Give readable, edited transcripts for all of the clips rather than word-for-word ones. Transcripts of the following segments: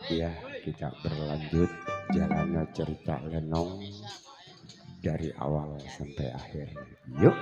Ya, kita berlanjut jalannya cerita Lenong dari awal sampai akhir. Yuk.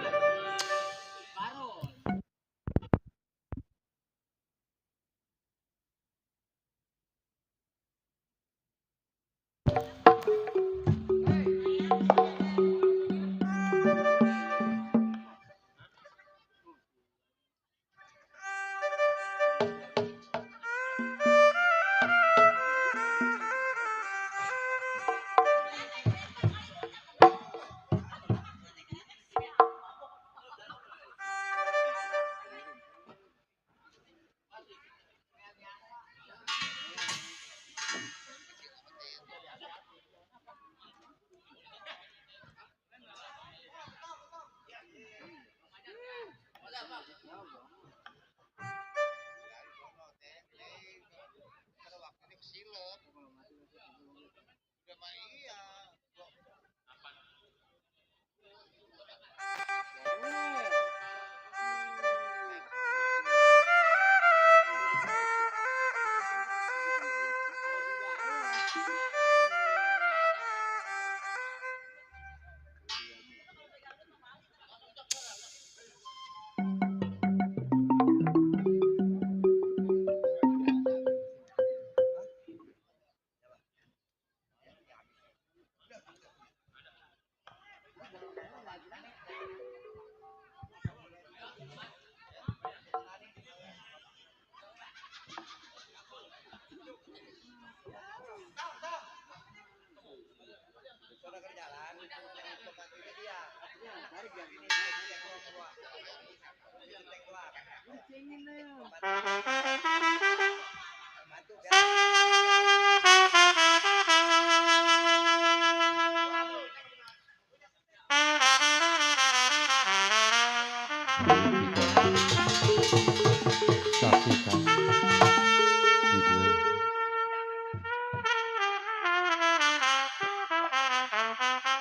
Saksikan video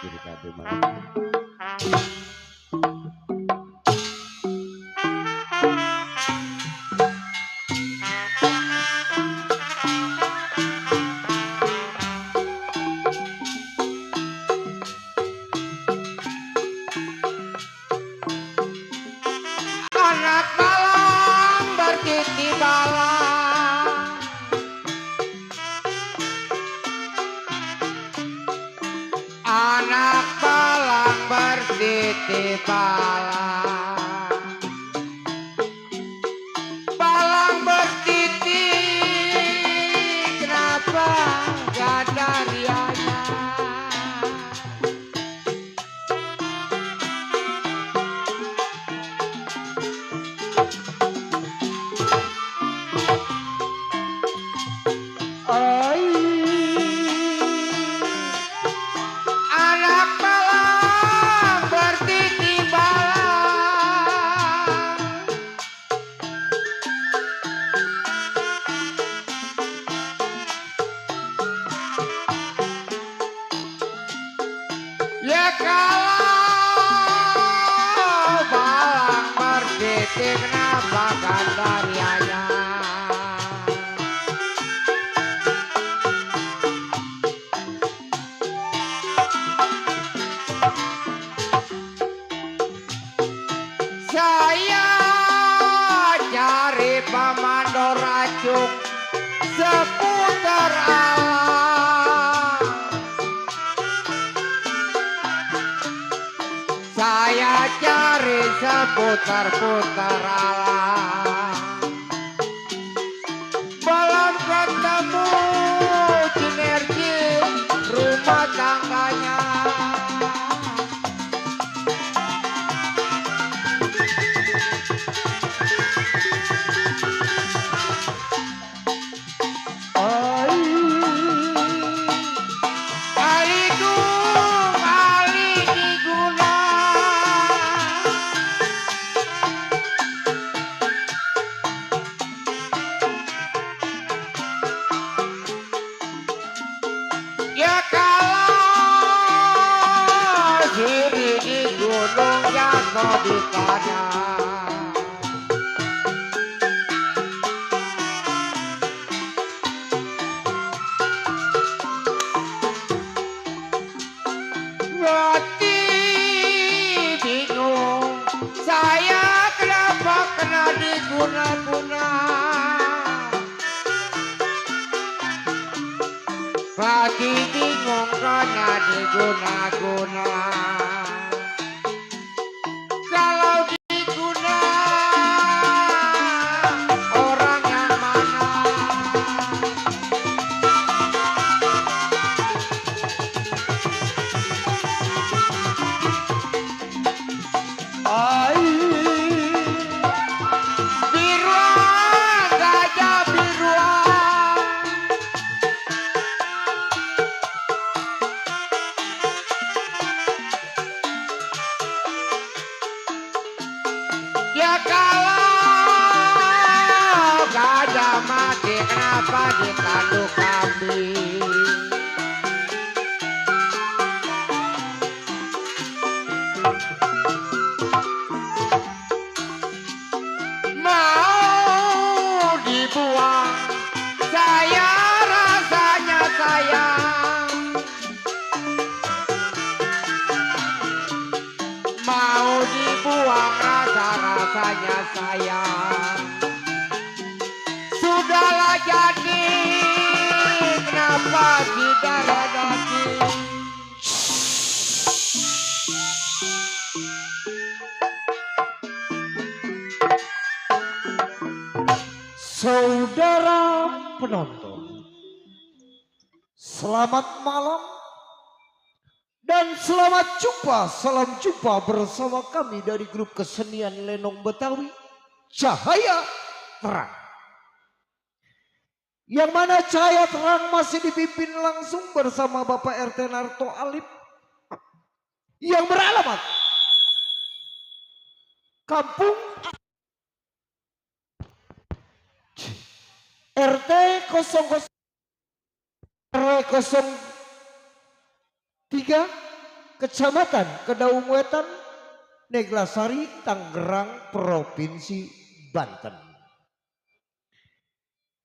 cerita Demang. Anak balang bertiti balang, anak balang bertiti balang, balang bertiti kenapa gandaria? Anak balang bertiti balang, ya kalau balang bertiti kenapa gandaria? Saya cari pemandor racun seputar alam. Saya cari seputar-putar alam. Belum ketemu sinergi rumah tangganya. Ya kalau diri di gunung jatuh di tanah, guna-guna Pagi bingung karena diguna-guna Kalau diguna orang yang mana Biruan, gajah biruan Ya kalau gajah mati kenapa ditanduk kambing Mau dibuang saya rasanya sayang Mau dibuang rasa-rasanya sayang Sudahlah jadi kenapa tidak daging Saudara penonton, selamat malam dan selamat jumpa, salam jumpa bersama kami dari grup kesenian Lenong Betawi Cahaya Terang. Yang mana Cahaya Terang masih dipimpin langsung bersama Bapak RT Narto Alip yang beralamat Kampung RT 00 RW 03 Kecamatan Kedaung Wetan Neglasari Tangerang Provinsi Banten.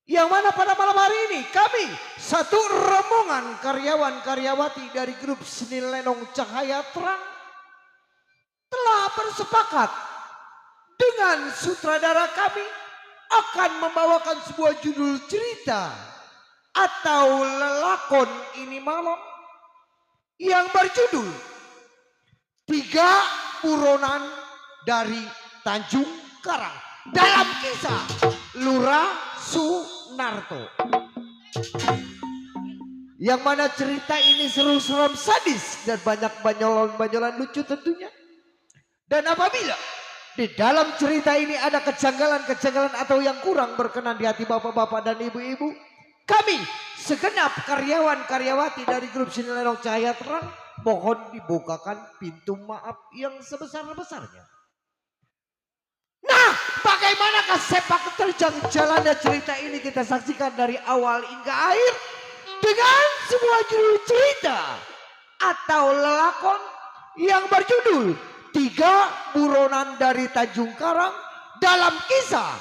Yang mana pada malam hari ini kami satu rombongan karyawan-karyawati dari grup seni Lenong Cahaya Terang telah bersepakat dengan sutradara kami akan membawakan sebuah judul cerita atau lelakon ini malam yang berjudul Tiga Buronan dari Tanjung Karang dalam kisah Lurah Sunarto. Yang mana cerita ini seru-seram sadis dan banyak banyolan-banyolan lucu tentunya. Dan apabila di dalam cerita ini ada kejanggalan-kejanggalan atau yang kurang berkenan di hati bapak-bapak dan ibu-ibu, kami segenap karyawan-karyawati dari grup seni Lenong Cahaya Terang mohon dibukakan pintu maaf yang sebesar-besarnya. Nah, bagaimanakah sepak terjang jalannya cerita ini kita saksikan dari awal hingga akhir dengan sebuah judul cerita atau lelakon yang berjudul Tiga Buronan dari Tanjung Karang dalam kisah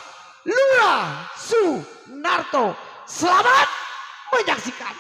Lurah Sunarto. Selamat menyaksikan.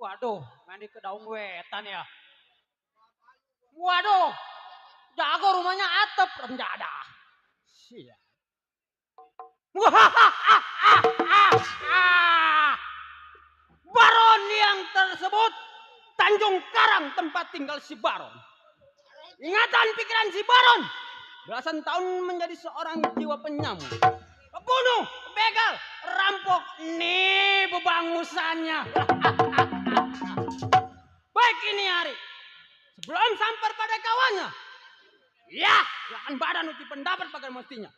Waduh, mandi ke daun wetan ya. Waduh, jago rumahnya atap renjada. Sia. Baron yang tersebut Tanjung Karang tempat tinggal si Baron. Ingatan pikiran si Baron belasan tahun menjadi seorang jiwa penyamun. Pembunuh, begal, rampok, nih bebangusannya. Baik ini hari, sebelum sampai pada kawannya, ya, silahkan badan uti pendapat bagaimana mestinya.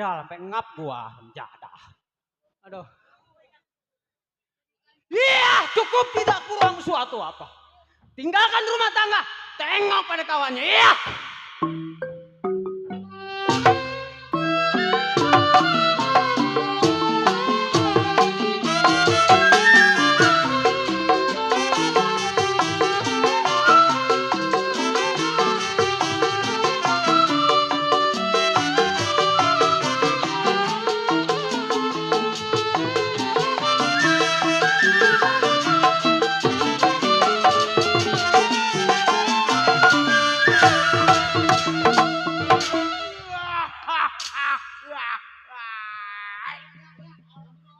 Sial, sampai ngap gua jadah. Aduh. Iya, cukup tidak kurang suatu apa. Tinggalkan rumah tangga, tengok pada kawannya. Iya.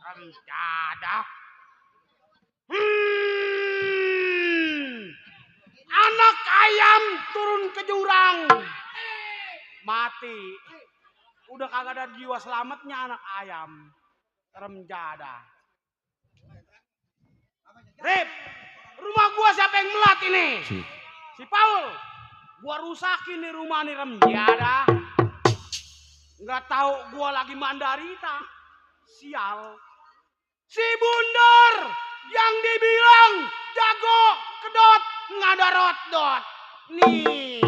Remjadah. Anak ayam turun ke jurang. Mati. Udah kagak ada jiwa selamatnya anak ayam. Remjadah. Rip, rumah gua siapa yang melat ini? Si Paul. Gua rusakin nih rumah nih remjadah. Nggak tahu gua lagi mandarita. Sial. Si Bundar yang dibilang jago kedot nggak ada rot-dot. Nih.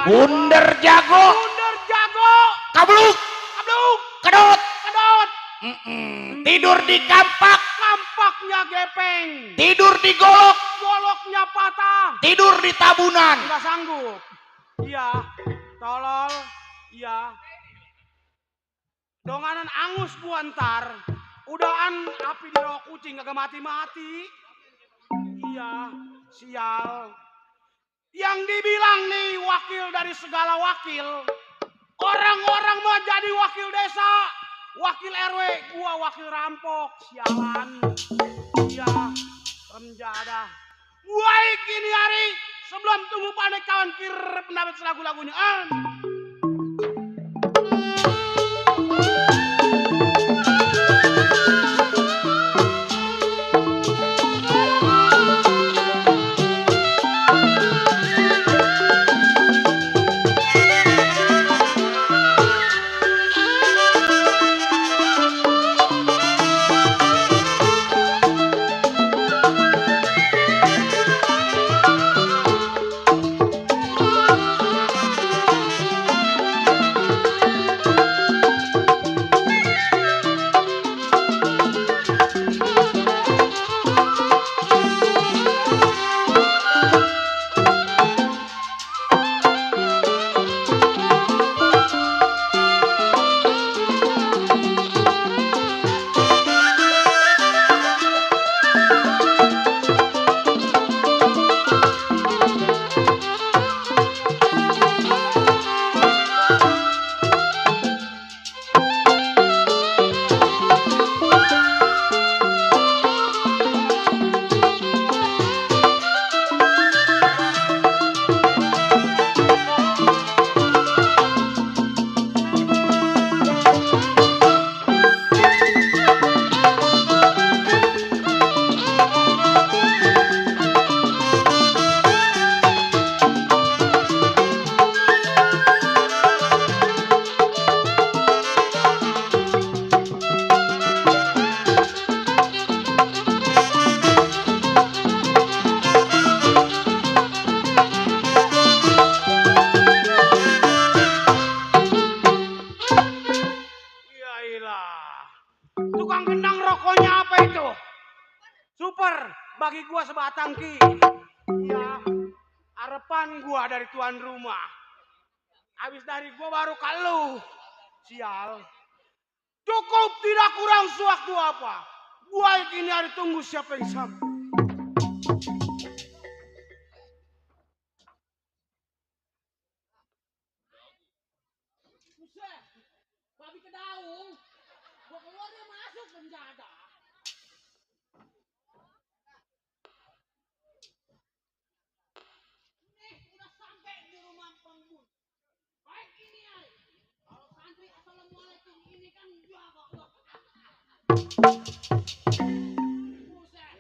Bundar jago, Bundar jago. kabluk, Aduh, kedot, kedot. tidur di kampak, Kampaknya gepeng. tidur di golok, Goloknya patah. tidur di tabunan. Nggak sanggup. Iya, tolol. Iya. Donganan angus gua ntar. Udahan api di rawa kucing kagak mati-mati. Iya, sial. Yang dibilang nih wakil dari segala wakil. Orang-orang mau jadi wakil desa. Wakil RW, gua wakil rampok. Sialan. Iya, remjadah. Gua kini hari sebelum tunggu pandai kawan kir pendapat lagu-lagunya. Tukang gendang rokoknya apa itu? Super, bagi gua sebatang ki. Iya, harapan gua dari tuan rumah. Habis dari gua baru kalau sial. Cukup tidak kurang sewaktu apa. Gua ini hari tunggu siapa yang sama. Buset, babi kedaung. Gua keluar dia masuk penjada. Nih, udah sampai di rumah penghuni. Baik ini ay. Kalau santri assalamualaikum ini kan jago loh. Buset,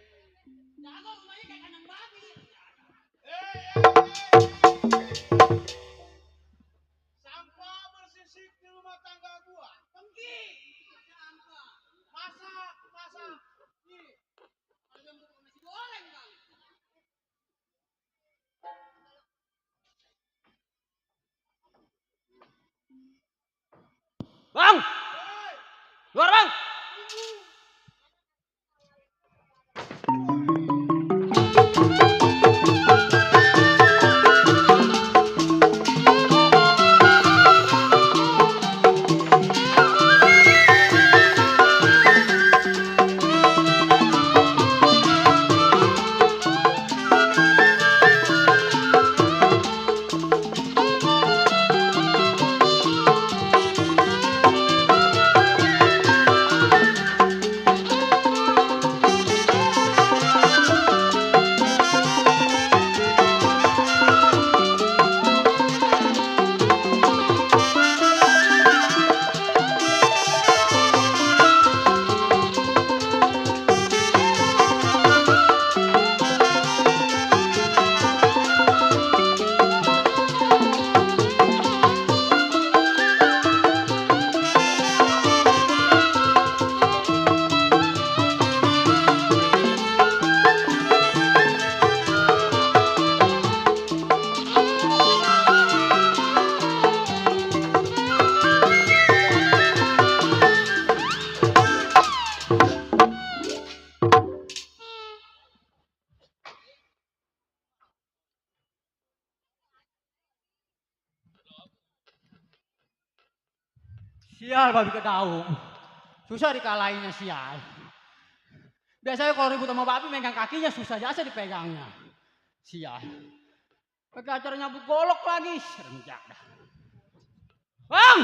jago rumahnya kayak kandang babi. Sampah bersisik di rumah tangga gua. Sial babi kedaung. Susah dikalahinnya sial. Biasanya kalau ribut sama babi megang kakinya susah jasa dipegangnya. Sial. Pakai acara nyabut golok lagi. Serenjak dah. Bang!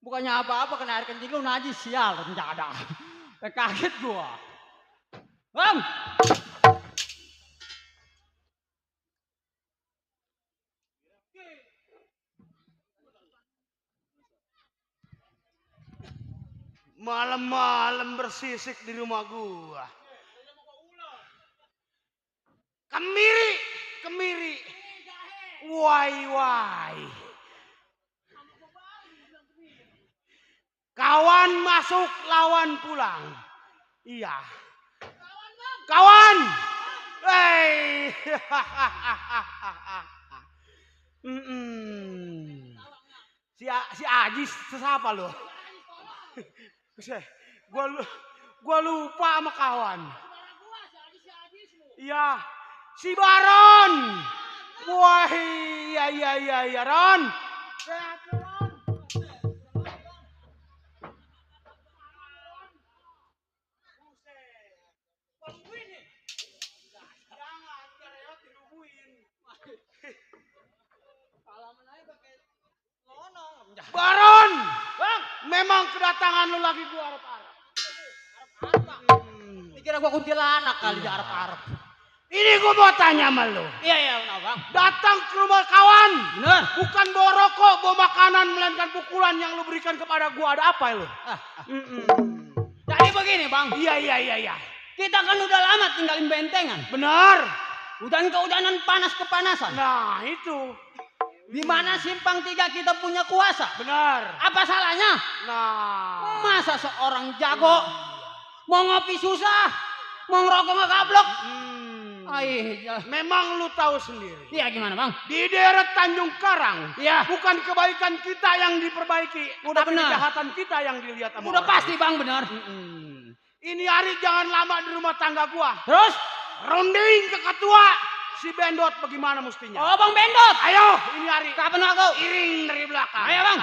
Bukannya apa-apa kena air kencing lu najis sial rencana. Kaget gua. Bang! Malam-malam bersisik di rumah gua. Kemiri, kemiri. Wai. Kawan masuk, lawan pulang. Iya. Kawan. Hei. Si Ajis sesapa lo? Gua lupa sama kawan. Iya. Si Baron. Wah, iya, Ron. Baron, bang, memang kedatangan lu lagi gua harap-harap. Dikira gua kuntilanak kali di Arab-Arab. Ini gua mau tanya sama lu. Iya, bang. Datang ke rumah kawan. Bener. Bukan bawa rokok, bawa makanan, melainkan pukulan yang lu berikan kepada gua. Ada apa lu? Jadi begini, bang. Iya. Kita kan udah lama tinggalin bentengan. Benar. Hujan kehujanan, panas kepanasan. Nah, itu. Di mana simpang 3 kita punya kuasa. Benar. Apa salahnya? Nah. Masa seorang jago mau ngopi susah, mau ngerokok nggak kablok? Memang lu tahu sendiri. Iya gimana bang? Di daerah Tanjung Karang. Iya. Bukan kebaikan kita yang diperbaiki. Udah tapi benar. kejahatan kita yang dilihat sama Udah orang. pasti bang benar. Ini hari jangan lama di rumah tangga gua. Terus? Ronding ke ketua. Si Bendot bagaimana mestinya? Oh bang Bendot. Ayo ini hari. Kapan aku? Iring dari belakang. Ayo bang.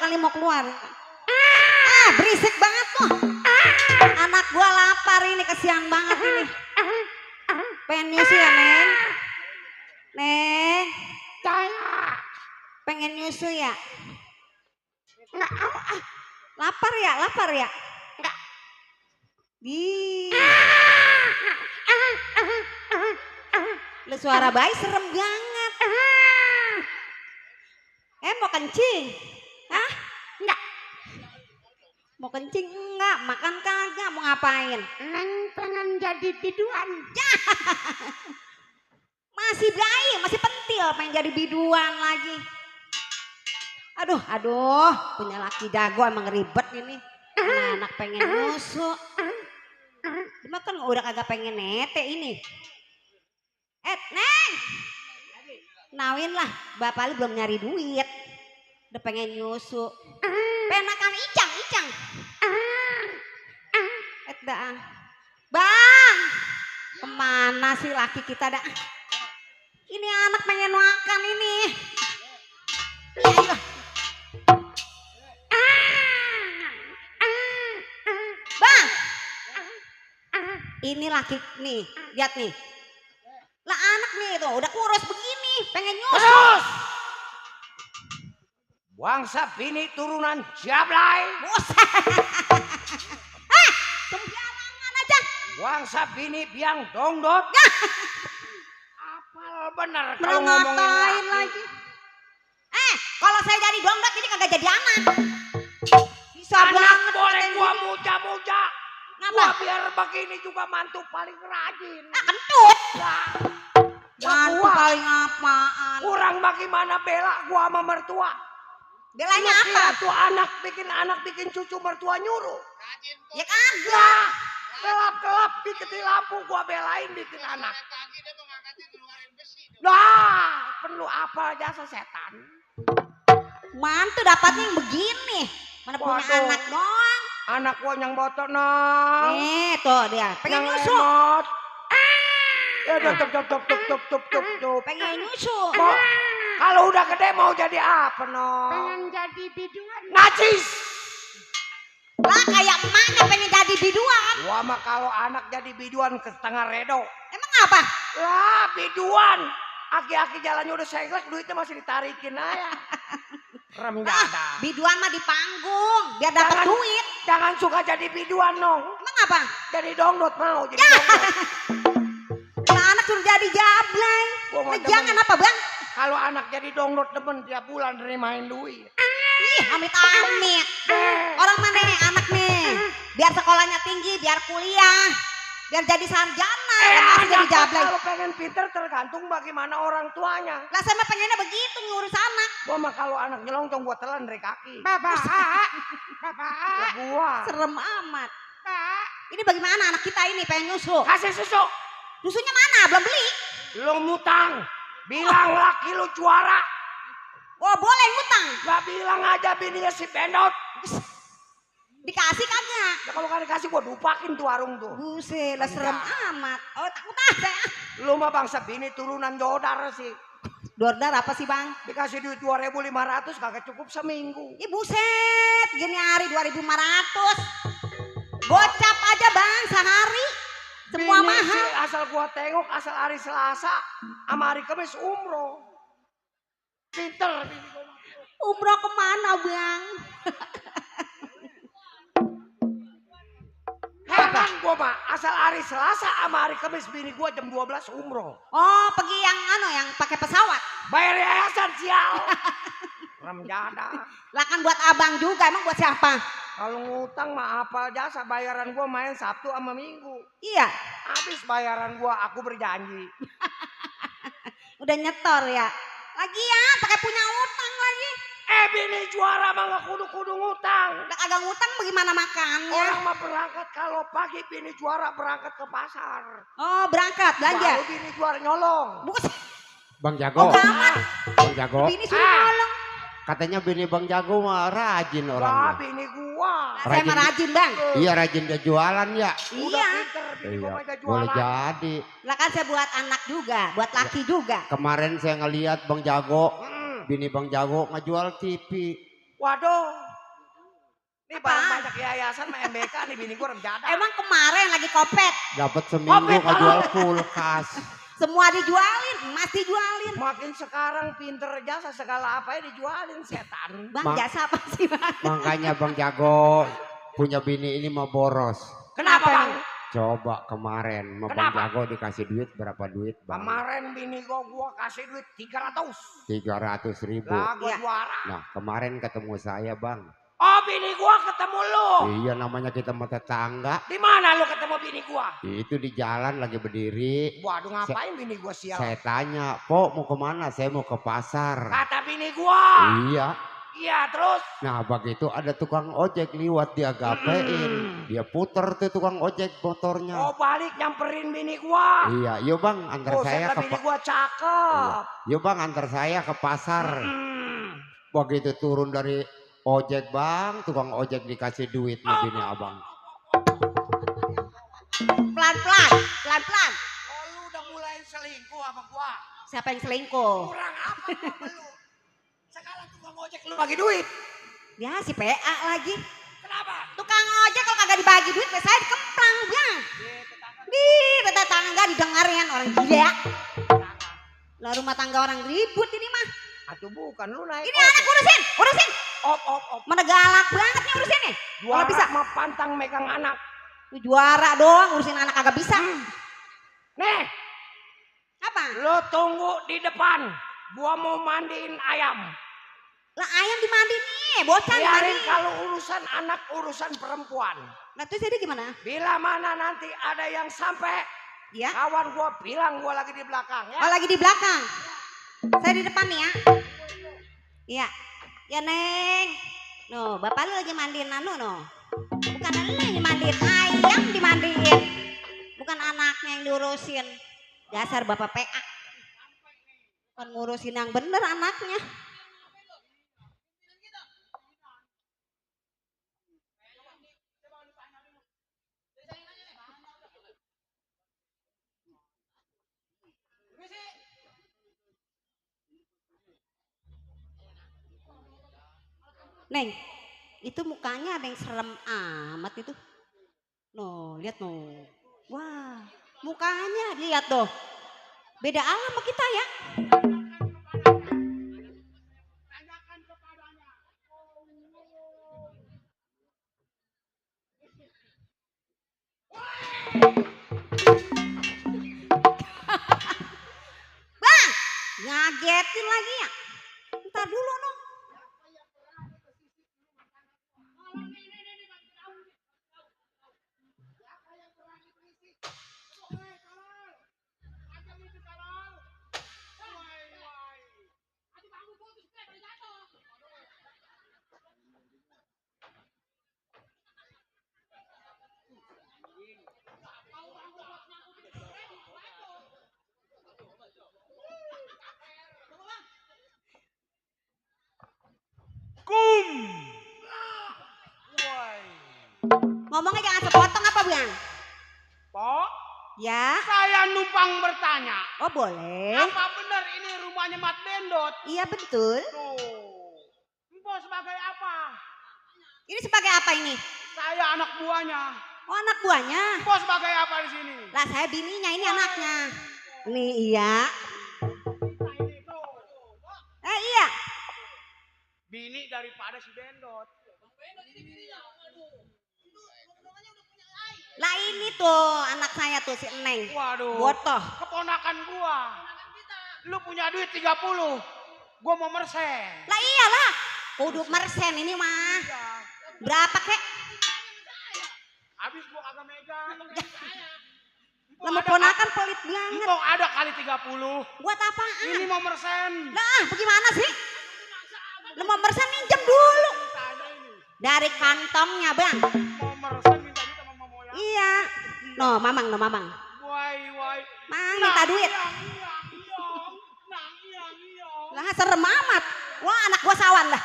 kali mau keluar. Berisik banget tuh. Anak gua lapar ini, kesian banget ini. Pengen nyusu ya, Neng? Neng? Pengen nyusu ya? Enggak mau ah. Lapar ya? Lapar ya? Enggak. Di. Lu suara bayi serem banget. Mau kencing? Hah? Enggak. Mau kencing enggak? Makan kagak? Mau ngapain? Neng pengen jadi biduan. Masih bayi, masih pentil, pengen jadi biduan lagi. Aduh, punya laki jago emang ribet ini. Anak pengen nyusu. Cuma kan udah kagak pengen nete ini. Neng! Nawin lah, bapak lu belum nyari duit. Udah pengen nyusu. Penakan icang. Dah. Bang! Kemana sih laki kita dah? Ini anak pengen makan ini. Ayo. Bang! Ini laki nih, lihat nih. Lah anak nih tuh udah kurus begini, pengen nyusu. Terus! Bangsa bini turunan Jablay. Buset. Sembarangan aja. Bangsa bini biang dongdot. Apal bener kalau Ngapain ngomongin lagi? Kalau saya jadi dongdot ini kagak jadi anak. Bisa Anak banget boleh kayak gua gini. muja-muja. Ngapa? Gua biar begini juga mantu paling rajin. Kentut. Lah, Mantu gua paling apaan? kurang bagaimana bela gua sama mertua. Belanya Lu apa? kira tuh anak bikin cucu mertua nyuruh. Ya kagak. Lah, gelap-gelap diketi lampu gua belain bikin anak. Nah, perlu apa jasa setan? Mantu dapatnya yang begini. Mana punya Waduh. anak doang. Anak gua yang botok nong. Nih tuh dia. Pengen Yang nyusu. emot. Ya tup. Pengen nyusu. Mau, kalau udah gede mau jadi apa nong? Pengen jadi biduan. Najis. Lah kayak emaknya pengen jadi biduan. Gua mah kalau anak jadi biduan ke setengah redo. Emang apa? Lah biduan. Aki-aki jalannya udah seglek, duitnya masih ditarikin aja. Rem jada. Biduan mah di panggung. Biar dapat Jangan- duit. Jangan suka jadi biduan nong. Emang apa? Jadi dongdot mau jadi dongdot. Lah anak suruh jadi jablay. Gua mau Lah jangan apa bang? Kalau anak jadi dongdot demen tiap bulan nerimain duit. Ih amit-amit. Orang mana nih anak nih? Biar sekolahnya tinggi, biar kuliah. Biar jadi sarjana. Masih jadi Anak jablay. kalau pengen pinter tergantung bagaimana orang tuanya. Lah saya mah pengennya begitu ngurus anak. Gua mah kalau anak nyelonjong gua telan dari kaki. Bapak. Ya gua. Serem amat. Ini bagaimana anak kita ini pengen nyusu? Kasih susu. Susunya mana? Belum beli? Lu ngutang. Bilang laki lu juara. Oh boleh ngutang. Gak bilang aja bininya si Bendot. Dikasih kagak? Ya kalau gak dikasih gua dupakin tuh warung tuh. Buset, lah serem amat. Oh takut saya. Lu mah bangsa bini turunan Jodar sih. Dordar apa sih bang? Dikasih duit 2.500 kagak cukup seminggu. Ih buset, gini hari 2.500. Gocap aja bang sehari. Semua Bini mahal. sih asal gua tengok asal hari Selasa sama hari Kamis umroh. Pinter bini gua. Umroh kemana bang? Heran gua mah asal hari Selasa sama hari Kamis bini gua jam 12 umroh. Oh pergi yang pakai pesawat. Bayar yayasan sial. Rem jada. Lah kan buat abang juga, emang buat siapa? Kalau ngutang mah apa jasa bayaran gua main Sabtu sama Minggu. Iya, Habis bayaran gua aku berjanji. udah nyetor ya. Lagian pakai punya utang lagi. Bini juara mah gak kudu-kudu ngutang. Udah kagak ngutang bagaimana makannya? Orang mah berangkat kalau pagi bini juara berangkat ke pasar. Oh berangkat belanja. Baru bini juara nyolong. Bukan, Bang oh Jago, gaman. Bang Jago. Bini suruh nolong. Katanya bini Bang Jago mah rajin Lah orangnya. bini gua. Lah, saya mah rajin bang. Iya rajin dia jualan ya. Udah Iya. pinter bini gua mah Iya, jualan. boleh jadi. Lah kan saya buat anak juga, buat laki juga. Kemarin saya ngeliat Bang Jago, Mm. bini Bang Jago ngejual TV. Waduh. Ini Apa? barang banyak yayasan sama MBK nih bini gue rejada. Emang kemarin lagi kopet. Dapat seminggu Kopet, kejual kulkas. Semua dijualin, emas dijualin. Makin sekarang pinter jasa segala apa dijualin setan. Bang, jasa apa sih bang? Makanya Bang Jago punya bini ini mau boros. Kenapa bang? Coba kemarin sama Bang Kenapa? Jago dikasih duit berapa duit Bang? Kemarin bini gua kasih duit 300. 300.000. Lah gua Iya. juara. Nah kemarin ketemu saya Bang. Oh bini gua ketemu lu. Iya namanya kita mau tetangga. Di mana lu ketemu bini gua? Itu di jalan lagi berdiri. Waduh ngapain bini gua sial? Saya tanya, Pok mau kemana? Saya mau ke pasar. Kata bini gua. Iya. Iya terus. Nah begitu ada tukang ojek liwat dia gapein. Dia puter tuh tukang ojek motornya. Oh balik nyamperin bini gua. Iya, yuk Bang antar Oh saya ke bini gua cakep. Yuk Bang antar saya ke pasar. Begitu turun dari ojek Bang, tukang ojek dikasih duit sama bini abang. Pelan-pelan, pelan-pelan. Oh lu udah mulai selingkuh sama gua. Siapa yang selingkuh? Kurang apa gua sama lu? Sekarang tukang ojek lu bagi duit. Ya si PA lagi. Kenapa? Tukang ojek kalau kagak dibagi duit, saya dikemplang bang. Di tetangga didengarin orang gila. Lah rumah tangga orang ribut ini mah. Aduh bukan lu naik. Ini anak urusin, urusin. Op. Mana galak banget nih urusin nih. Kalau Juara bisa, sama pantang megang anak. lu juara doang urusin anak kagak bisa. Nih, Apa? lu tunggu di depan. Gua mau mandiin ayam. Lah ayam dimandi nih, bocah Biarin dimandi. kalau urusan anak urusan perempuan. Nah terus jadi gimana? Bila mana nanti ada yang sampai, Ya? kawan gua bilang gua lagi di belakang ya. Oh lagi di belakang. Saya di depan nih ya. Iya. Ya Neng. No, bapak lu lagi mandiin anu no. Bukan lu yang dimandiin, ayam dimandiin. Bukan anaknya yang diurusin. Dasar bapak PA. Bukan ngurusin yang bener anaknya. Neng, itu mukanya ada yang serem amat itu. No, lihat no. Wah, mukanya lihat tuh. Beda alam sama kita ya. Bang, ngagetin lagi ya. Ntar dulu no. Ngomongnya jangan sepotong apa bang? Pok, Ya, saya numpang bertanya. oh boleh. Apa benar ini rumahnya Mat Bendot? Iya betul. Tuh. Empok sebagai apa? Ini sebagai apa ini? Saya anak buahnya. Oh anak buahnya. Empok sebagai apa di sini? Lah saya bininya, ini anaknya. Nih iya. Iya. Bini daripada si Bendot. Lah ini tuh anak saya tuh si Neng. Waduh. Botoh. Keponakan gua. Lu punya duit 30. Gua mau mersen. Lah iyalah. Kudu mersen ini mah. Berapa kek? Habis gua kagak megang. Lama ponakan pelit banget. Empok ada kali 30. Buat apaan? Ini mau mersen. Lah bagaimana sih? Lu mau mersen minjem dulu. Tanya ini. Dari kantongnya bang. Mau mersen minta duit sama Mama ya. Iya. No mamang, no mamang. Wai. Mang minta duit. Lah serem amat. Wah anak gua sawan lah.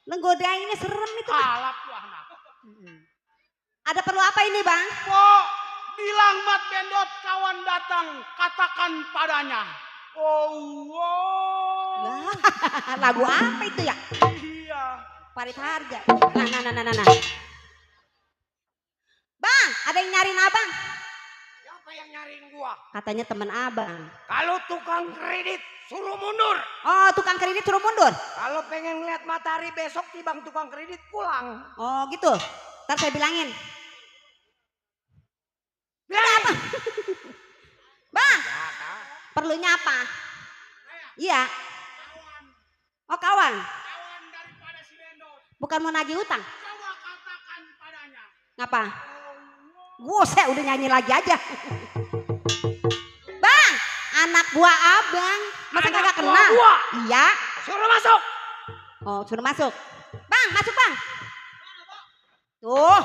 Lenggodainnya serem itu bang. Kalap tuh anak. Ada perlu apa ini bang? Pok, bilang Mat Bendot kawan datang, katakan padanya. Oh, wow. Lah, lagu apa itu ya? Iya. Parit Harja. Nah. Bang, ada yang nyariin abang. Siapa yang nyariin gua? Katanya temen abang. Kalau tukang kredit suruh mundur. Oh, tukang kredit suruh mundur. Kalau pengen ngeliat matahari besok tibang tukang kredit pulang. Oh gitu. Ntar saya bilangin. Bilangin. Apa? Bang, Ya, Kak. perlunya apa? Iya. Oh kawan. Kawan daripada si Bendot. Bukan mau nagih utang. Coba katakan padanya. Ngapa? Saya udah nyanyi lagi aja. Bang, anak buah abang. Masa Anak kagak buah kenal? gua? Iya. Suruh masuk. Oh, suruh masuk. Bang, masuk bang. Tuh.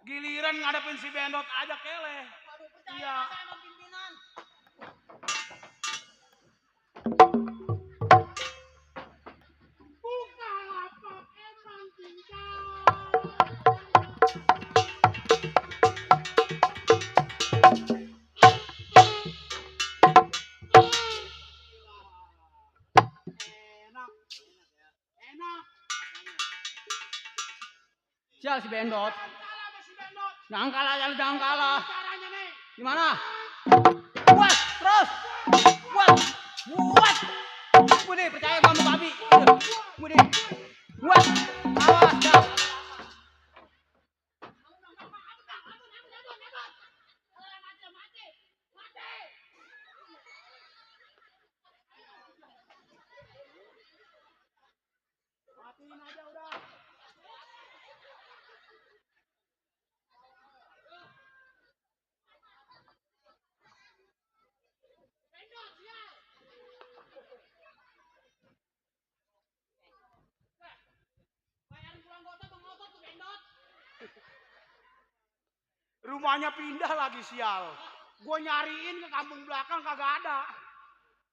Giliran ngadepin si Bendot aja keleh. Iya. Enak. Sial si Bendot. Kalah sama si Bendot. Jangan kalah, jangan kalah. Caranya nih. Gimana? Buat, terus. Buat. Budi, percaya gua sama babi. Budi. Buat. Awas, dah. Matiin aja udah. Rumahnya pindah lagi sial. Gue nyariin ke kampung belakang kagak ada.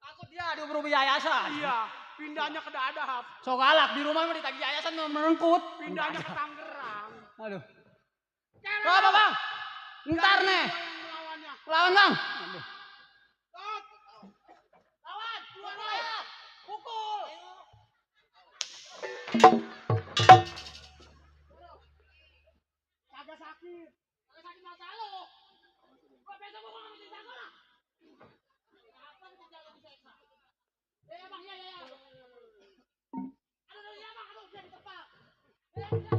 Takut dia diubur-ubur yayasan. Iya, pindahnya ke Dadap. So galak di rumah mah ditagih yayasan merengkut. Pindahnya ke Tangerang. Aduh. Oh, apa bang? Ntar nih. Lawannya. Lawan bang. Lawan, keluar lo. Pukul. Kagak sakit. Kagak sakit mata lo. Gua besok mau ngomong di sana. Kapan kerja lo diseksa? Emang ya Baron,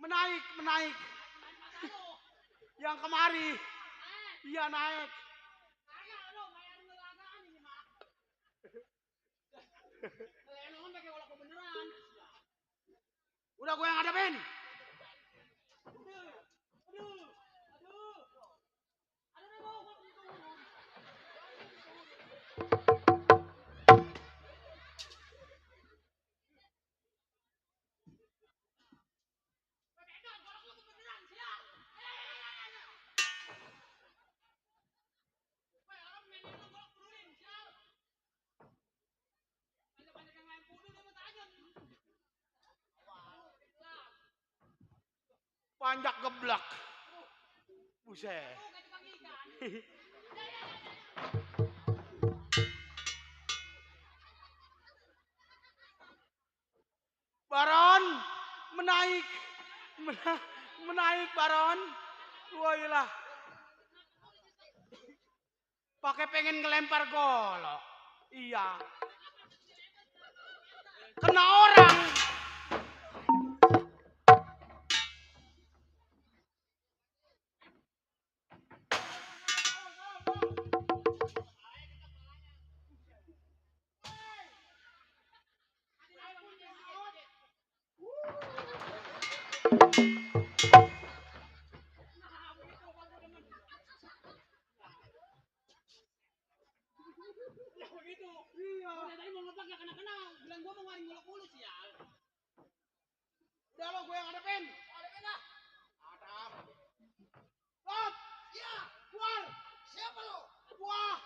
menaik, menaik. Yang kemari, iya naik. Udah gue yang hadapin. Panjak geblak. Buset. Baron, menaik. Menaik, Baron. Woilah. Pakai pengen ngelempar golok. Iya. Kena orang. Udah lo gue yang hadapin. Hadapin lah. Hadap. Lot. Iya. Keluar. Siapa lo? Gua.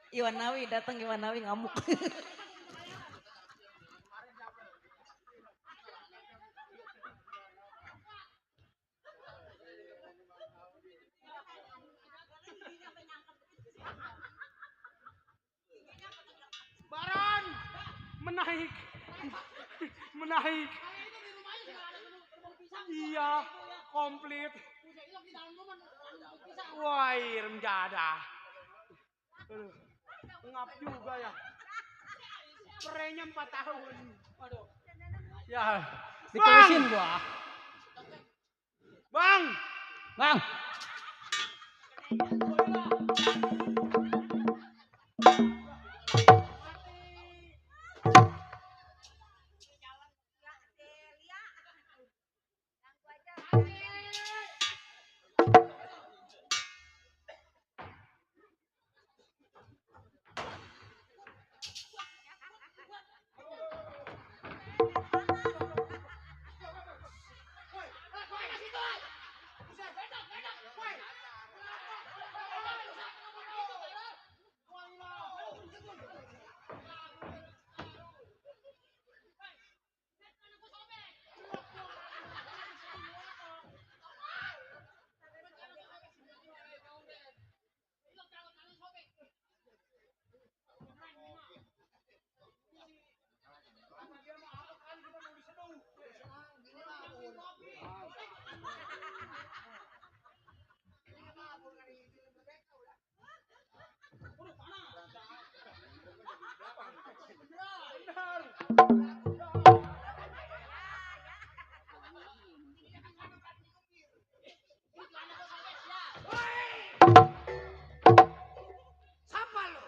Iwan Nawi datang, Iwan Nawi ngamuk. Baron, menaik. Menaik. Iya, komplit. Wah, irem jadah. Aduh, ngap juga ya. Perenya 4 tahun. Aduh. Ya, ditulisin gua. Bang, Bang. Siapa lu?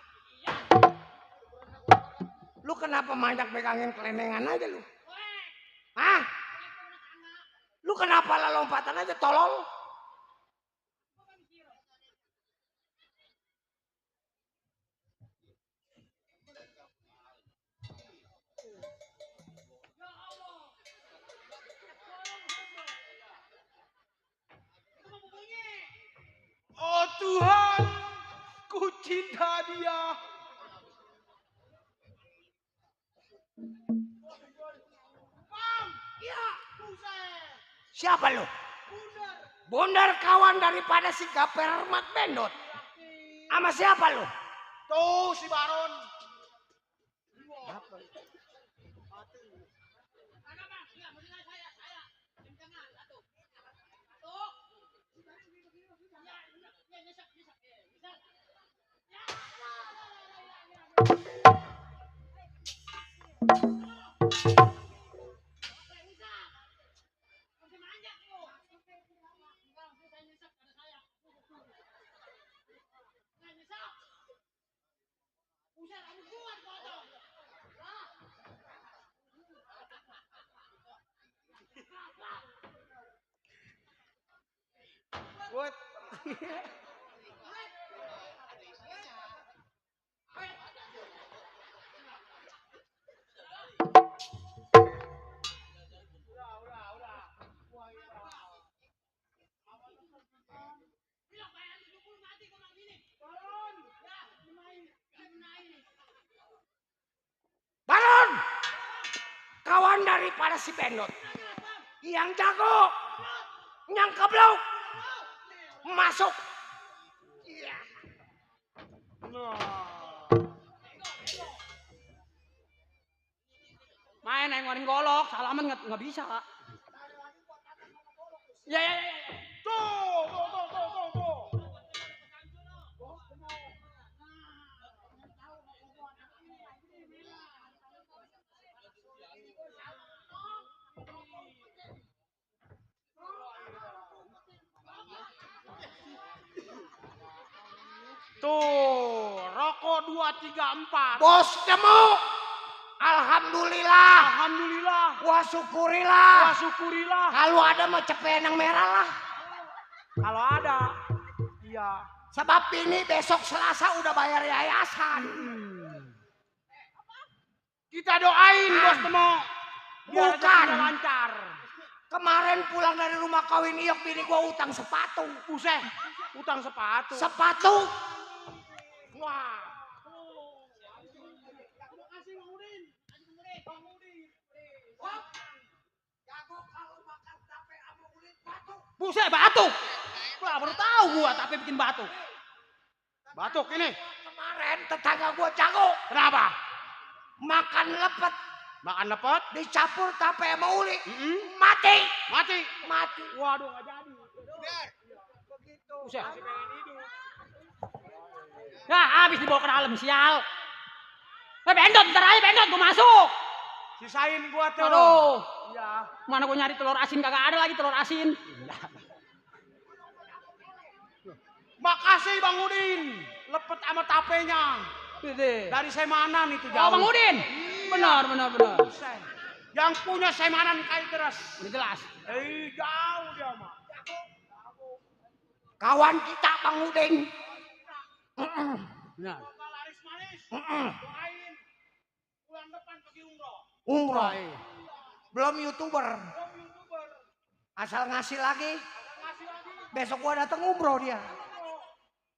Lu kenapa manjak pegangin kelenengan aja lu? Hah? Lu kenapa lah lompatan aja tolol? oh Tuhan, ku cinta dia. Bang, Iya. buset. Siapa lu? Bundar kawan daripada si Gaper Mat Bendot. Sama siapa lu? Tuh si Baron. What? Baron! Kawan daripada si Bendot. Yang jago. Yang keblok. Masuk. Iya. Main ngorin golok, salaman nggak bisa. Ya. Tuh. Tuh, rokok 234. Bos temu. Alhamdulillah. Alhamdulillah. Wah syukurilah. Wah, syukurilah. Kalau ada mah cepet yang merah lah. Kalau ada. Iya. Sebab ini besok Selasa udah bayar yayasan. Kita doain Bos Temo. Biar Bukan. rezekinya lancar. Kemarin pulang dari rumah kawin Iok bini gua utang sepatu. Buset, utang sepatu. Sepatu. Wah. Buset, batuk. Wah, baru tahu gua tapi bikin batuk. Batuk ini. Kemarin tetangga gua jago. Kenapa? Makan lepet. Makan lepet. Dicampur tape sama uli. Mm-mm. Mati. Mati. Mati. Waduh, nggak jadi. Begitu. Buset. Ya habis dibawa ke dalam sial. Bendot ntar aja bendot gua masuk. Sisain gua tuh. Aduh. Iya. Mana gua nyari telur asin kagak ada lagi telur asin. Makasih Bang Udin. Lepet sama tapenya. Dari Semanan itu jauh. Oh Bang Udin. Benar. Buset. Yang punya Semanan kayak keras. Udah jelas. Jauh dia mah. Kawan kita Bang Udin. Benar. Laris manis. Doain. Bulan depan pergi umroh. Umroh. Belum YouTuber. Asal ngasih lagi. Besok gua datang umroh dia.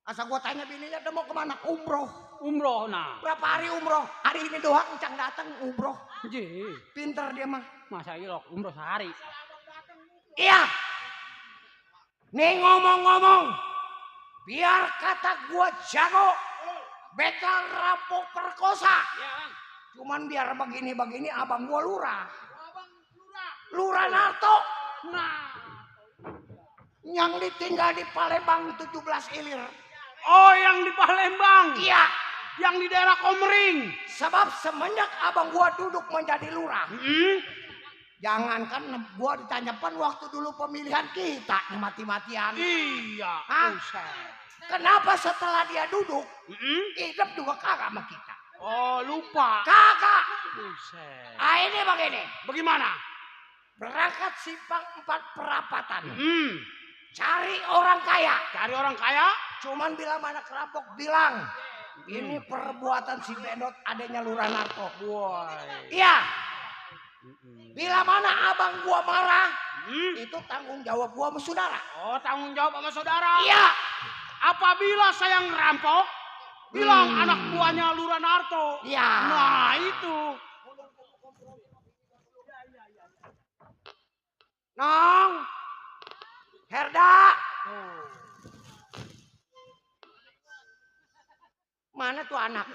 Asal gua tanya bininya dia mau kemana? Umroh. Umroh nah. Berapa hari umroh? Hari ini doang Encang datang umroh. Ji. Pinter dia mah. Masa ilok umroh sehari. Iya. Nih ngomong-ngomong. Biar kata gua jago. Begal rampok perkosa. Cuman biar begini-begini abang gua lurah. Lurah Narto. Nah. Yang ditinggal di Palembang 17 ilir. Oh yang di Palembang. Iya. Yang di daerah Komering. Sebab semenjak abang gua duduk menjadi lurah. Jangankan gua ditanyakan waktu dulu pemilihan kita mati-matian. Iya. Hah? Kenapa setelah dia duduk hidup juga kagak sama kita? Oh lupa. Kagak. Buset. Ini begini. Bagaimana? Berangkat simpang 4 perapatan. Cari orang kaya. Cuman bila mana kerampok bilang. Ini perbuatan si Bendot adanya Lurah Narto. Iya. Bila mana abang gua marah. Itu tanggung jawab gua sama saudara. Oh tanggung jawab sama saudara. Iya. Apabila saya ngerampok, bilang anak buahnya Lurah Narto. Iya. Nah itu. Nong. Herda. Mana tuh anak?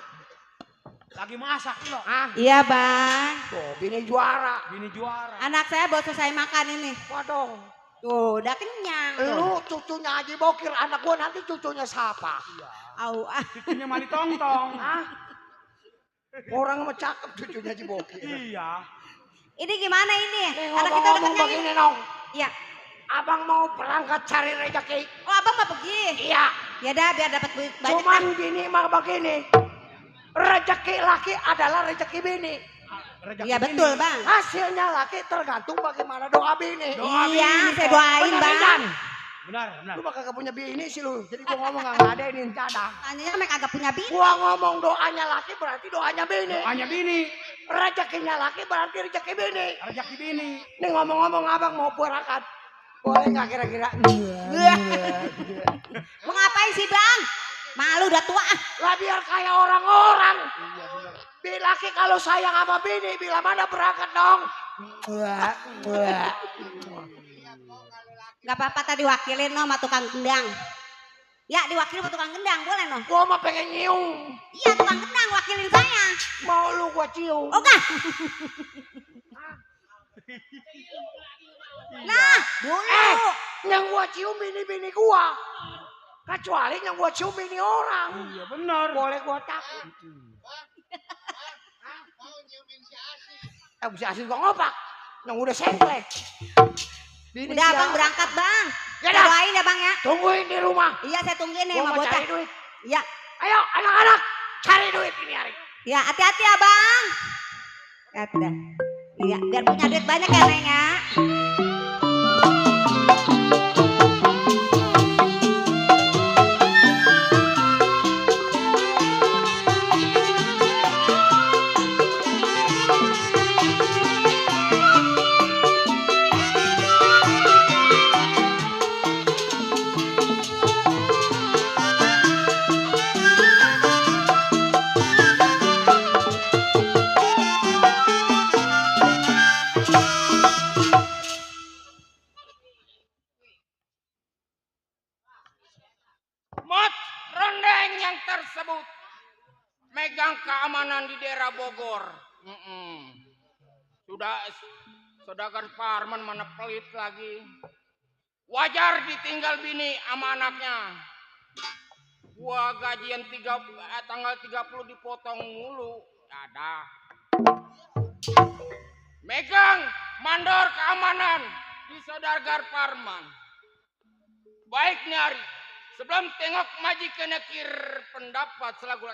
Lagi masak loh. Iya bang. Tuh bini juara. Bini juara. Anak saya baru selesai makan ini. Waduh. Tuh udah kenyang. Lu cucunya Haji Bokir, anak gua nanti cucunya siapa? Au ah. Cucunya Mali Tongtong. Orang mah cakep cucunya Haji Bokir. Iya. Ini gimana ini? Nih Anak kita udah ngomong kenyang. begini Nong. Iya. Abang mau berangkat cari rezeki. Oh abang mau pergi? Iya. Ya dah biar dapat duit banyak. Cuman bini mah begini. Rezeki laki adalah rezeki bini. Iya betul bang. Hasilnya laki tergantung bagaimana doa bini. Iya saya doain Bener, bang. Ican? Benar. Lu mah kagak punya bini sih lu. Jadi gua ngomong gak ada ini cadang. Tanyanya mereka agak punya bini. Gua ngomong doanya laki berarti doanya bini. Doanya bini. Rezekinya laki berarti rezeki bini. Rezeki bini. Nih ngomong-ngomong abang mau berangkat. Boleh gak kira-kira? Mau ngapain sih bang? Malu udah tua ah. Lah biar kayak orang-orang. Laki kalau sayang sama bini, bila mana berangkat dong. Gak apa-apa tadi wakilin no sama tukang gendang. Ya diwakilin sama tukang gendang boleh no. Gua mah pengen nyium. Iya tukang gendang wakilin saya. Mau lu gua cium. Oh enggak. Nah dulu. Yang gua cium bini-bini gua. Kecuali yang gua cium bini orang. Iya benar. Boleh gua takut. Si Asin gua ngopak. Yang udah sengklek. Bini Udah siapa? abang berangkat bang. Ya dah. Doain ya bang ya. Tungguin di rumah. Iya saya tungguin nih Gua sama mau bocah. cari duit. Iya. Ayo anak-anak. Cari duit ini hari. Ya hati-hati ya bang. Ada. Iya biar punya duit banyak ya neng ya. Mot rendeng yang tersebut megang keamanan di daerah Bogor. Sudah Saudagar Parman mana pelit lagi. Wajar ditinggal bini sama anaknya. Gua gajian tanggal 30 dipotong mulu. Ada. Megang mandor keamanan di Saudagar Parman. Baik nyari. Sebelum tengok majikan kir pendapat selagu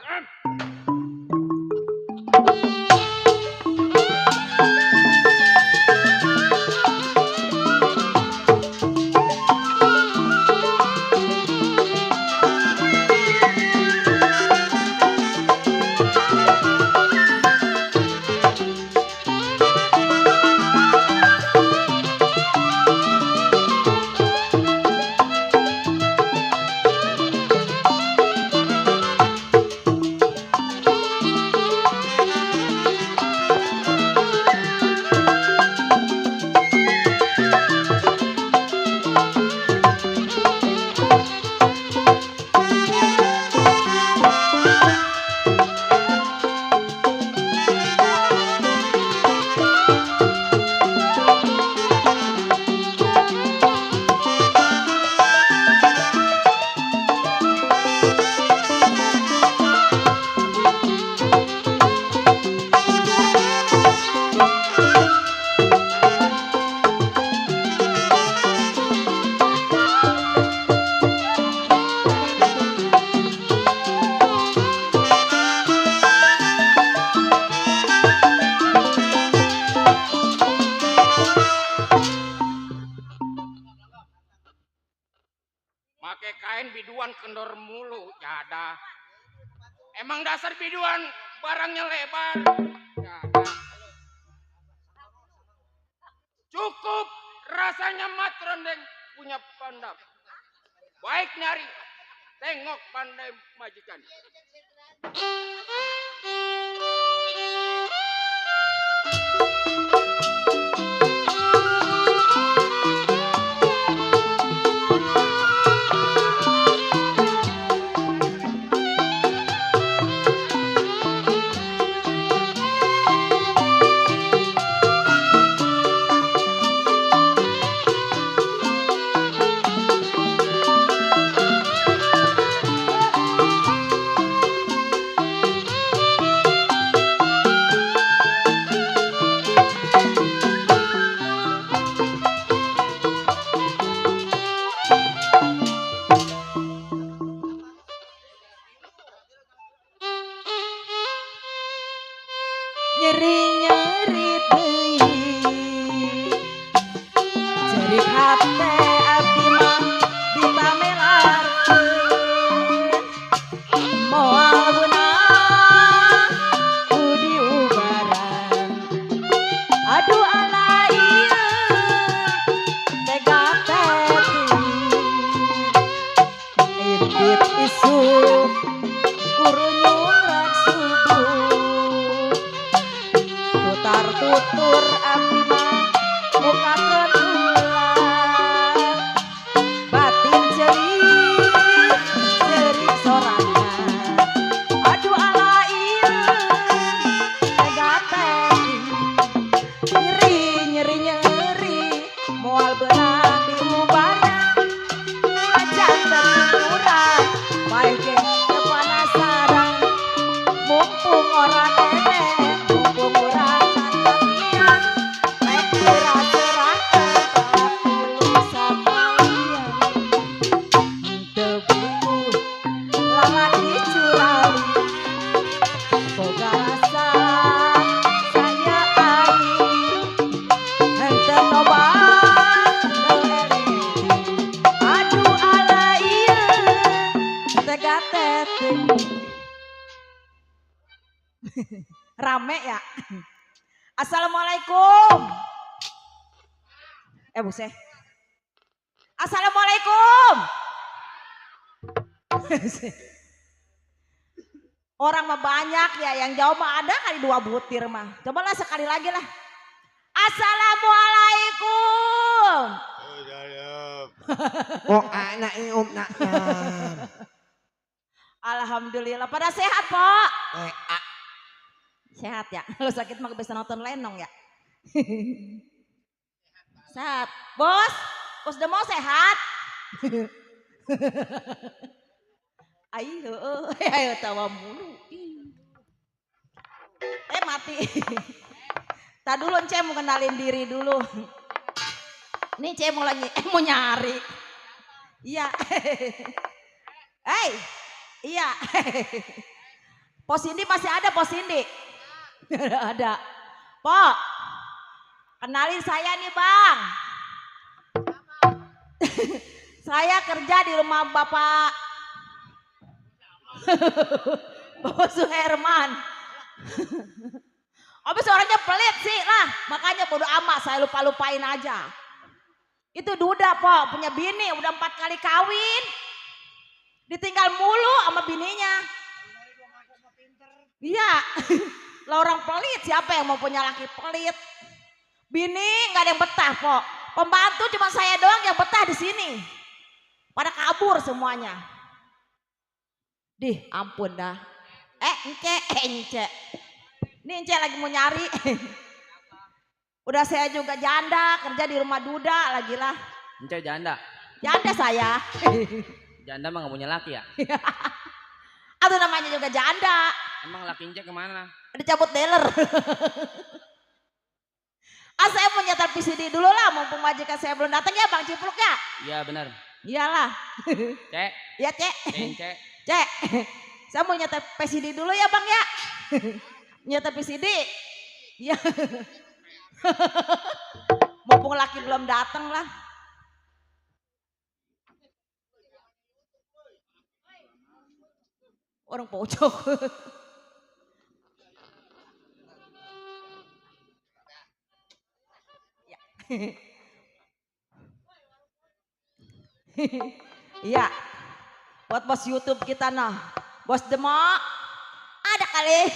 pakai kain biduan kendor mulu. Ada. Emang dasar biduan barangnya lebar. Ada. Cukup rasanya mat rendeng punya pandap. Baik nyari. Tengok pandai majikan. Nyeri-nyeri deui jerik hate abdi mah dipamelarkeun moal beunang udi ubaran aduh ala ieu tega teuing indit isuk kurunyung rek subuh tutur abdi mah mukakeun ulah batin cerik cerik sorangan aduh ala ieu tega teuing nyeri nyeri nyeri moal beunang diubaran acan terkurang bae ge teu panasaran mumpung ora keneh mumpung urang rame ya. Assalamualaikum. Buset. Assalamualaikum. Orang mah banyak ya, yang jauh mah ada kali 2 butir mah. Cobalah sekali lagi lah. Assalamualaikum. Oh anak nak. Alhamdulillah pada sehat, Pak. Sehat ya. Kalau sakit mah bisa nonton lenong ya. Sehat. Bos, Bos Demo sehat. Ayo, ayo tawa mulu. Mati. Tak dulu Ence mau kenalin diri dulu. Nih Ence mau lagi mau nyari. Iya. Hei, iya. Pos Indi masih ada Pos Indi? Ada. Pok, kenalin saya nih Bang. Saya kerja di rumah Bapak Bapak Suherman. Habis orangnya pelit sih lah, makanya bodo amat saya lupa-lupain aja. Itu duda Pok, punya bini udah 4 kali kawin. Ditinggal mulu sama bininya. Iya, lah orang pelit siapa yang mau punya laki pelit? Bini nggak ada yang betah Pok. Pembantu cuma saya doang yang betah di sini. Pada kabur semuanya. Dih, ampun dah. Ence. Ini Ence lagi mau nyari. Udah saya juga janda, kerja di rumah duda lagi lah. Ence janda? Janda saya. Janda mah gak punya laki ya? Atau namanya juga janda. Emang laki Ence kemana? Dicabut dealer. Saya mau nyetel PCD dulu lah, mumpung majikan saya belum datang ya Bang Cipluk ya? Iya benar. Iyalah. Cek. Iya Cek. Cek. Cek. Saya mau nyetel PCD dulu ya Bang ya? Nyetel PCD. Iya. Mumpung laki belum datang lah. Orang pojok. Iya. Buat bos YouTube kita nah. Bos Demo ada kali.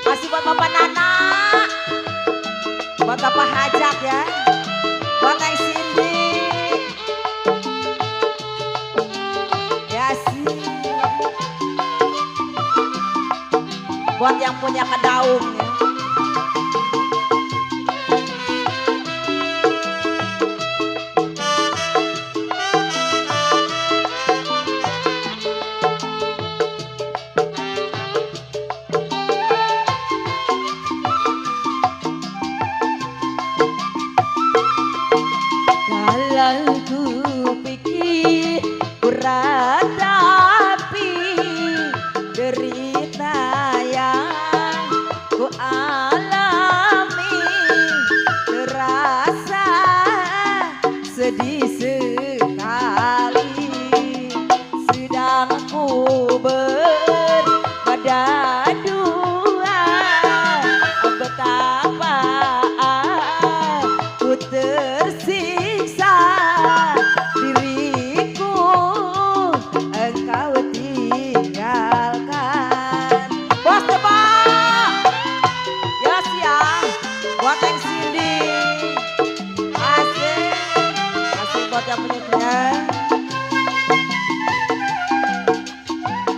Masih buat Bapak Nana. Buat Bapak Hajat ya. Buat Neng Cindy. Ya sih. Buat yang punya kedaung ya.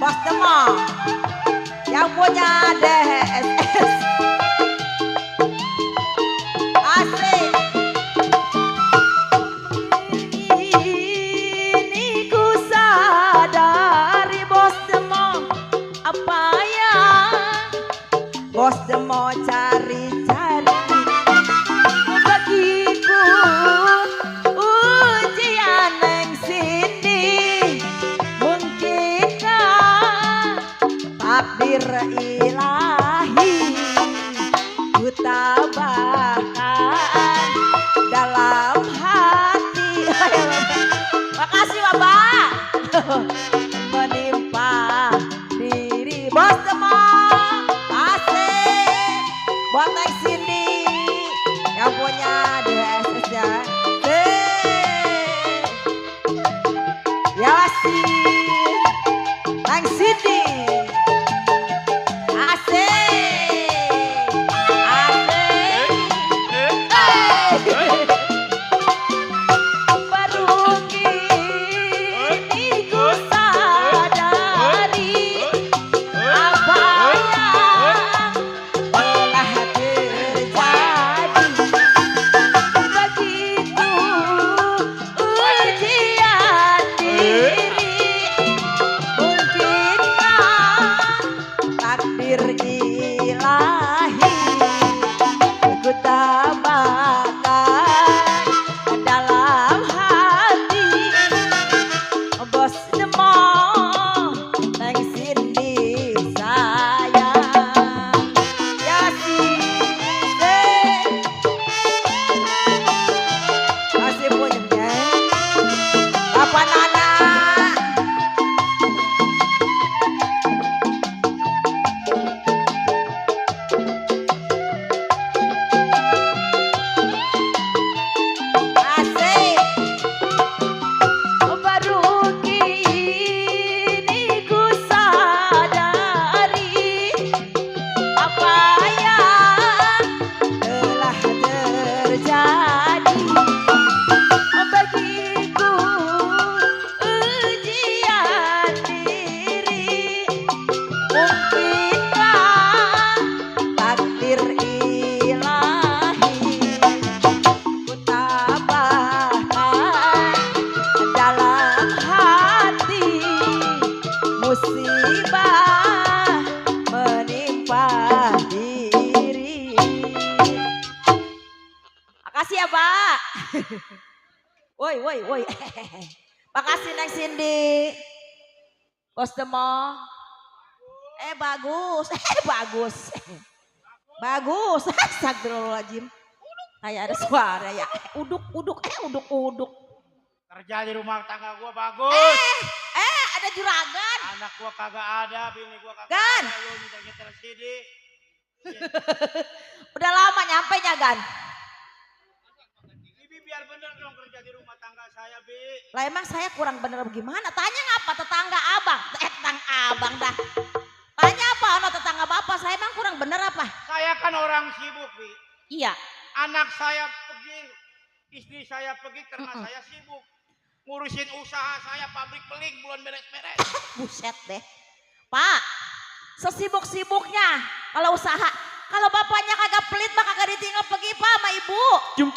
Bos Demo yang punya DSS asik. Ini ku sadari Bos Demo apa yang Bos Demo cari-cari bagiku. Ujian Neng Cindy mungkinkah takdir ilahi ku tabahkan dalam hati. Makasih Bapak. Menimpa diri Bos Demo asik. Buat Neng Cindy yang punya DSS ya. Ya sih Neng Cindy asik asik Makasih ya, Pak. Woi, woi, woi. Makasih Neng Cindy. Bos Demo. Bagus. Bagus. Bagus. Astagfirullahaladzim. Kayak ada suara ya. Uduk. Kerja di rumah tangga gua bagus. Ada juragan. Anak gua kagak ada, bini gua kagak Gan. ada. Lu nyetel CD. Udah lama nyampe nya, Gan. Bibi biar bener dong kerja di rumah tangga saya, Bi. Lah emang saya kurang bener gimana? Tanya ngapa tetangga abang? Tetangga abang dah. Tanya apa ono tetangga bapak? Saya emang kurang bener apa? Saya kan orang sibuk, Bi. Iya. Anak saya pergi, istri saya pergi karena saya sibuk. Ngurusin usaha saya, pabrik peling, belum beres-beres. Buset deh. Pak, sesibuk-sibuknya kalau usaha. Kalau bapaknya kagak pelit mah kagak ditinggal pergi Pak sama ibu. Cium.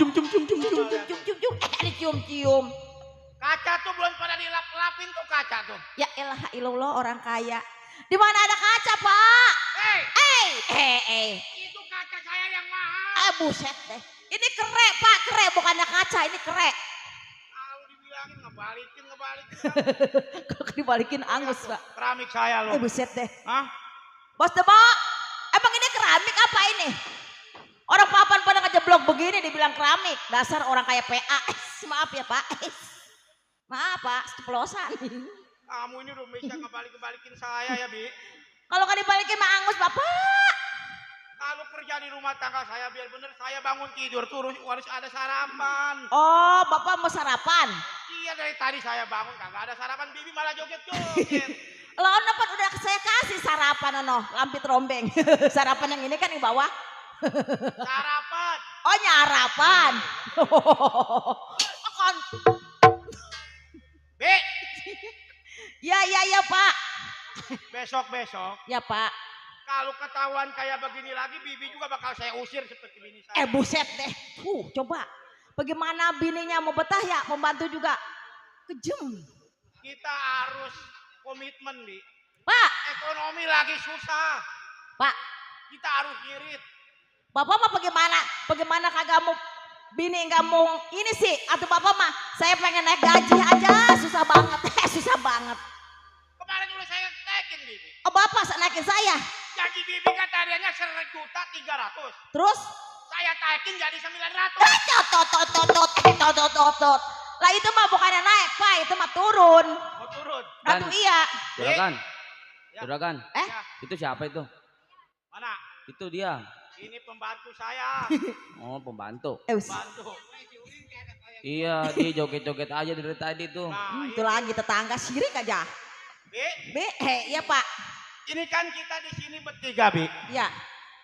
Dicium-cium. Kaca tuh belum pada dilap-lapin tuh kaca tuh. Ya elah ilallah orang kaya. Di mana ada kaca, Pak? Itu kaca saya yang mahal. Buset deh. Ini kere, Pak, kere bukannya kaca, ini kere. Kalau dibilangin ngebalikin. Kalau dibalikin angus, Pak. Keramik saya loh. Buset deh. Hah? Bos Demo, emang ini keramik apa ini? Orang papan pada ngejeblok begini dibilang keramik. Dasar orang kayak PA. Maaf ya, Pak. Maaf, Pak, ceplosan. Kamu ini udah bisa ngebalikin saya ya, Bi. Kalau nggak dibalikin mah angus, Bapak. Kalau kerja di rumah tangga saya biar bener, saya bangun tidur tuh harus ada sarapan. Oh, Bapak mau sarapan? Iya, dari tadi saya bangun kagak ada sarapan, Bibi malah joget-joget. Lo dapat udah saya kasih sarapan lampit rombeng. Sarapan yang ini kan yang bawah. Sarapan. Oh, nyarapan. Bi, Ya, Pak. besok Ya, Pak. kalau ketahuan kayak begini lagi, Bibi juga bakal saya usir seperti bini saya. Buset deh. Coba. Bagaimana bininya mau betah ya, membantu juga. Kejem. Kita harus komitmen, Bi. Pak. Ekonomi lagi susah. Pak. Kita harus ngirit. Bapak mah bagaimana kagak mau bini nggak mau ini sih? Atau Bapak mah saya pengen naik gaji aja, susah banget. Susah banget. Kemarin udah saya naikin, Bibi. Oh, Bapak naikin saya. Gaji Bibi kan tadinya 1.300.000. Terus? Saya naikin jadi 900. Tot. Lah itu mah bukannya naik, Pak, itu mah turun. Mau turun. Aduh iya. Juragan. Ya. Juragan. Ya. Itu siapa itu? Mana? Itu dia. Ini pembantu saya. Oh, pembantu. Bantu. Iya, dia joget-joget aja dari tadi tuh. Nah, Itu lagi tetangga sirik aja. Bi, Iya, Pak. ini kan kita di sini bertiga, Bi. Iya.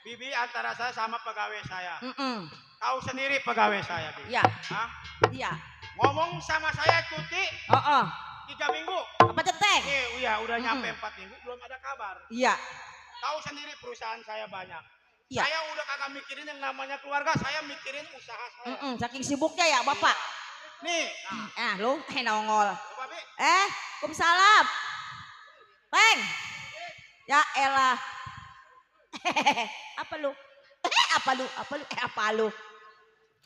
Bibi antara saya sama pegawai saya. Mm-mm. Tahu sendiri pegawai saya, Bi. Iya. Hah? Iya. Ngomong sama saya cuti 3 minggu. Apa centeng? Iya, udah nyampe 4 minggu belum ada kabar. Iya. Tahu sendiri perusahaan saya banyak. Iya. Saya udah kagak mikirin yang namanya keluarga, saya mikirin usaha saya. Saking sibuknya ya, Bapak. Nih, nah, Lu nongol. coba, Bi. Waalaikumsalam. Peng. Ya elah. Apa lu?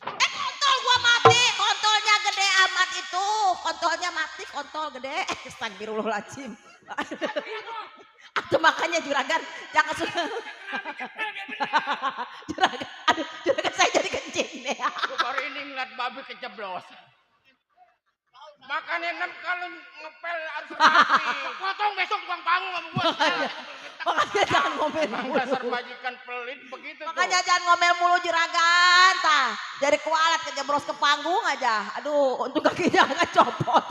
Kontol gua mati. Kontolnya gede amat itu. Kontolnya mati, kontol gede. Astagfirullahaladzim. Itu makanya juragan jangan suka. Juragan saya jadi kencing deh. Gue baru ini ngeliat babi keceplosan. Makanya kalau ngepel harus rapi. Potong besok tukang panggung sama gua. Makanya jangan ngomel Emang mulu. dasar majikan pelit begitu Makanya tuh. jangan ngomel mulu juragan, tah. Jadi kualat kejeblos ke panggung aja. Aduh, untuk kakinya nggak copot.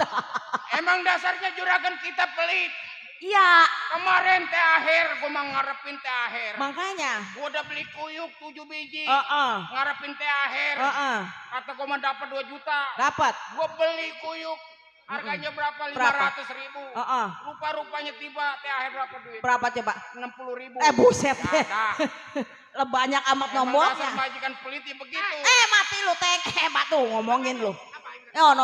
Emang dasarnya juragan kita pelit. Iya, Kemarin teh akhir gue mau ngarepin teh akhir. makanya. Gue udah beli kuyuk 7 biji. Ngarepin teh akhir. Kata gue mau dapat 2 juta. Dapat. Gue beli kuyuk. Harganya berapa? Berapa? 500.000. Rupa-rupanya tiba teh akhir berapa duit? Berapa coba? 60.000. Buset. Ada. Lah banyak amat Emang dasar nomornya. majikan pelit ya begitu. Mati lu, Teng. Hebat tuh ngomongin lu.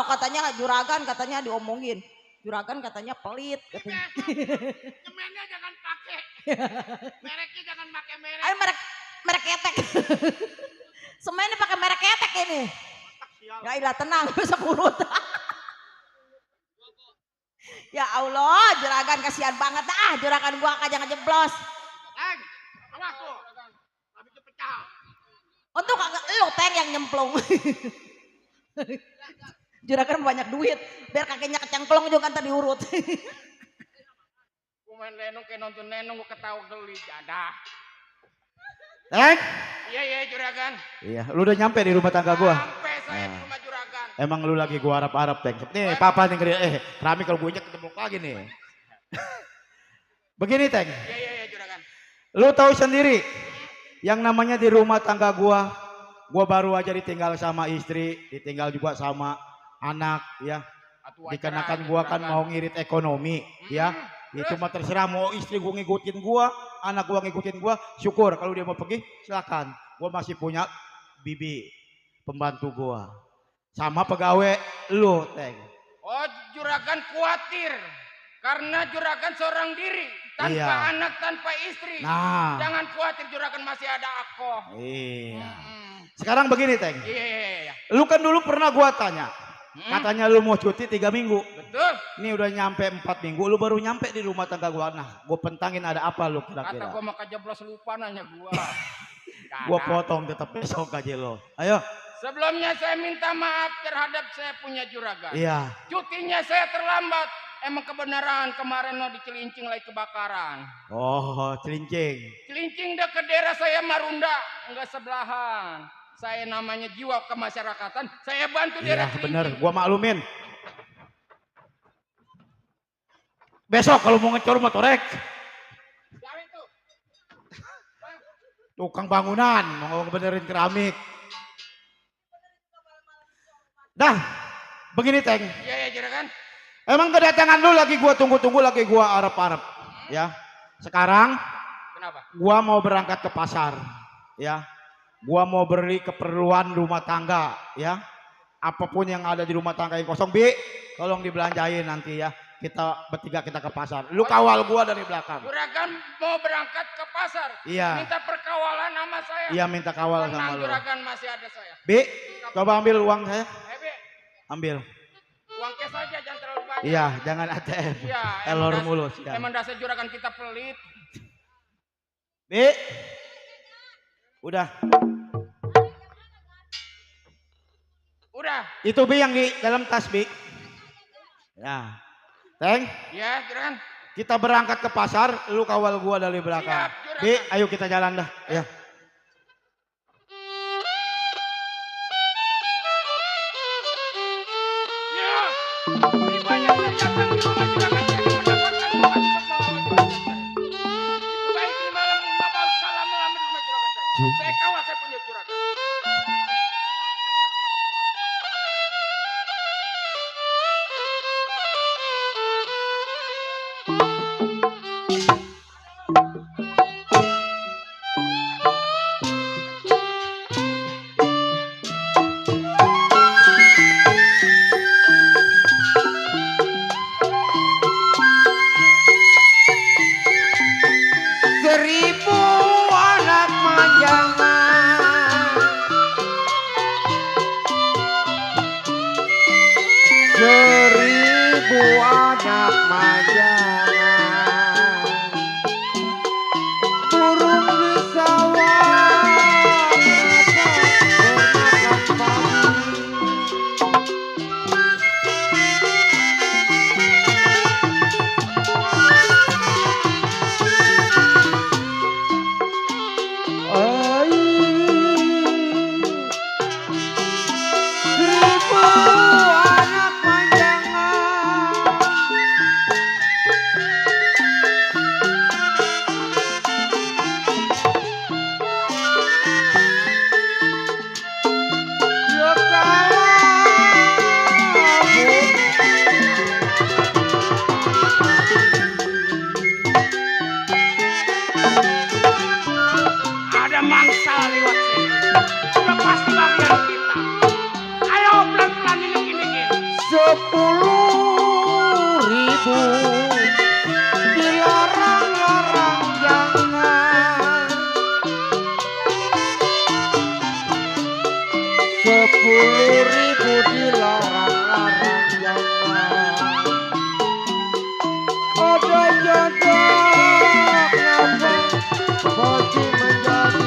Katanya juragan katanya diomongin. Juragan katanya pelit. Katanya. Semennya jangan pakai. Mereknya jangan pakai merek. Ayo merek ketek. Semennya pakai merek ketek ini. Ya ilah tenang sepurut. Ya Allah, juragan kasihan banget dah. Juragan gua kagak ngejeblos. Awas tuh. Habis itu pecah. Untung kagak lu Teng yang nyemplung. Juragan banyak duit, biar kakinya kecengklong juga ntar diurut. Gua main lenong kayak nonton lenong gua ketawa geli jadah. Iya juragan. Iya, lu udah nyampe di rumah tangga gua. Sampai saya di rumah juragan. Emang lu lagi gua harap-harap, Teng. Nih, papa nih Rami kalau gue ketemu lagi nih. Begini, Teng. Iya juragan. Lu tahu sendiri, yang namanya di rumah tangga gua baru aja ditinggal sama istri, ditinggal juga sama anak, ya. Dikarenakan gua kan mau ngirit ekonomi, ya. Itu mah terserah, mau istri gua ngikutin gua, anak gua ngikutin gua, syukur. Kalau dia mau pergi, silakan. Gua masih punya bibi, pembantu gua. Sama pegawai lu, Teng. Oh, juragan khawatir. Karena juragan seorang diri, tanpa anak, tanpa istri. Nah. Jangan khawatir, juragan masih ada aku. Iya. Sekarang begini, Teng. Iya. Lu kan dulu pernah gua tanya. Katanya lu mau cuti 3 minggu. Betul. Ini udah nyampe 4 minggu, lu baru nyampe di rumah tangga gua. Nah, gua pentangin ada apa lu kira-kira. Kata gua mau kejeblos lupa nanya gua. Gua potong tetap besok gaji lo. Ayo. Sebelumnya saya minta maaf terhadap saya punya juragan. Iya. Cutinya saya terlambat. Emang kebenaran kemarin mau di Cilincing lagi kebakaran. Oh, Cilincing. Cilincing dekat daerah saya Marunda, enggak sebelahan. Saya namanya jiwa kemasyarakatan, saya bantu daerah Iya, Cilincing. bener, gua maklumin. Besok kalau mau ngecor motorek. Tukang bangunan, mau benerin keramik. Dah, begini, Teng. Iya juragan. Emang kedatangan lu lagi gua tunggu-tunggu, lagi gua arep-arep, ya. Sekarang Kenapa? gua mau berangkat ke pasar, ya. Gua mau beli keperluan rumah tangga, ya. Apapun yang ada di rumah tangga yang kosong, Bi, tolong dibelanjain nanti ya. Kita bertiga kita ke pasar. Lu kawal gua dari belakang. Juragan mau berangkat ke pasar. Iya. Minta perkawalan sama saya. Iya, minta kawal Tenang, sama lu. juragan masih ada saya. Bi, coba ambil uang saya. Bi, Ambil. uang cash aja, jangan terlalu banyak. Iya, jangan ATM. Iya, Elor mulu sih. emang dasar juragan kita pelit. Bi. Udah. Udah. Itu Bi yang di dalam tas, Bi. Ya. Teng. Ya, juragan. Kita berangkat ke pasar, lu kawal gua dari belakang. Siap, juragan. Bi, ayo kita jalan dah. Ya. Ya. Ini banyak yang datang di rumah juragan saya mendapatkan bukan untuk mengawal juragan saya. Lebih baik di malam membawa salam malam di rumah juragan saya. Saya kawal, saya punya juragan. Seribu anak manjangan, seribu anak manjangan, burung di sawah bermakan padi. Seribu anak manjangan, ya Ada mangsa lewat sini. Sudah pasti bagian kita. Ayo pelan-pelan dikit-dikit. 10.000 dilarang-larang jangan, 10.000 aku dilarang-larang jangan. Ada jodoh kenapa masih menjadi.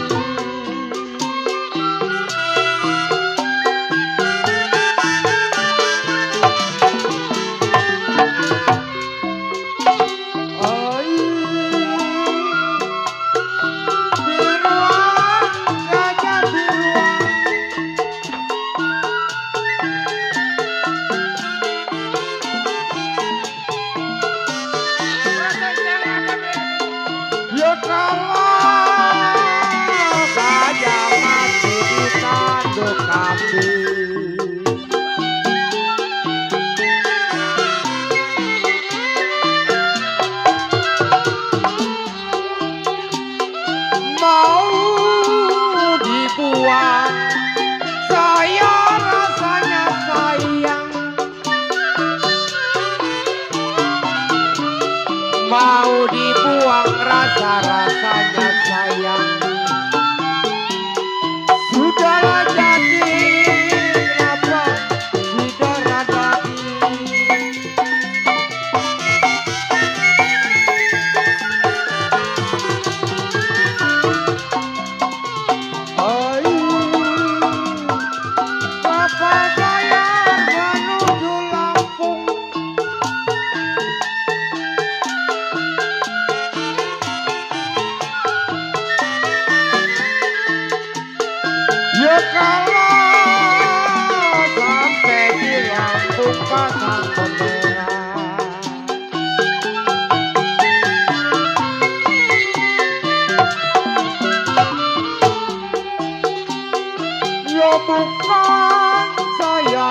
Mau dibuang rasa-rasanya sayang. Sudahlah jadi kenapa di darah daging. Ayo kapal saya menuju Lampung. Ya kalau sampai di Lampung pasang bendera. Ya bukan saya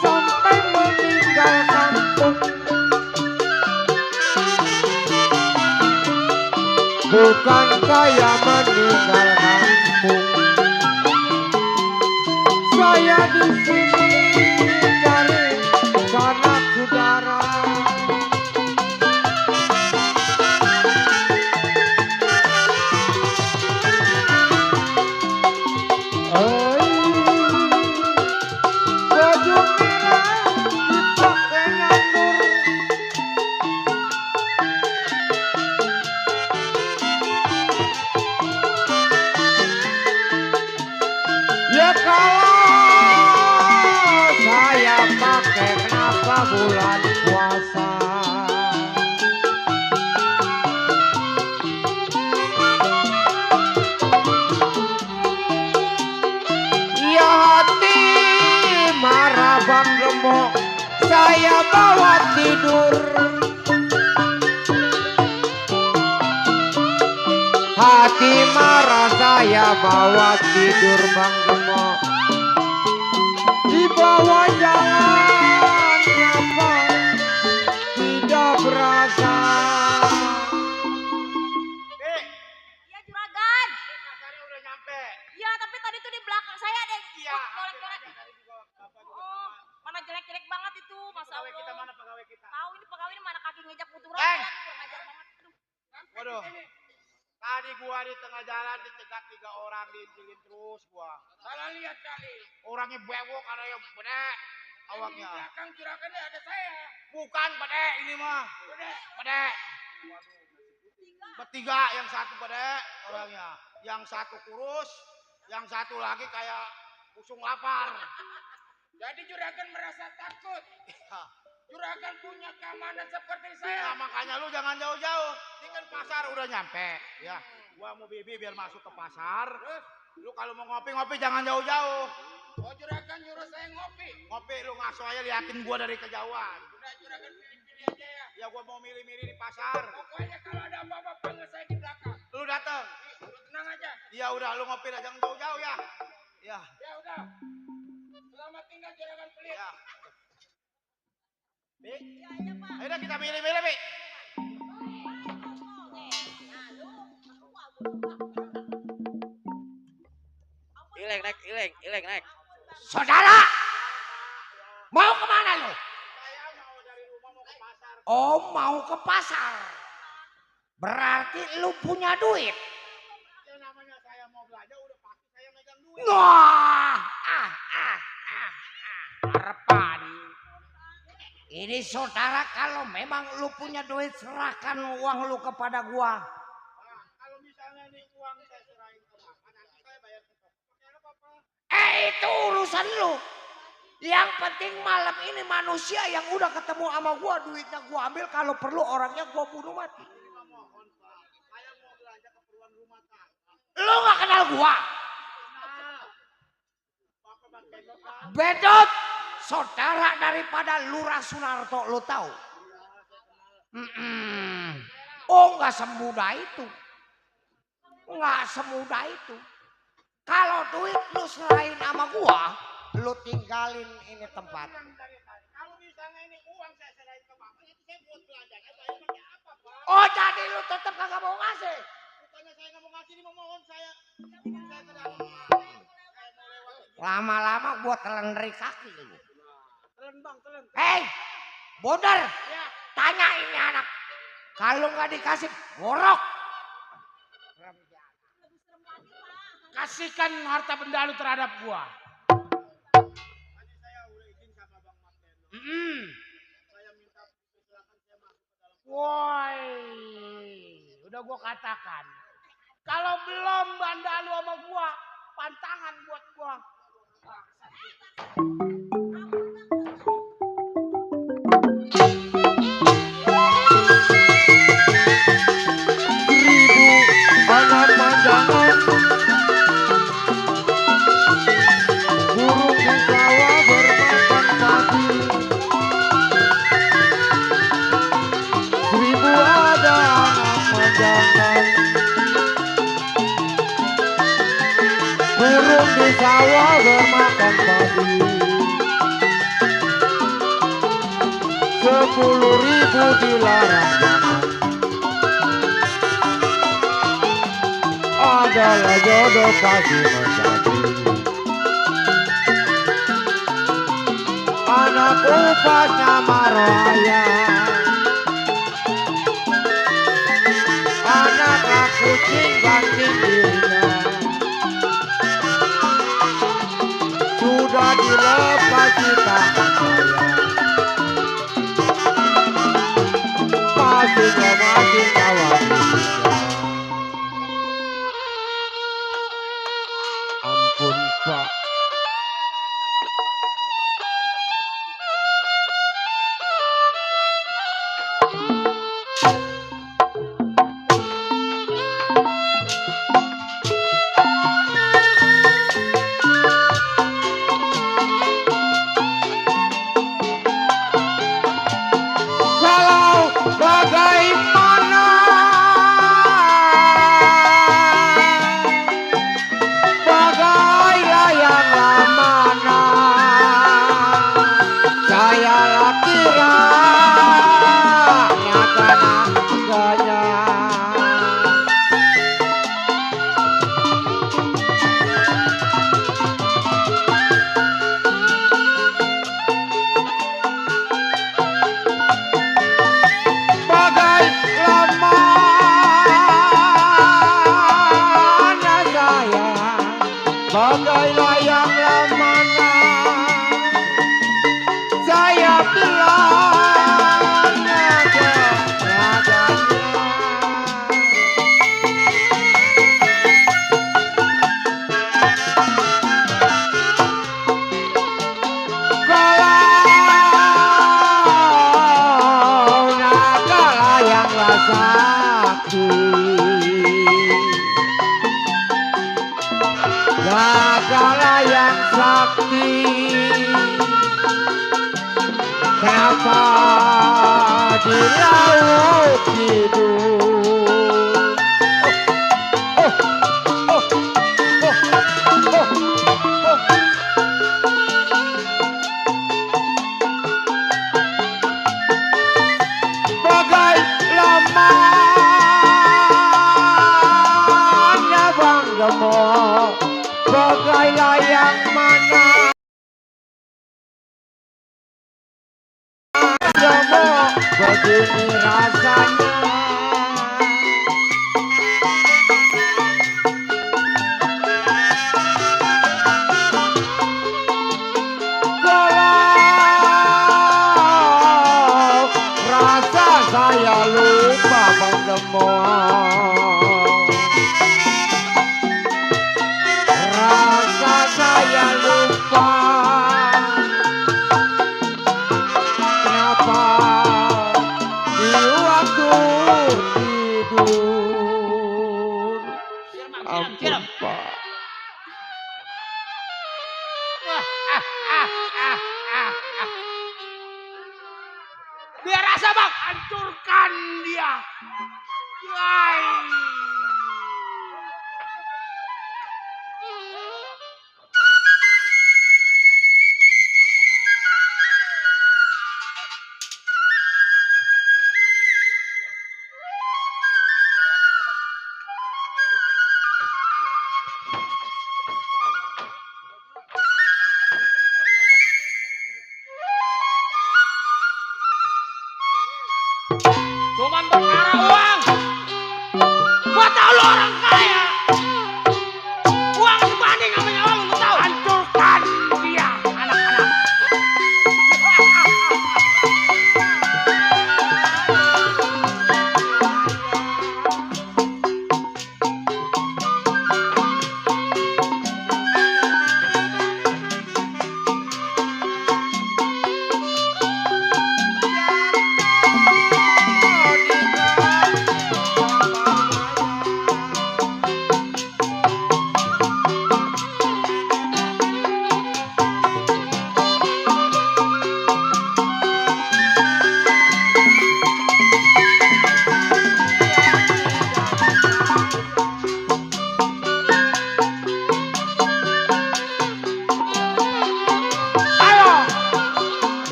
sampai meninggal kampung. Bukan saya meninggal kampung. Saya di sini cari sanak saudara. Baju merah dipakai nganggur. Ya kalau saya pakai kenapa bulan puasa. Ya hati marah Bang Gemuk, saya bawa tidur. Hati marah saya bawa tidur Bang Gemuk. Di bawah jalan kenapa tidak berasa. Iya juragan. Kasarnya udah nyampe. Iya tapi tadi tuh di belakang saya ada yang Iya. golek-golek. Oh, mana jelek-jelek banget itu, Mas Pegawai kita Allah. mana pegawai kita? Tahu ini pegawai ini mana kaki ngejak puturan Bang. lagi kurang ajar banget. Aduh. Waduh. Tadi gua di tengah jalan dicegat 3 orang, diincilin terus gua. Salah lihat kali. Orangnya bewok, ada yang bedek awaknya. Di belakang juragannya ada saya. Bukan bedek ini mah. Bedek. Bertiga, yang satu bedek orangnya. Yang satu kurus, yang satu lagi kayak usung lapar. Jadi juragan merasa takut. Juragan punya keamanan seperti saya. Nah, makanya lu jangan jauh-jauh. Ini kan pasar udah nyampe. Ya, gua mau bibi biar masuk ke pasar. Terus, lu kalau mau ngopi-ngopi jangan jauh-jauh. Oh, juragan nyuruh saya ngopi. Ngopi lu ngaso aja liatin gua dari kejauhan. Udah juragan pilih-pilih aja ya. Ya gua mau milih-milih di pasar. Pokoknya kalau ada apa-apa panggil saya di belakang. Lu datang. Lu tenang aja. Ya udah lu ngopi lah jangan jauh-jauh ya. Ya. Ya udah. Selamat tinggal juragan pelit. Ya. Bi, ayo kita milih-milih, Bi. Ileng naik. Saudara, mau kemana lo? Saya mau dari rumah mau ke pasar. Oh, mau ke pasar. Berarti lu punya duit. Ya namanya saya mau belanja udah pasti saya megang duit. Wah, Ini saudara, kalau memang lu punya duit serahkan uang lu kepada gua. Kalau misalnya ini uang saya serahin ke bapak, nanti saya bayar ke bapak. Itu urusan lu. Yang penting malam ini manusia yang udah ketemu sama gua, duitnya gua ambil, kalau perlu orangnya gua bunuh mati. Saya mau belanja keperluan rumah tangga. Lu gak kenal gua. Bedot, saudara daripada Lurah Sunarto, lu tahu? Oh, nggak semudah itu. Nggak semudah itu. Kalau duit lu serahin sama gua, lu tinggalin ini tempat. Kalau misalnya ini uang saya serahin ke bapak, itu saya buat belanjanya, bayar pakai apa, Pak? Oh, jadi lu tetap kagak mau ngasih? Bukannya saya nggak mau ngasih, ini memohon saya. Saya ke dalam. Lama-lama gua telan dari kaki lu. Telan bang, telan. Hei, Bodar, Ya. tanya ini anak. Kalau nggak dikasih, borok. Kasihkan harta benda lu terhadap gua. Tadi saya udah izin sama Bang Marteno. Saya minta silakan saya masuk ke dalam. Woi, udah gua katakan. Kalau belum banda lu sama gua, pantangan buat gua. Anak panjangan, burung di sawah bermakan padi. 1000 ada anak panjangan, burung di sawah bermakan padi. 10.000 dilarang makan. Adalah jodoh pasti menjadi anak upasnya maraya, anak kucing ganting dirinya, sudah dilepas di tangan saya, masing-masing kawan dirinya. Ampun Pak. Kalau bagaimana bagai layang lamana, saya kira naga-naganya. Bagai lamanya saya, bagai layang lamana, saya bilang naga-naganya. Kalau naga layanglah sakti, naga layang sakti, kenapa di laut hidup? Oh, oh, oh, oh, oh, oh. Bagai lamanya Bang Gemo, bagai layang mana Gemo, begini rasanya. Kalau Biar rasa bang, hancurkan dia. Yai. Cuman perkara uang. Buat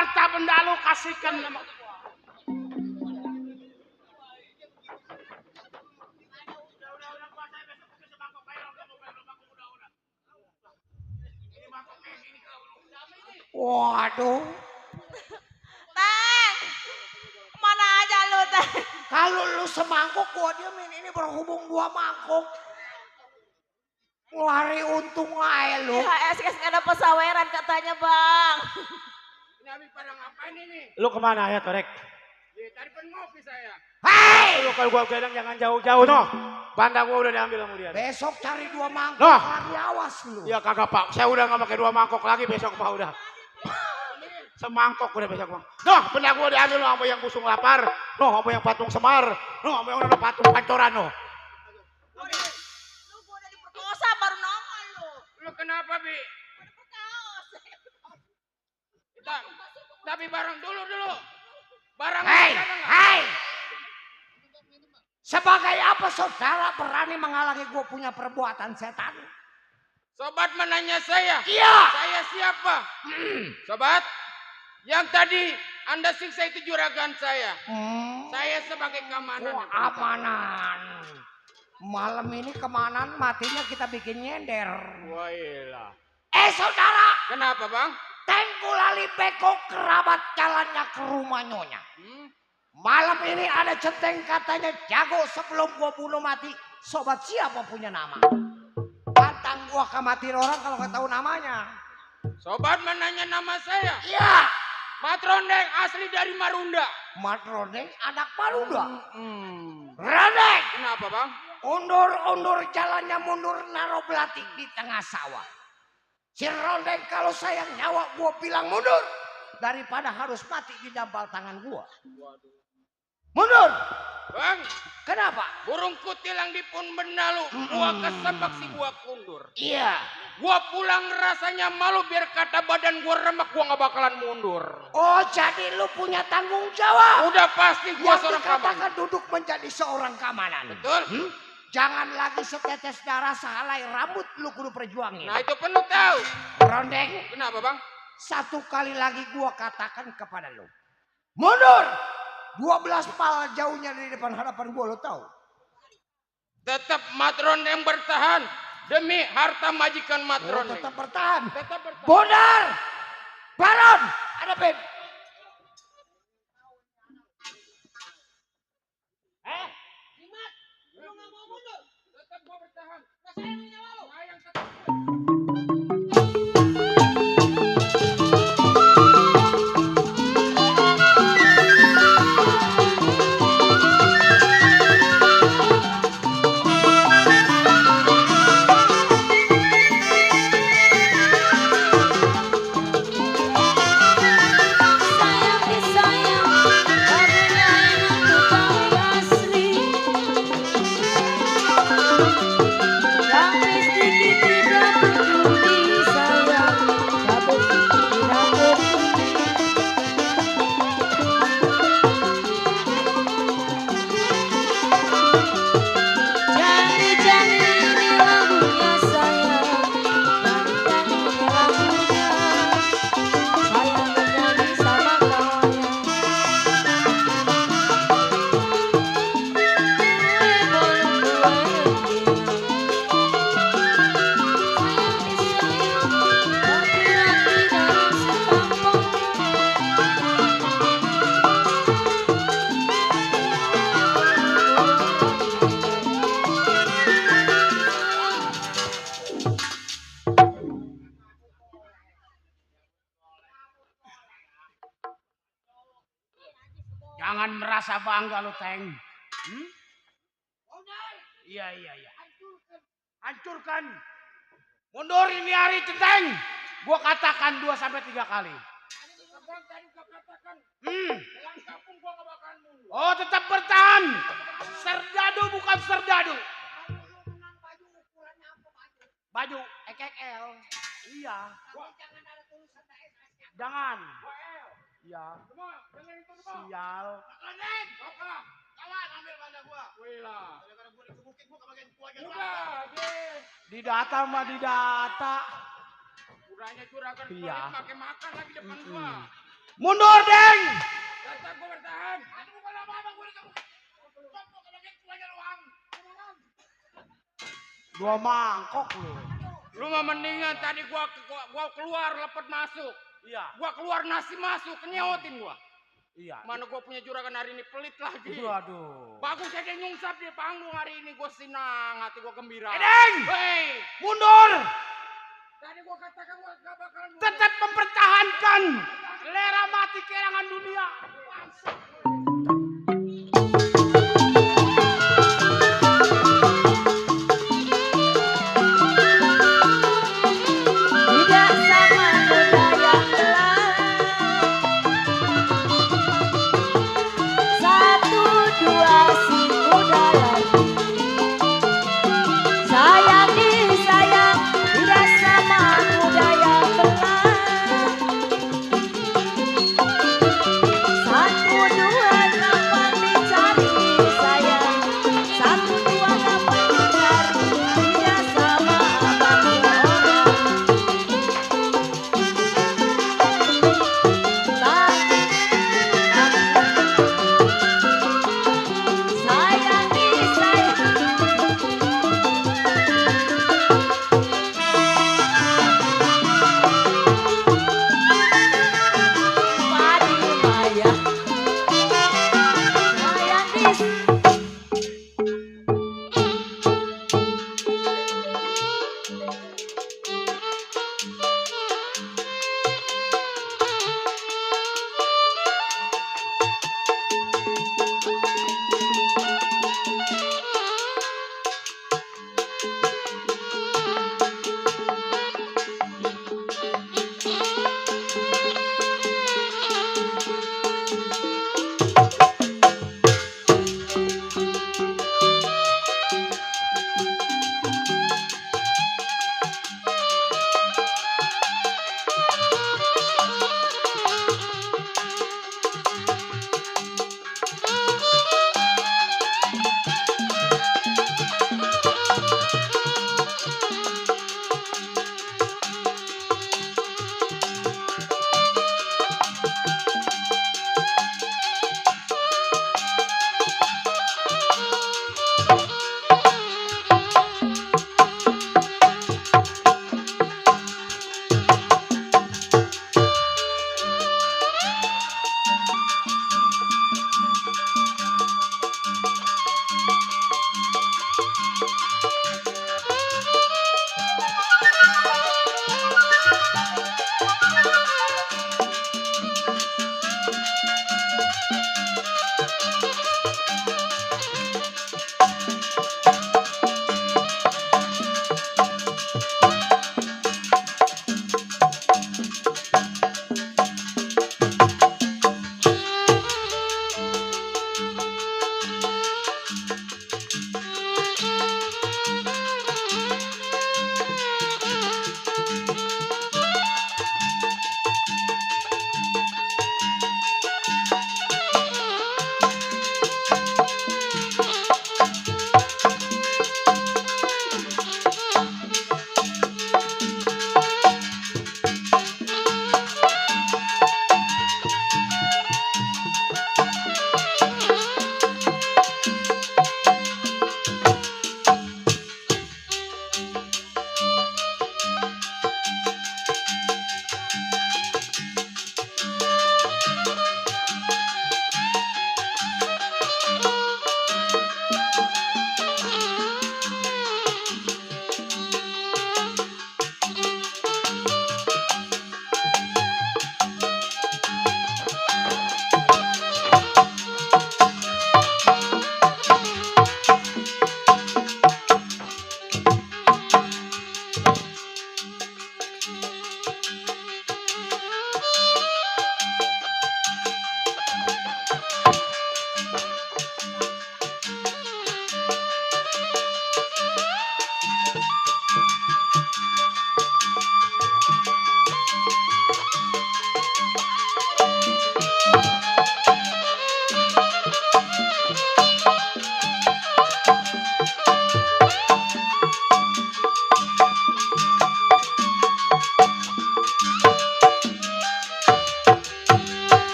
harta benda lu kasihkan sama Waduh. Teng, mana aja lu Teng? Kalau lu semangkuk gua diemin, ini berhubung 2 mangkuk. Lari untung aja lu. IHSS ada pesaweran katanya bang. ini habis pada ngapain ini? Lu kemana ya Torek? Ya, tadi pen ngopi saya. Hei! Lu kalau gua bilang jangan jauh-jauh noh. Bandang gua udah diambil sama dia. Besok cari 2 mangkok Noh. lagi, awas lu. Ya kagak Pak, saya udah nggak pakai 2 mangkok lagi besok Pak udah. Semangkok udah besok Pak. Noh, benda gua diambil noh sama yang busung lapar, noh sama yang patung Semar, noh sama yang ada patung Pancoran noh. Lu gua udah diperkosa baru nongol lu. Lu kenapa, Bi? Tapi barang dulu. Barang Hei, ada nggak? hei. Sebagai apa saudara berani menghalangi gue punya perbuatan setan? Sobat menanya saya. Iya. Saya siapa? Sobat, yang tadi Anda siksa itu juragan saya. Saya sebagai keamanan. Oh, amanan. Malam ini kemanan matinya kita bikin nyender. Wailah. Saudara. Kenapa, Bang? Tengku lali beko kerabat jalannya ke rumah nyonya. Malam ini ada centeng katanya jago sebelum gua bunuh mati. Sobat siapa punya nama? Pantang gua kematiin orang kalau nggak tahu namanya. Sobat menanya nama saya. Iya. Matrondeng asli dari Marunda. Matrondeng anak Marunda. Rondeng. Kenapa, Bang? Undur-undur jalannya mundur naruh belatik di tengah sawah. Si Rondeng kalau sayang nyawa gua bilang mundur. Daripada harus mati di dampal tangan gua. Mundur. Bang, Kenapa? burung kutilang di pun benalu. Gua kesembak si gua kundur. Iya. Gua pulang rasanya malu biar kata badan gua remek gua nggak bakalan mundur. Oh, jadi lu punya tanggung jawab. Udah pasti gua Yang seorang kaman. dikatakan duduk menjadi seorang keamanan. Betul? Jangan lagi setetes darah sehalai rambut lu kudu perjuangin. Nah itu penuh tahu. Rondeng, Kenapa, Bang? satu kali lagi gua katakan kepada lu. Mundur. 12 pal jauhnya dari depan hadapan gua, lu tahu. Tetap Matrondeng bertahan demi harta majikan Matrondeng. Tetap bertahan. Tetap bertahan. Bodar. Baron, ada Ben. Lu nggak mau mundur. Tetap gua bertahan. Saya nyawa lu. Saya yang tetap. Jangan merasa bangga lu, Teng. Iya. Hancurkan. Mundur ini hari Centeng. Gua katakan 2 sampai 3 kali. Oh, tetap bertahan. Serdadu bukan serdadu. Baju XXL. Iya. Jangan. Iya. Sial. Didata mah didata. Kurangnya juragan Iya. pakai makan lagi depan gua. Mundur, Deng. Tetap gue bertahan. Itu bukan apa-apa gue dikabuk. Dua mangkok lu. Lu mah mendingan tadi gua keluar lepet masuk. Iya. Gua keluar nasi masuk, kenyawatin gua. Iya. Mana gua punya juragan hari ini pelit lagi. Aduh. Bagus aja nyungsap di panggung hari ini, gua senang, hati gua gembira. Deng! Hei, Mundur. tadi gua katakan gua gak bakalan Tetap mempertahankan selera mati kerangan dunia. Tidak sama budaya Belang. Satu dua si muda lagi. Sayang disayang tidak sama budaya Belang. Satu dua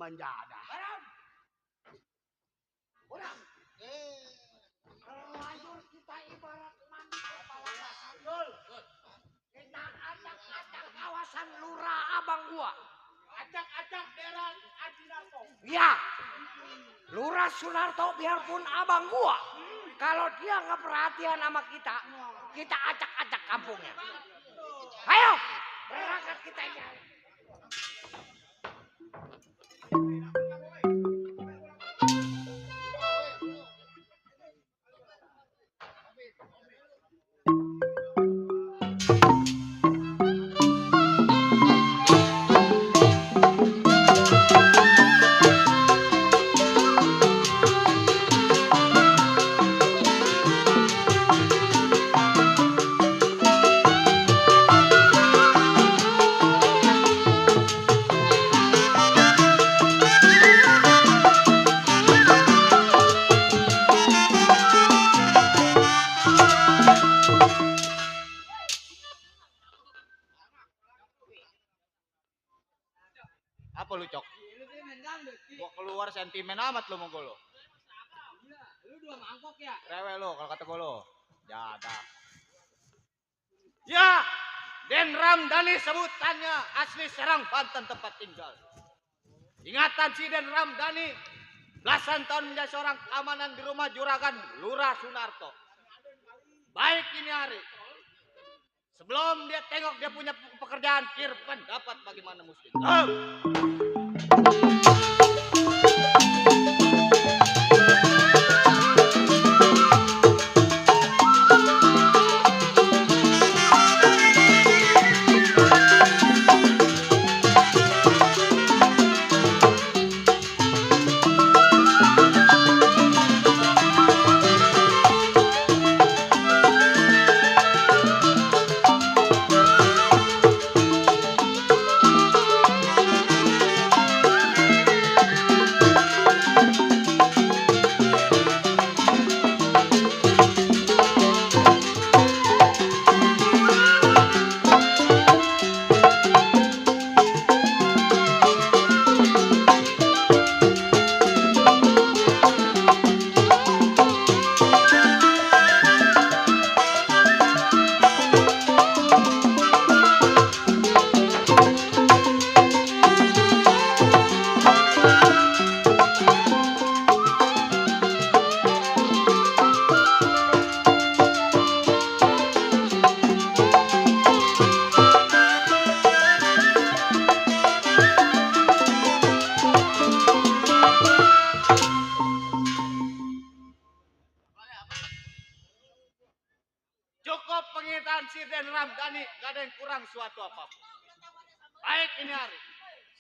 menjadah. Orang. Lanjut kita ibarat mandi kepala sandul. Kita acak-acak kawasan Lurah Abang gua. Acak-acak daerah Ajinarto. Ya. Lurah Sunarto biarpun abang gua. Kalau dia nggak perhatian sama kita, kita acak-acak kampungnya. Ayo, berangkat kita nyari. Apa lu cok? Gua keluar sentimen amat lu monggo lu. Lu 2 mangkok ya? Rewel lu kalau kata gua lu. Jadah. Ya, Den Ramdhani sebutannya asli Serang, Banten tempat tinggal. Ingatan si Den Ramdhani belasan tahun menjadi seorang keamanan di rumah juragan Lurah Sunarto. Baik ini hari. Sebelum dia tengok dia punya pekerjaan kir pendapat bagaimana mesti. Cukup pengintaan si Den Ramdhani, gak ada yang kurang suatu apapun. Baik ini hari.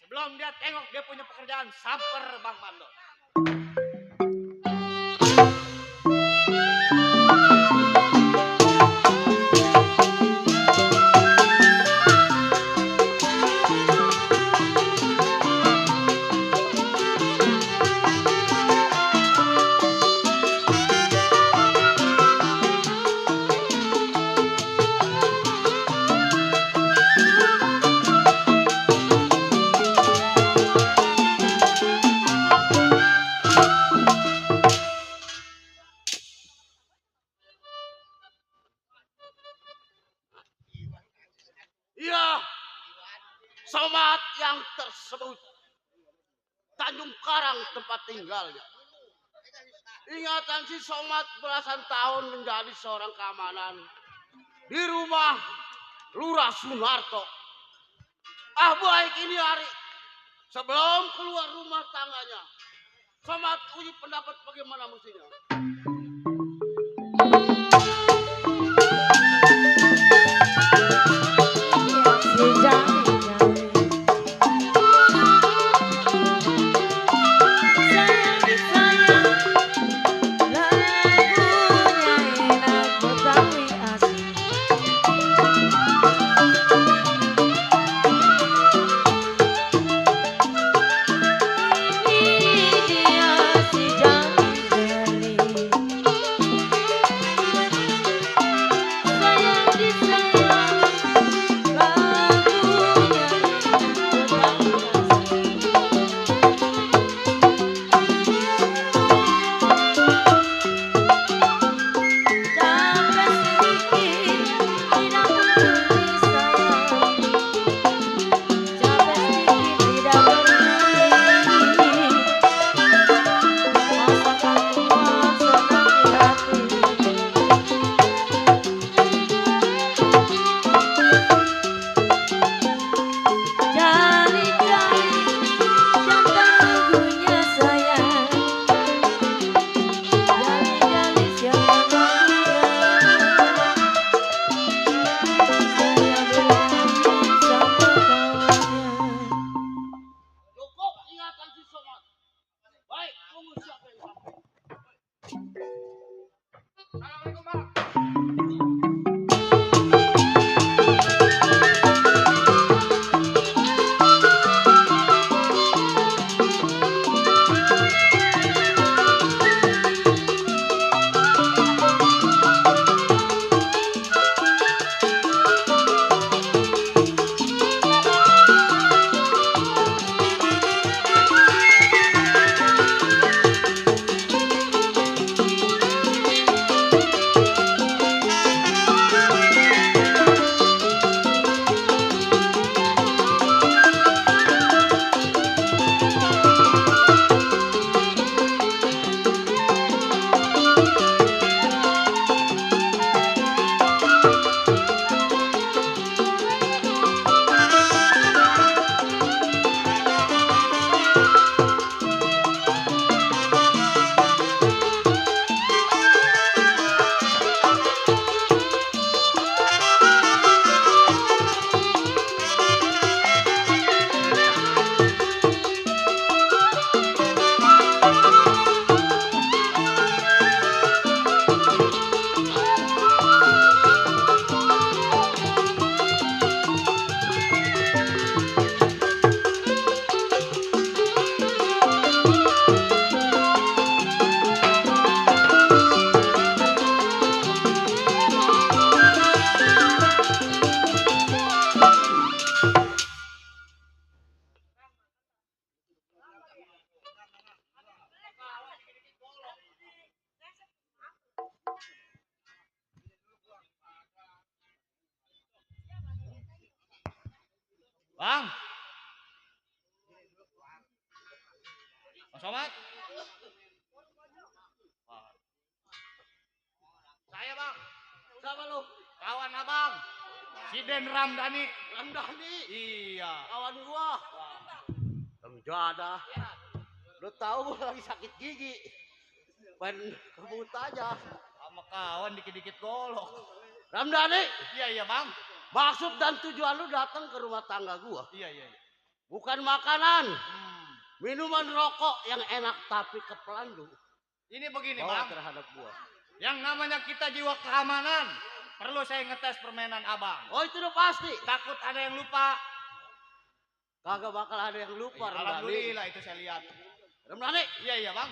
Sebelum dia tengok dia punya pekerjaan, samper Bang Mandor. Ya, somat yang tersebut Tanjung Karang tempat tinggalnya. Ingatan si somat belasan tahun menjadi seorang keamanan di rumah Lurah Sunarto. Baik ini hari. Sebelum keluar rumah tangganya, somat uji pendapat bagaimana mestinya. Assalamualaikum bang. Bang. Mas Somad. Saya bang. Siapa lu? Kawan abang. Si Den Ramdhani. Ramdhani? Iya. Kawan gua. Dah. Lu tahu gua lagi sakit gigi. Pengen kebut aja. Sama kawan dikit-dikit golok. Ramdhani? Iya bang. Maksud dan tujuan lu datang ke rumah tangga gua. Iya. Bukan makanan. Minuman rokok yang enak tapi kepelandu. Ini begini bang. Terhadap gua. Yang namanya kita jiwa keamanan. Perlu saya ngetes permainan abang. Oh itu udah pasti. Takut ada yang lupa. Kagak bakal ada yang lupa. Alhamdulillah itu saya lihat. Ramdhani? Iya bang.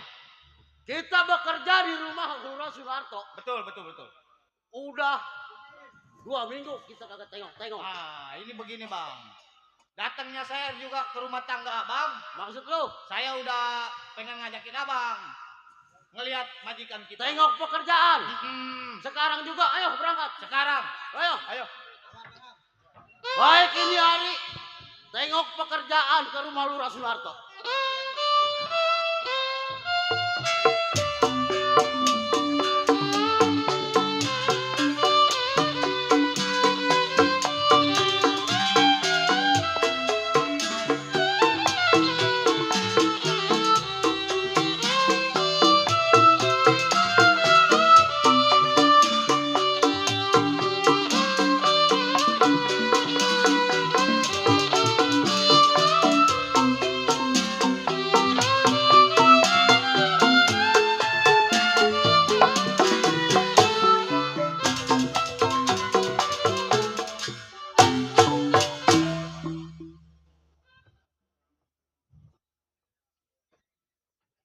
Kita bekerja di rumah Lurah Sunarto. Betul. Udah 2 minggu kita kagak tengok. Ah ini begini bang. Datangnya saya juga ke rumah tangga abang. Maksud lu? Saya udah pengen ngajakin abang ngelihat majikan kita. Tengok pekerjaan. Sekarang juga, ayo berangkat. Sekarang. Ayo. Baik ini hari. Tengok pekerjaan ke rumah Lurah Sunarto.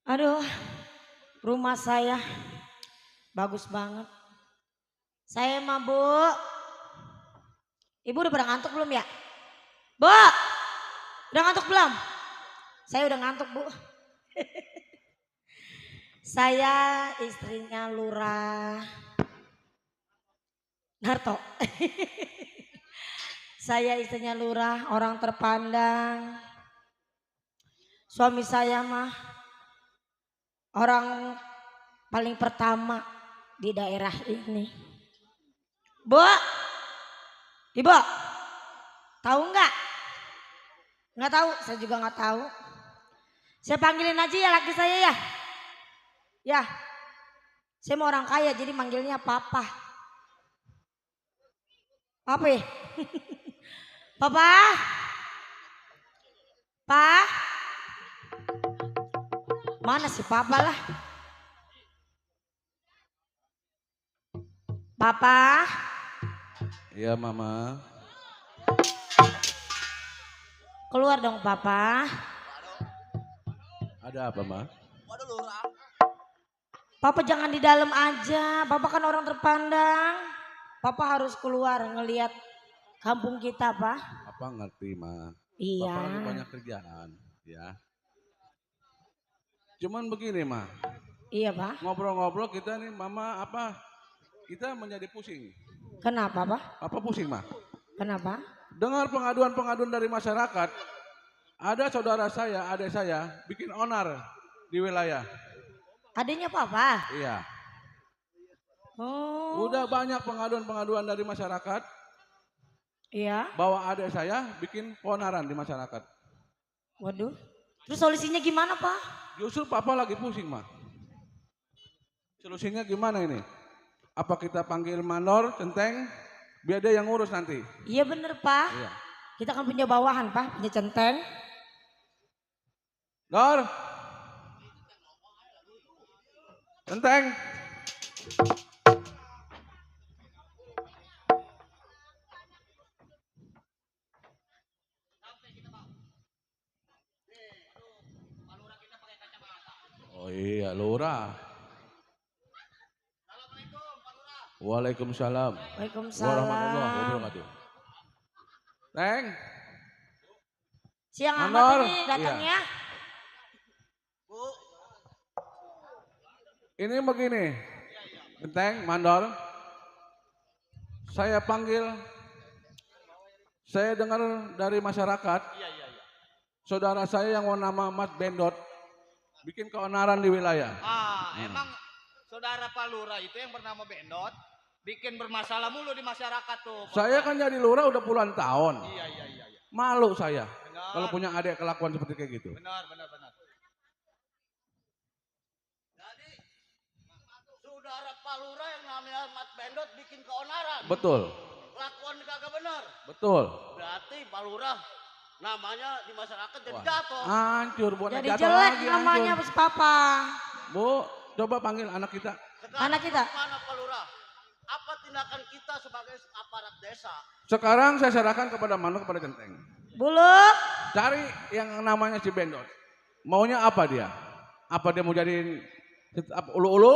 Aduh, rumah saya bagus banget. Saya mah Bu. Ibu udah pada ngantuk belum ya? Bu, udah ngantuk belum? Saya udah ngantuk Bu. Saya istrinya Lurah Narto. Saya istrinya Lurah, orang terpandang. Suami saya mah orang paling pertama di daerah ini. Bu, Ibu, tahu nggak? Nggak tahu, saya juga nggak tahu. Saya panggilin aja ya laki saya ya. Ya, saya mau orang kaya jadi manggilnya Papa. Apa ya? Papa? Pa? Mana si Papa lah? Papa. Iya, Mama. Keluar dong, Papa. Ada apa, Ma? Papa jangan di dalam aja. Papa kan orang terpandang. Papa harus keluar ngelihat kampung kita, Pak. Apa ngerti, Ma? Iya. Papa lagi banyak kerjaan, ya. Cuman begini, Ma. Iya, Pak. Ngobrol-ngobrol kita nih, Mama kita menjadi pusing. Kenapa, Pak? Apa pusing, Ma? Kenapa? Dengar pengaduan-pengaduan dari masyarakat. Ada saudara saya, adik saya, bikin onar di wilayah. Adanya Papa? Iya. Oh. Udah banyak pengaduan-pengaduan dari masyarakat. Iya. Bahwa adik saya bikin keonaran di masyarakat. Waduh. Terus solusinya gimana, Pak? Justru Papa lagi pusing, Ma. Solusinya gimana ini? Apa kita panggil Mandor, Centeng, biar dia yang ngurus nanti? Iya bener, Pak. Iya. Kita kan punya bawahan, Pak. Punya Centeng. Dor. Centeng. Oh iya, Lurah. Waalaikumsalam. Waalaikumsalam. Warahmatullahi wabarakatuh. Teng. Siang Mandor. amat ini datangnya. Ini begini. Centeng, Mandor. Saya panggil. Saya dengar dari masyarakat. Saudara saya yang mau nama Mas Bendot bikin keonaran di wilayah. Emang saudara Pak Lurah itu yang bernama Bendot bikin bermasalah mulu di masyarakat tuh. Saya kan jadi lurah udah puluhan tahun. Iya. Malu saya Benar. kalau punya adik kelakuan seperti kayak gitu. Benar. Jadi saudara Pak Lurah yang namanya Mas Bendot bikin keonaran. Betul. Kelakuan kagak benar. Betul. Berarti Pak Lurah namanya di masyarakat jadi jatuh. Hancur buat Jadi jatuh jelek lagi, namanya hancur. bos Papa. Bu, coba panggil anak kita. Sekarang Anak kita. Mana Pak Lurah? Apa tindakan kita sebagai aparat desa? Sekarang saya serahkan kepada Manu, kepada Centeng. Buluk. Cari yang namanya si Bendot. Maunya apa dia? Apa dia mau jadiin setap ulu-ulu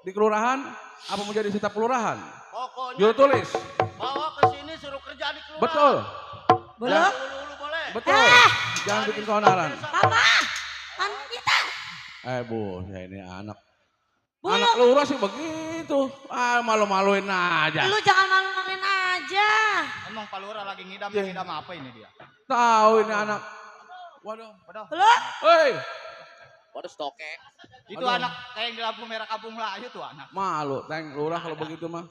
di kelurahan? Apa mau jadi setap kelurahan? Pokoknya Juru tulis. bawa ke sini suruh kerja di kelurahan. Betul. Buluk. Ulu-ulu boleh. Betul. Jangan bikin keonaran. Papa. Anak kita. Bu, saya ini anak. Buluk. Anak lurah sih begitu. Malu-maluin aja. Lu jangan malu-maluin aja. Emang Pak Lurah lagi ngidam apa ini dia? Tahu ini anak. Waduh. Buluk. Hei. Waduh stoke. Itu Aduh. anak kayak yang di lampu merah kampung Melayu tuh anak. Malu, Teng. Lurah kalau begitu mah.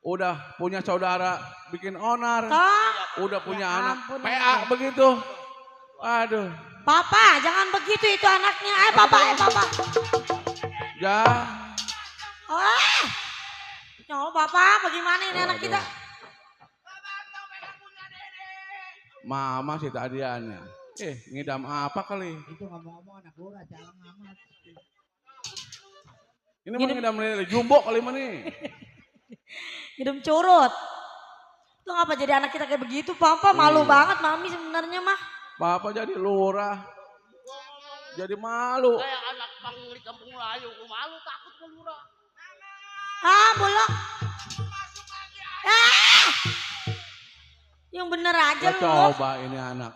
Udah punya saudara bikin onar. Toh. Udah punya Ya anak ampun, PA anak. begitu. Aduh. Papa, jangan begitu itu anaknya. Papa. Ya. Oh, Papa, bagaimana ini anak kita? Mama sih tadiannya. Ngidam apa kali? Itu ngomong-ngomong anak lurah jangan amat. Ini mah ngidam lele jumbo kali mah nih. Hidung curut. Itu ngapa jadi anak kita kayak begitu, Papa? Malu Iya. banget Mami sebenarnya mah. Papa jadi lurah. Jadi malu. Kayak anak pangli kampung Melayu, gua malu takut ke lurah. Buluk. Yang bener aja lu. Coba ini anak.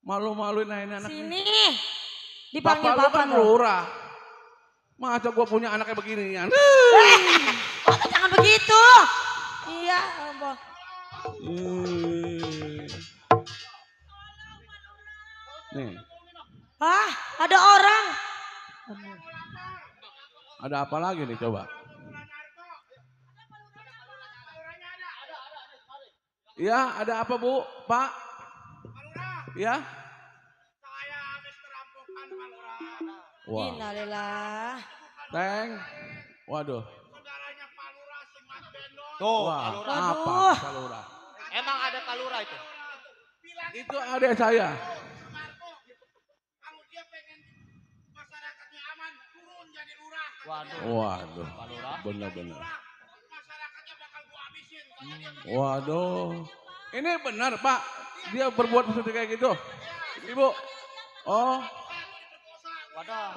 Malu-maluin ini anak. Sini. Dipanggil Bapak lu Papa kan dong. lurah. Masa gua punya anak kayak beginian? Papa jangan begitu. Iya, Papa. Nih, Ada orang. ada apa lagi nih coba? Iya, ada apa Bu? Pak? Iya? Saya habis kerampokan Pak Lurah. Wah, Innalillah. Teng. Waduh. Saudaranya Pak Lurah si Mas Bendot. Tuh, Wah, Pak Lurah. apa? Aduh. Pak Lurah? Emang ada Pak Lurah itu? Itu adik saya. Marco, kalau dia pengen masyarakatnya aman, turun jadi lurah. Waduh. Waduh, Pak Lurah. bener-bener. Masyarakat Waduh. Ini benar Pak, dia berbuat seperti kayak gitu. Ibu. Oh.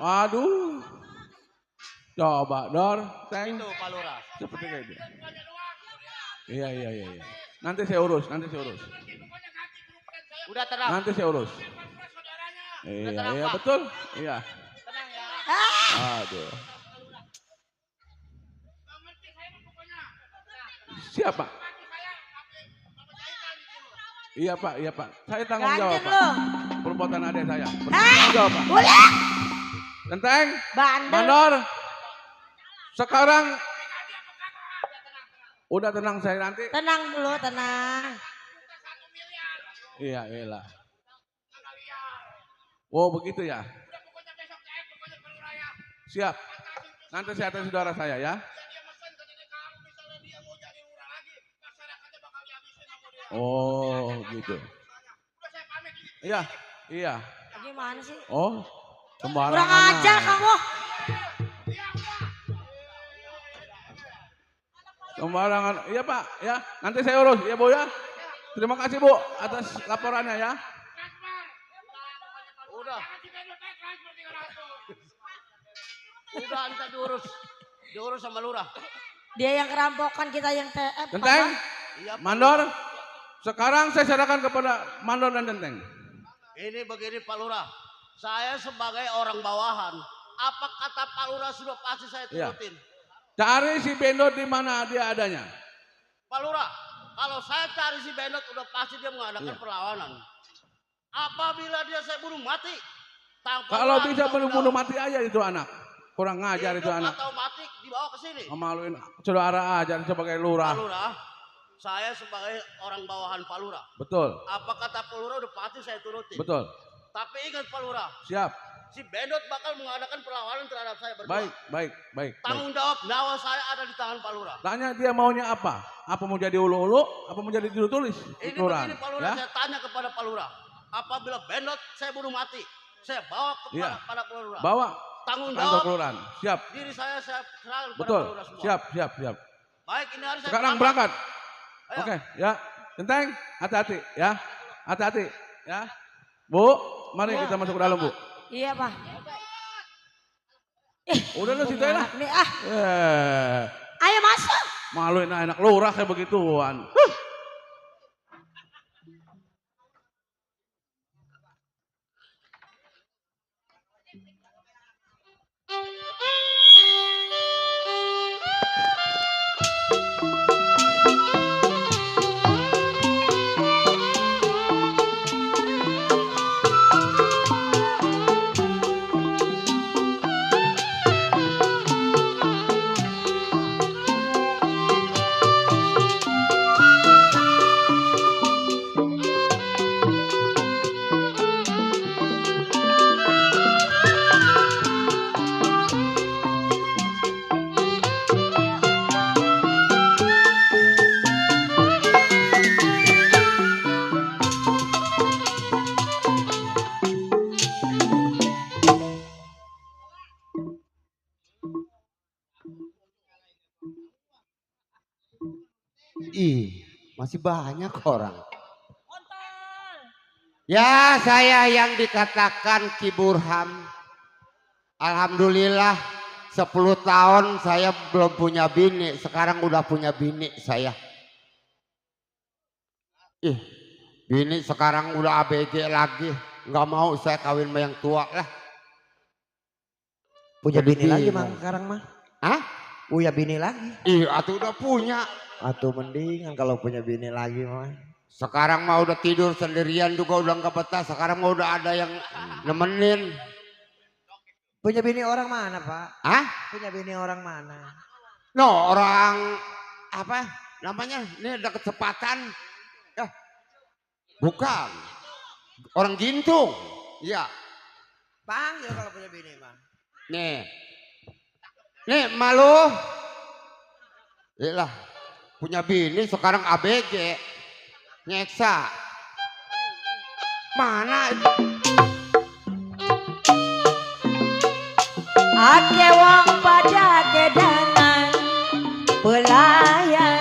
Waduh. Coba Dor, Teng. Itu Pak Lurah. Seperti kayak gitu. Iya. Nanti saya urus. Udah tenang. Nanti saya urus. Iya betul. Iya. Tenang ya. Aduh. Siapa? Iya Pak. Saya tanggung jawab Ganjen Pak. lu. Perbuatan adik saya. Bertanggung jawab Pak. Boleh. Genteng. Bandel. Mandor. Sekarang. Udah tenang saya nanti. Tenang dulu, tenang. Iya, iyalah. Oh begitu ya. Siap. Nanti saya atas saudara saya ya. Oh gitu. Iya. Gimana sih? Oh sembarangan. Kurang ajar kamu. Sembarangan. Iya Pak ya. Nanti saya urus ya Bu ya. Terima kasih Bu atas laporannya ya. Udah ente diurus sama lurah. Dia yang kerampokan, kita yang TF. Genteng, Iya, Pak. Mandor. Sekarang saya serahkan kepada Mandor dan Genteng. Ini begini Pak Lurah. Saya sebagai orang bawahan, apa kata Pak Lurah sudah pasti saya Iya. turutin. Cari si Bendot di mana dia adanya. Pak Lurah, kalau saya cari si Bendot udah pasti dia mengadakan Iya. perlawanan. Apabila dia saya bunuh mati, tanpa Kalau lurah, bisa tanggung bunuh jawab. mati aja itu anak. Kurang ngajar itu Hidup anak. atau mati dibawa ke sini. Memaluin saudara aja sebagai lurah. Pak Lurah, saya sebagai orang bawahan Pak Lurah. Betul, Apa kata Pak Lurah udah pasti saya turutin. betul. Tapi ingat Pak Lurah, Siap. si Bendot bakal mengadakan perlawanan terhadap saya berdua. Baik. Tanggung jawab nyawa saya ada di tangan Pak Lurah. Tanya dia maunya apa? Apa mau jadi ulu-ulu? Apa mau jadi tulis? Ini Kelurahan. begini Pak Lurah, Ya? saya tanya kepada Pak Lurah. Apabila Bendot saya bunuh mati, saya bawa kepada Iya. pada Pak Lurah. Bawa Tanggung kantor jawab kelurahan. Siap. diri saya serahkan kepada Betul. Pak Lurah semua. Siap. Baik, ini hari saya Sekarang berangkat. Ayo. Oke, ya. Genteng, hati-hati ya. Hati-hati ya. Bu, mari kita masuk ke dalam, Bu. Iya, Pak. Udah lu situ lah. Nih, ah. Ayo masuk. Maluin anak lurah kayak begituan. Ih, masih banyak orang. Ya, saya yang dikatakan Ki Burham. Alhamdulillah 10 tahun saya belum punya bini, sekarang udah punya bini saya. Ih, bini sekarang udah ABG lagi, nggak mau saya kawin sama yang tua lah. Punya Jadi bini lagi bingung. mang sekarang mah. Hah? Punya bini lagi. Ih, atuh udah punya. Atau mendingan kalau punya bini lagi mah. Sekarang mah udah tidur sendirian juga udah nggak betah. Sekarang mah udah ada yang nemenin. Punya bini orang mana Pak? Hah? Punya bini orang mana? No, orang apa namanya? Ini ada kecepatan. Ya. Bukan. Orang Gintung. Iya. Panggil kalau punya bini mah. Nih. Nih, malu. Iyalah. Punya bini sekarang ABG. Nyeksa. Mana? Ake wong pada kedangan pelayan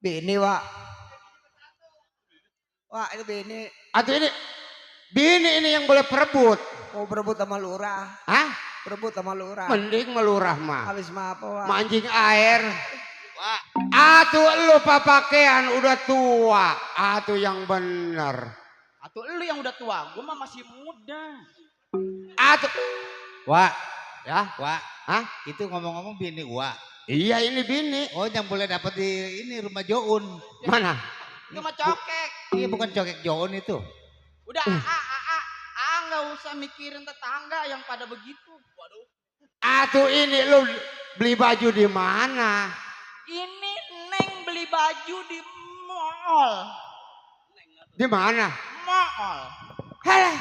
Bini, Wak. Wak, itu bini. Atau ini bini ini yang boleh perebut. Mau berebut sama lurah. Hah? Berebut sama lurah. Mending melurah mah. Habis mah apa, Wak? Mancing air. Atuh lu pakaian udah tua. Atuh yang bener. Atau lu yang udah tua, gua mah masih muda. Atuh. Wak, Ya? Wak, Hah? itu ngomong-ngomong bini Wak. Iya ini bini. Oh, yang boleh dapat di ini rumah Joun. Mana? Itu mah cokek. Iya, bukan cokek Joun itu. Udah nggak usah mikirin tetangga yang pada begitu. Waduh. Atuh ini lu beli baju di mana? Ini Neng beli baju di mall. Di mana? Mall. Halah.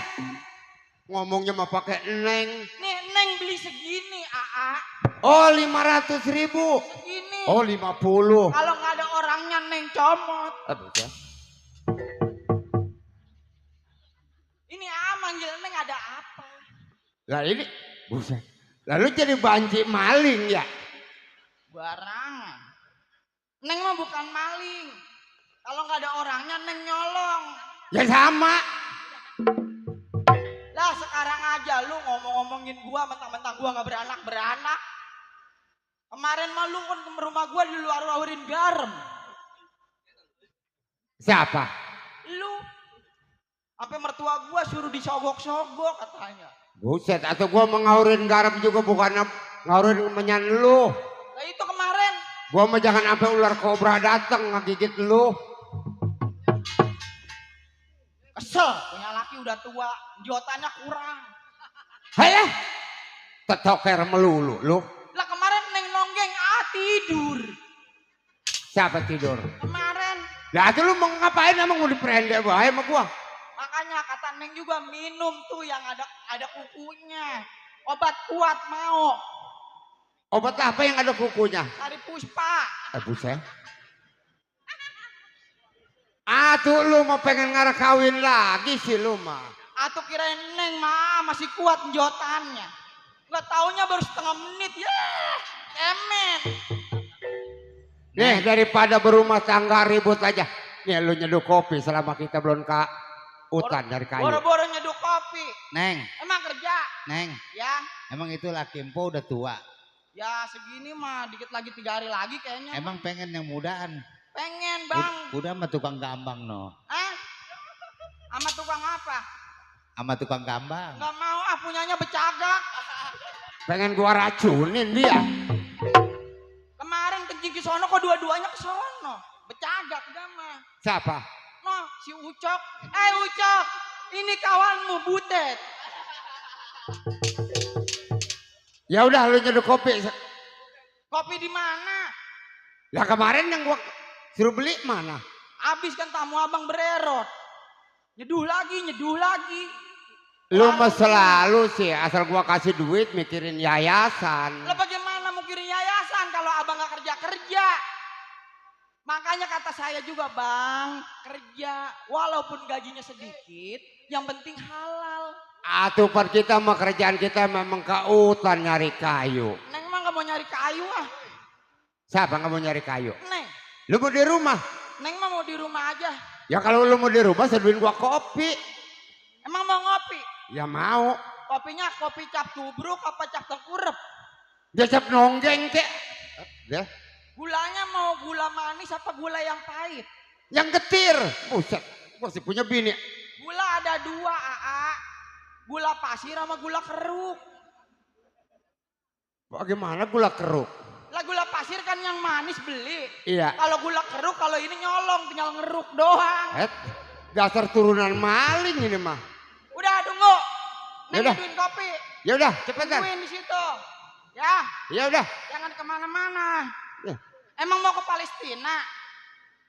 Ngomongnya mah pakai neng. Nih Neng beli segini, AA. Oh 500.000. Segini. Oh 50. Kalau nggak ada orangnya Neng comot. Aduh ya. Ini manggil Neng ada apa? Lah ini buset. Lalu jadi banci maling ya? Barangan. Neng mah bukan maling. Kalau nggak ada orangnya Neng nyolong. Ya sama. Lah sekarang aja lu ngomongin gua mentang-mentang gua nggak beranak. Kemarin mah lu kan ke rumah gua di luar-luarin garam. Siapa? Lu sampai mertua gua suruh disogok-sogok katanya. Buset, atau gua mengaurin garam juga bukan ngaurin menyan lu. Lah itu kemarin. Gua mah jangan sampai ular kobra datang ngegigit lu. Kesel, punya laki udah tua, jotannya kurang. Halah. Tetoker melulu lu. Lah kemarin Neng nonggeng tidur. Siapa tidur? Kemarin. Lah itu lu mau ngapain emang mau diperendek bae sama gua? Makanya kata Neng juga minum tuh yang ada kukunya. Obat kuat mau. Obat apa yang ada kukunya? Sari Puspa. Buset. Atuh lu mau pengen ngarah kawin lagi sih lu mah. Atau kirain Neng mah masih kuat jotannya. Nggak taunya baru setengah menit ya. Emen. Nih daripada berumah tangga ribut aja. Nih lu nyeduh kopi selama kita belum ke hutan dari kayu. Boro-boro nyeduh kopi. Neng, Emang kerja? Neng, Ya. emang itu laki empo udah tua. Ya segini mah dikit lagi 3 hari lagi kayaknya. Emang pengen yang mudaan. Pengen bang. Udah sama tukang gambang no. Sama tukang apa? Sama tukang gambang. Nggak mau punyanya becagak. Pengen gua racunin dia. Kemarin kencing ke sono kok dua-duanya ke sono. Becagak udah mah. Siapa? No, si Ucok. Ucok, ini kawanmu Butet. Ya udah lu nyeduh kopi. Kopi di mana? Lah kemarin yang gua suruh beli mana? Habis kan tamu abang bererot. Nyeduh lagi. Lu mah selalu sih asal gua kasih duit mikirin yayasan. Lah bagaimana mau kirim yayasan kalau abang gak kerja? Makanya kata saya juga bang, kerja walaupun gajinya sedikit, yang penting halal. Atuh pan kita mah kerjaan kita memang ke hutan nyari kayu. Neng mah gak mau nyari kayu ah. Siapa nggak mau nyari kayu? Neng. Lu mau di rumah? Neng mah mau di rumah aja. Ya kalau lu mau di rumah seduin gua kopi. Emang mau ngopi? Ya mau. Kopinya kopi cap tubruk apa cap tengkurep? Dia cap nonggeng kek. Ya. Gulanya mau gula manis apa gula yang pahit? Yang getir. Buset, gua sih punya bini. Gula ada 2 AA. Gula pasir sama gula keruk. Bagaimana gula keruk? Lah gula pasir kan yang manis beli. Iya. Kalau gula keruk kalau ini nyolong tinggal ngeruk doang. Dasar turunan maling ini mah. Udah tunggu. Neng Yaudah. nyeduin kopi. Ya udah, cepetan. Tungguin di situ. Ya. Ya udah. Jangan kemana-mana. Ya. Emang mau ke Palestina?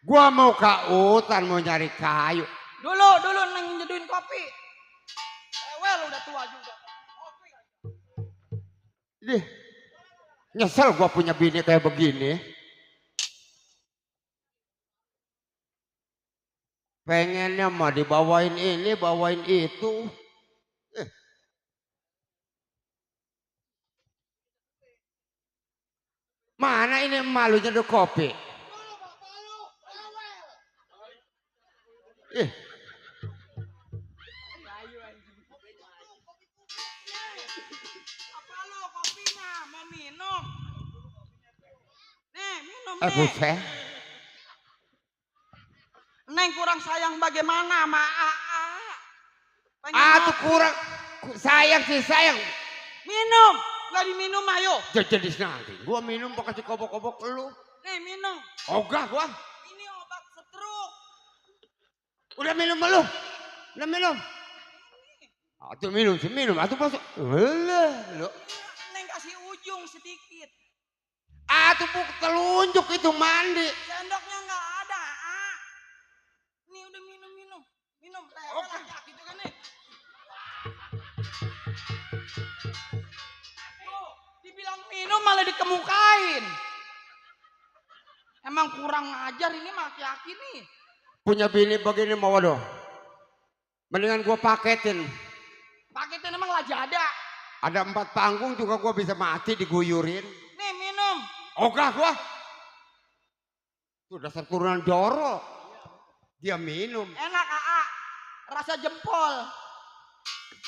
Gua mau ke hutan mau nyari kayu. Dulu Neng nyeduin kopi. Well udah tua juga. Dih. Nyesel gua punya bini kayak begini. Pengennya mah dibawain ini, bawain itu. Mana ini malunya nyeduh kopi? Eh, Apa lo kopinya? Mau minum? Nih, minum nih. buset. Neng kurang sayang bagaimana sama AA? Pengen Tuh ngopi. kurang sayang sih sayang. Minum, nggak diminum ayo. Jadi nanti gua minum gua kasih kobok-kobok lu. Nih minum. Ogah gua. Ini obat stroke. Udah minum lu. Udah minum. Atuh minum, atuh masuk. Lu. Neng kasih ujung sedikit. Atuh telunjuk itu mandi. Sendoknya nggak ada. Nih udah minum. Minum. Oke. Gitu kan nih. Tuh, dibilang minum malah dikemukain. Emang kurang ajar ini laki-laki nih. Punya bini begini mau waduh. Mendingan gua paketin. Paketin emang lajada. Ada 4 panggung juga gua bisa mati diguyurin. Nih minum. Ogah gua. Tuh dasar turunan jorok. Dia minum. Enak AA. Rasa jempol.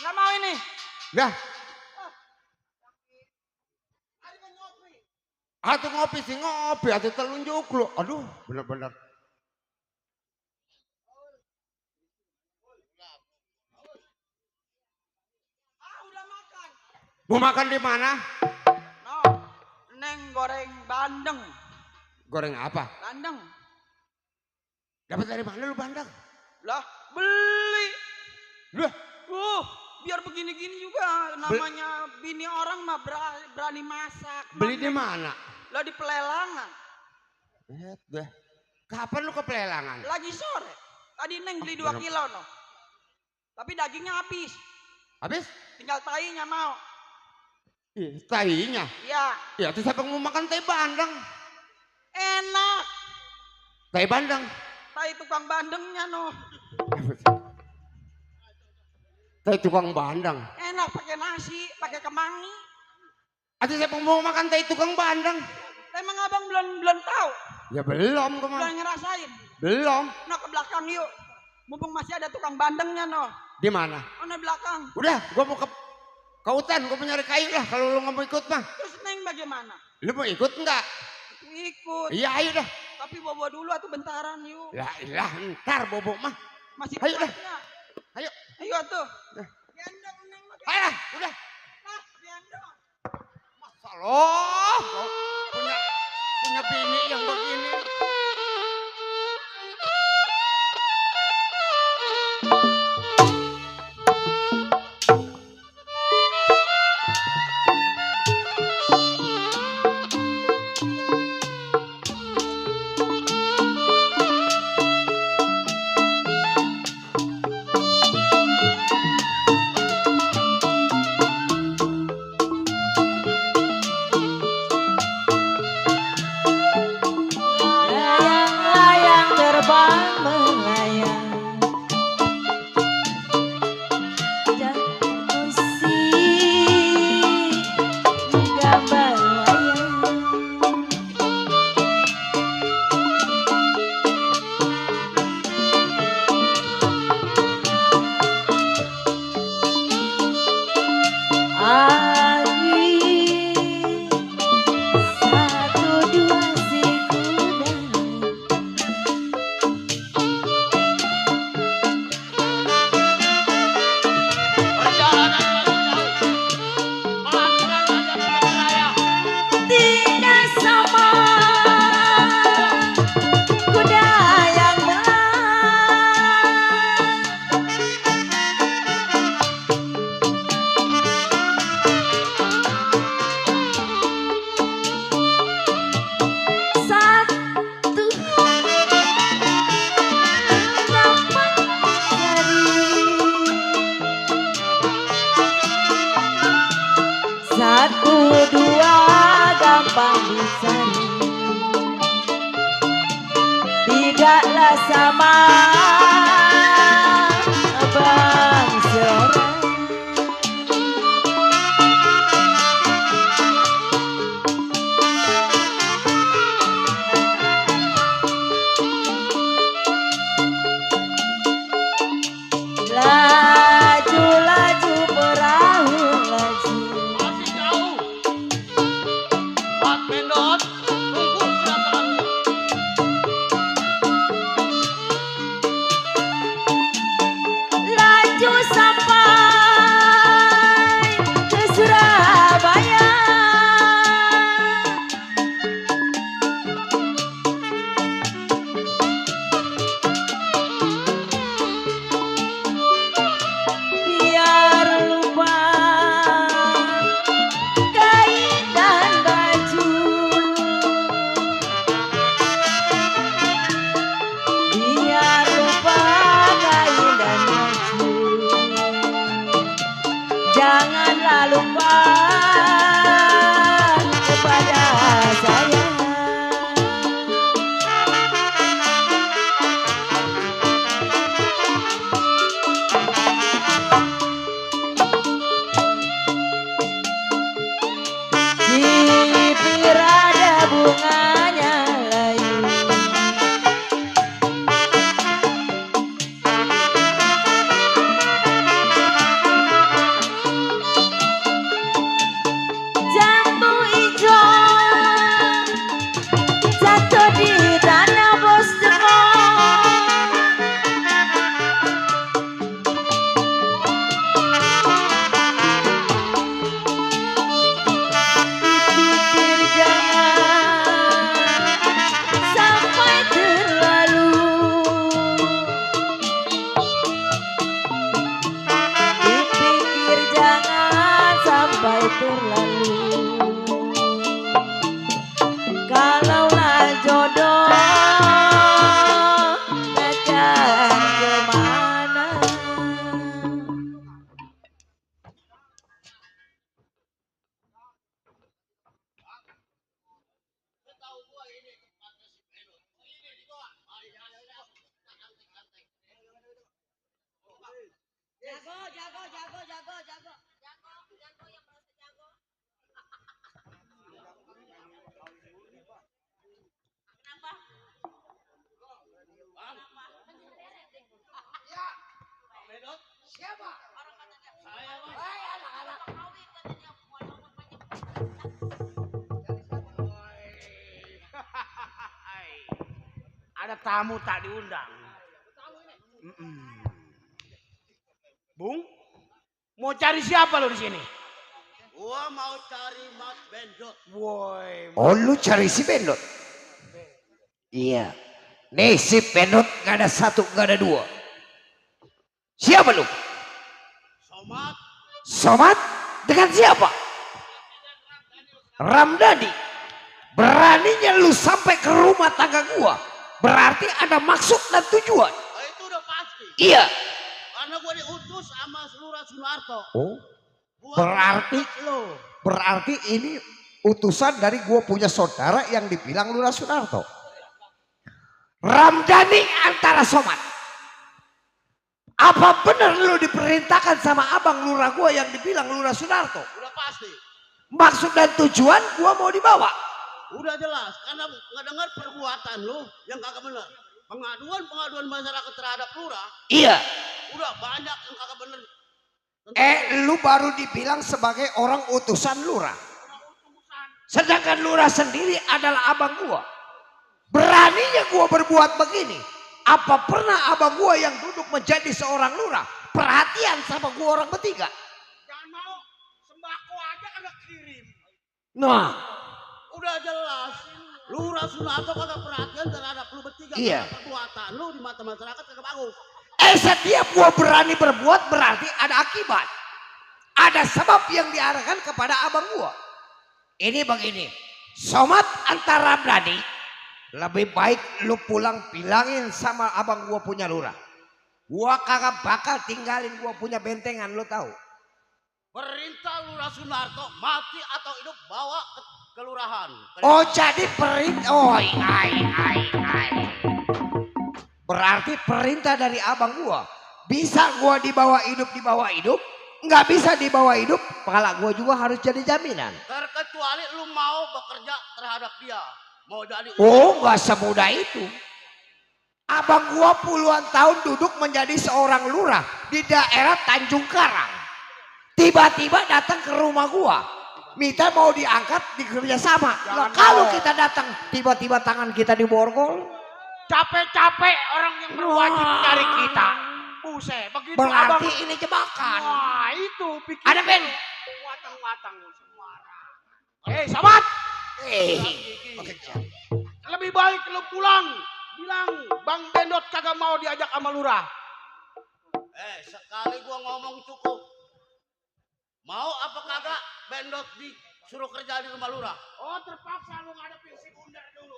Nggak mau ini. Dah. Atuh ngopi sih ngopi, atuh telunjuk lu. Aduh, bener-bener. Udah makan. Mau makan di mana? No, Neng goreng bandeng. Goreng apa? Bandeng. Dapat dari mana lu bandeng? Lah, beli. Lah, Biar begini-gini juga namanya bini orang mah berani masak. beli di mana? Lo di pelelangan. Deh. Kapan lu ke pelelangan? Lagi sore. Tadi Neng beli 2 kilo no. Tapi dagingnya habis. Habis? Tinggal tainya mau. Tainya? Iya. Ya, terus siapa mau makan tai bandeng? Enak. Tai bandeng? Tai tukang bandengnya no. Tai tukang bandeng? Enak pakai nasi, pakai kemangi. Atau siapa mau makan tai tukang bandeng? Emang abang belum tahu? Ya belum Belum kemana? ngerasain? Belum. No ke belakang yuk. Mumpung masih ada tukang bandengnya no. Di mana? Oh no belakang. Udah, gua mau ke hutan, gua mau nyari kayu lah kalau lu nggak mau ikut mah. Terus Neng bagaimana? Lu mau ikut enggak? Ikut. Iya, ayo dah. Tapi bobo dulu atau bentaran yuk. Lah, ntar bobo mah. Masih Ayo dah. kuatnya. Ayo. Ayo tuh. Gendong Neng. Ayo, udah. Gendong. Masalah, kau punya bini yang begini. Layang-layang terbang melayang, jatuh musik menggambar wayang. Adri, 1, 2 si kuda. Tidak sama kuda yang satu gampang dicari, 1, 2 gampang dicari, tidaklah sama abang seorang. Siapa? Saya, Bang. Anak-anak. Ada tamu tak diundang. Bung, mau cari siapa lo di sini? Gua mau cari Mas Bendot. Woi. Oh, lu cari si Bendot? Iya. Nih si Bendot gak ada satu, gak ada dua. Siapa lu? Somad. Somad? Dengan siapa? Ramdhani. Beraninya lu sampai ke rumah tangga gua. Berarti ada maksud dan tujuan. Oh, itu udah pasti. Iya. Karena gua diutus sama Lurah Sunarto. Oh. Berarti ini utusan dari gua punya saudara yang dibilang Lurah Sunarto. Ramdhani antara Somad. Apa benar lu diperintahkan sama abang lurah gua yang dibilang Lurah Sunarto? Udah pasti. Maksud dan tujuan gua mau dibawa. Udah jelas, karena nggak dengar perbuatan lu yang kagak benar. Pengaduan masyarakat terhadap lurah. Iya. Udah banyak yang kagak benar. Lu baru dibilang sebagai orang utusan lurah. Sedangkan lurah sendiri adalah abang gua. Beraninya gua berbuat begini. Apa pernah abang gua yang duduk menjadi seorang lurah perhatian sama gua orang bertiga? Jangan mau sembako aja kagak kirim. Nah, udah jelas. Lurah Sunarto kagak perhatian terhadap lu bertiga. Iya. Karena perbuatan lu di mata masyarakat kagak bagus. Setiap gua berani berbuat berarti ada akibat. Ada sebab yang diarahkan kepada abang gua. Ini begini. Somad antara Ramdhani. Lebih baik lu pulang bilangin sama abang gua punya lurah. Gua kagak bakal tinggalin gua punya bentengan, lu tahu. Perintah Lurah Sunarto mati atau hidup bawa ke kelurahan. Oh, jadi perintah. Oh, berarti perintah dari abang gua. Bisa gua dibawa hidup, nggak bisa dibawa hidup, kepala gua juga harus jadi jaminan. Terkecuali lu mau bekerja terhadap dia. Mau jadi. Oh, nggak semudah itu. Abang gua puluhan tahun duduk menjadi seorang lurah di daerah Tanjung Karang. Tiba-tiba datang ke rumah gua. Minta mau diangkat di kerjasama. Nah, kalau kita datang tiba-tiba tangan kita diborgol. Capek-capek orang yang berwajib cari kita. Buset, begitu Berarti abang. ini jebakan. Wah, itu pikir. Ada Ben. Watang-watang sembarang. Sobat. Bekerja. Lebih baik lu pulang. Bilang Bang Bendot kagak mau diajak sama lurah. Sekali gua ngomong cukup. Mau apa kagak Bendot disuruh kerja di rumah lurah? Oh, terpaksa lu ngadepin si Bundar dulu.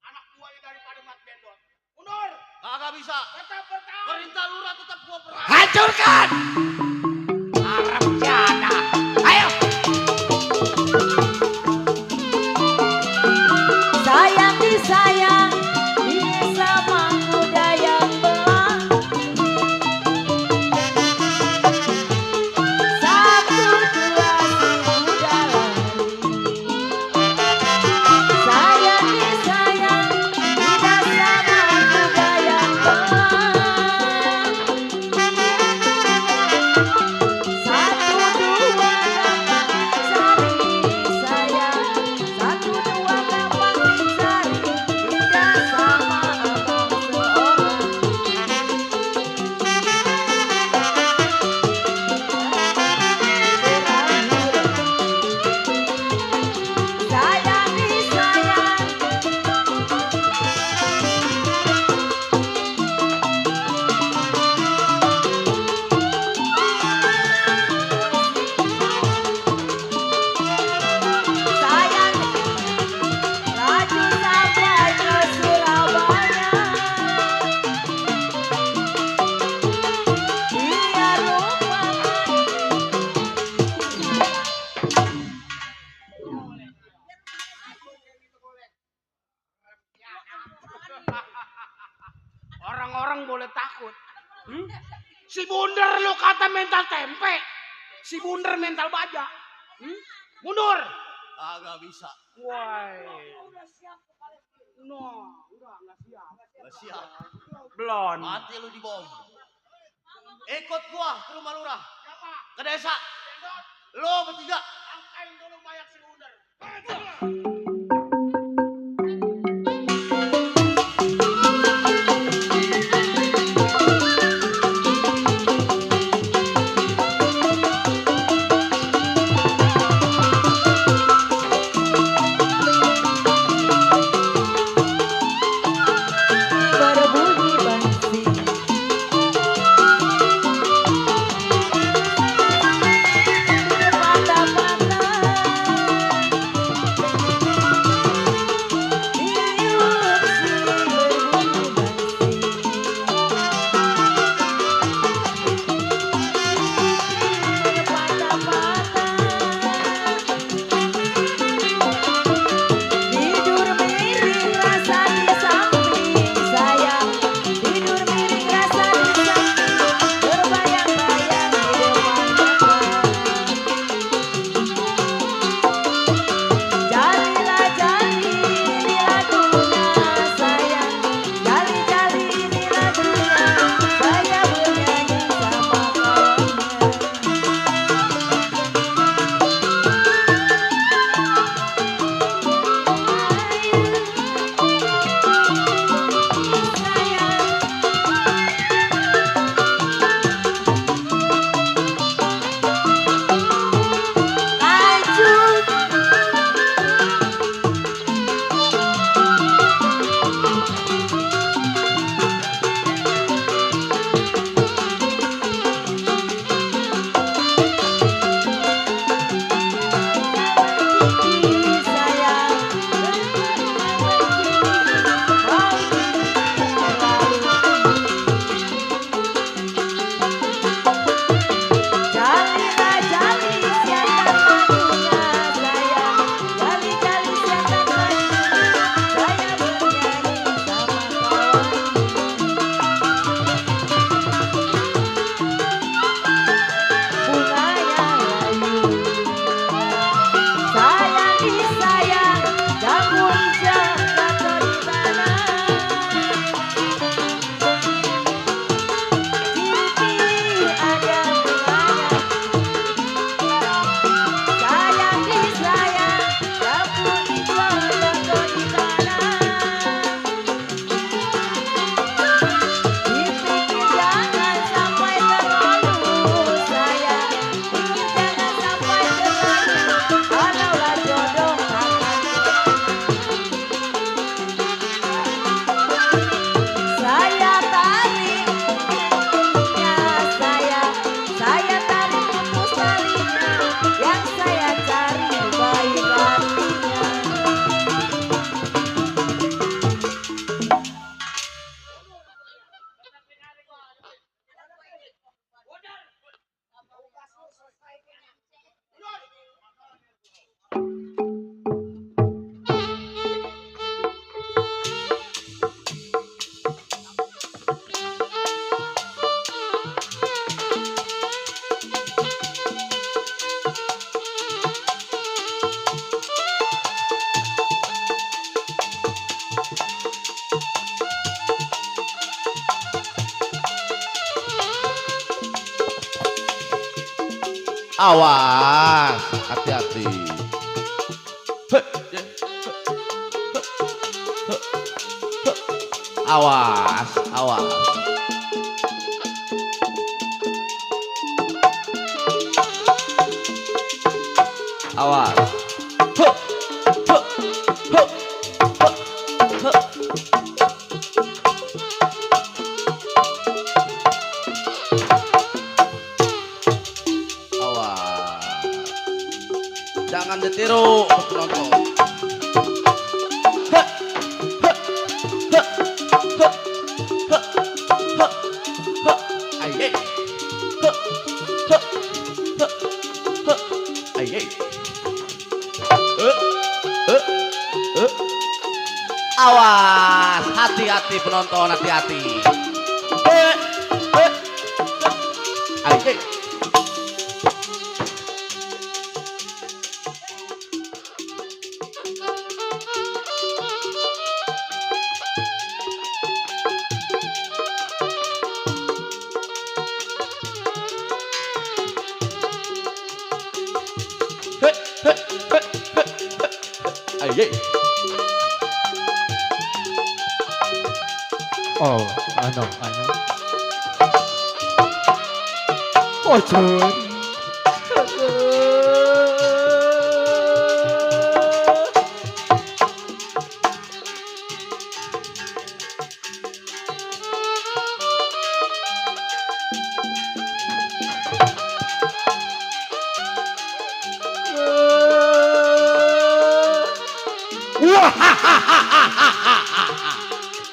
Anak buahnya daripada Mas Bendot. Mundur. Kagak bisa. Tetap bertahan. Perintah lurah tetap gua perhatian. Hancurkan. Arab jana. Ayo. Sayang disayang di sama kuda yang belang. Satu dua sudah lari. Sayang disayang tidak sama kuda yang belang. Satu dua gampang dicari sayang. Satu dua gampang dicari. Tidak sama abang seorang. Sayang disayang. Sayang laju sampai ke Surabaya. Dia lupakan. Orang-orang boleh takut. Si Bunder lu kata mental tempe. Si Bunder mental baja. Mundur. Agak bisa. Woi. No, udah nggak siap. Nggak siap. Belum. Mati lu di bom. Ikut gua ke rumah lurah. Ke desa. Lo bertiga. Angkain dulu mayat si Bunder. Awas, hati-hati. Awas, awas. Awas. Jangan ditiru penonton. Awas, hati-hati penonton, hati-hati. Ayo. Ayo. Oh, ano. Oh, Jun.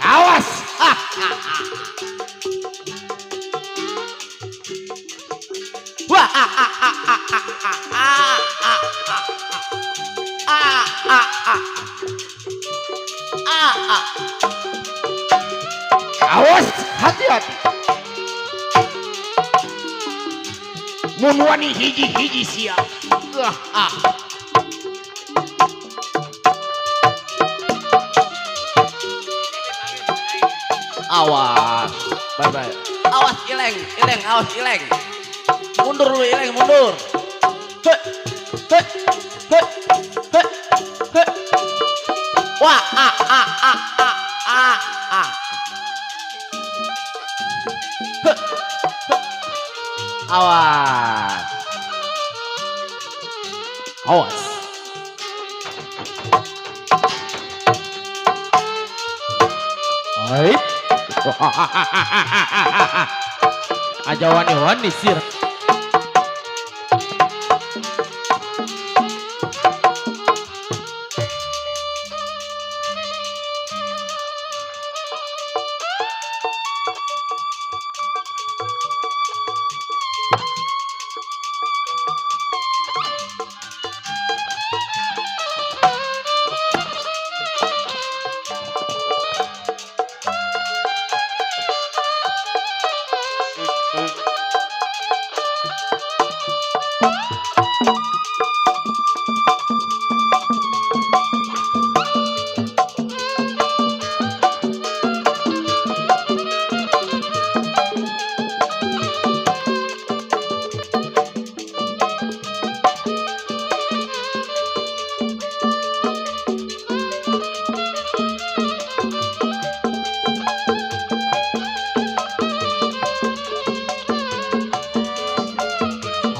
Awas. Awas, hati-hati. Mun wani hiji-hiji siap. Awas. Bye. Awas Ileng, awas Ileng. Mundur lu Ileng, mundur. He. Wah, Awas. Hai. Aja wani-wani sir.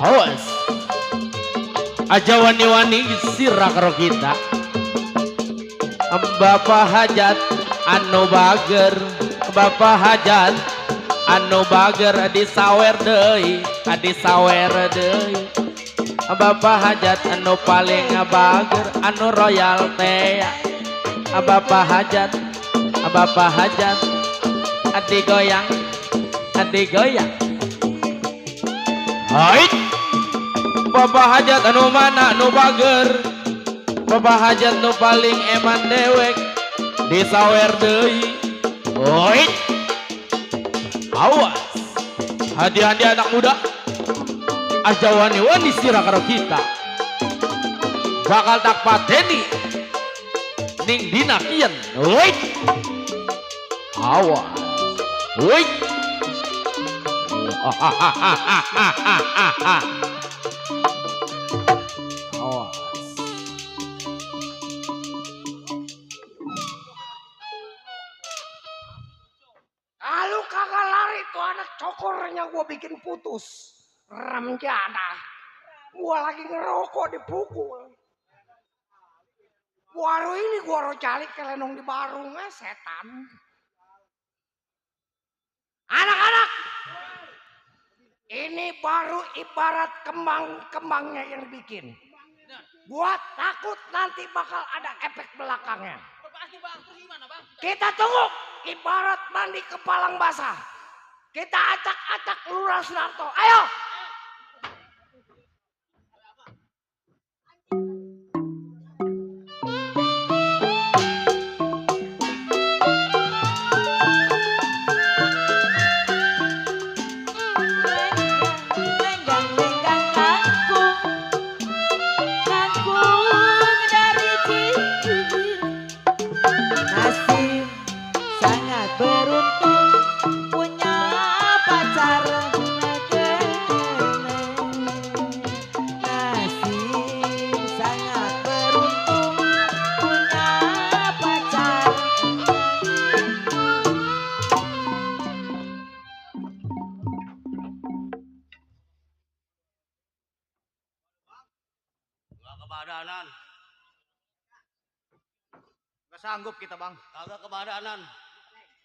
Awas. Aja wani-wani sirah karo kita. Bapak hajat anu bager, Bapak hajat anu bager disawer deui, Bapak hajat anu paling bager anu royal teh. Bapak hajat adi goyang. Hai. Bapak hajat anu mana anu bager, Bapak hajat nu paling eman dewek disawer deui. Oi. Awas. Hadi-hadi anak muda. Aja wani-wani sirah karo kita. Bakal tak pateni ning dina kieu. Oi. Awas. Oi. Kalau kagak lari tuh anak cokornya gua bikin putus. Ramjana. Gua lagi ngerokok dipukul. Waro ini gua rojali kelenong di barungnya setan. Anak-anak. Ini baru ibarat kembang-kembangnya yang dibikin. Gua takut nanti bakal ada efek belakangnya. Kita tunggu ibarat mandi kepalang basah. Kita acak-acak Lurah Sunarto. Ayo. sanggup kita bang. Kagak kebadanan.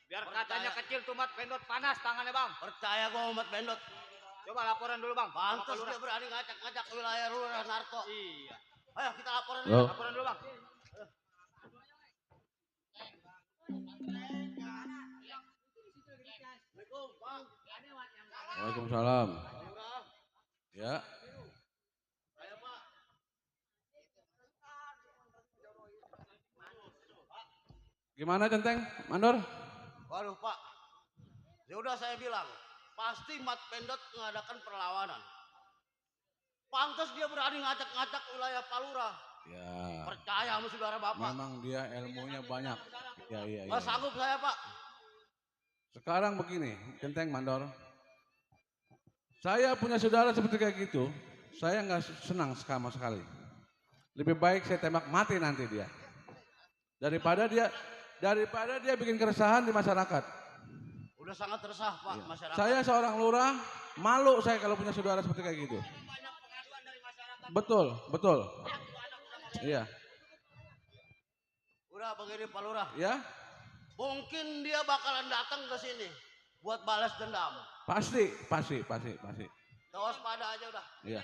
Biar katanya kecil tuh Mat Bendot panas tangannya bang. Percaya gua Mat Bendot. Coba laporan dulu bang. Pantes dia berani ngacak-ngacak wilayah Lurah Narto. Iya. Ayo kita laporan Yo. Laporan dulu bang. Waalaikumsalam. Ya. Gimana Centeng, Mandor? Waduh Pak, ya udah saya bilang, pasti Mat Bendot mengadakan perlawanan. Pantas dia berani ngacak-ngacak wilayah Palura. Ya. Percaya sama saudara Bapak. Memang dia ilmunya banyak. Ya, iya, iya. Nggak sanggup saya Pak. Sekarang begini, Centeng, Mandor. Saya punya saudara seperti kayak gitu, saya nggak senang sama sekali. Lebih baik saya tembak mati nanti dia. Daripada dia bikin keresahan di masyarakat. Udah sangat resah Pak Iya. masyarakat. Saya seorang lurah, malu saya kalau punya saudara seperti kayak gitu. Betul, betul. Iya. Udah begini Pak Lurah. Ya, Mungkin dia bakalan datang ke sini buat balas dendam. pasti. Tawas pada aja udah. Iya.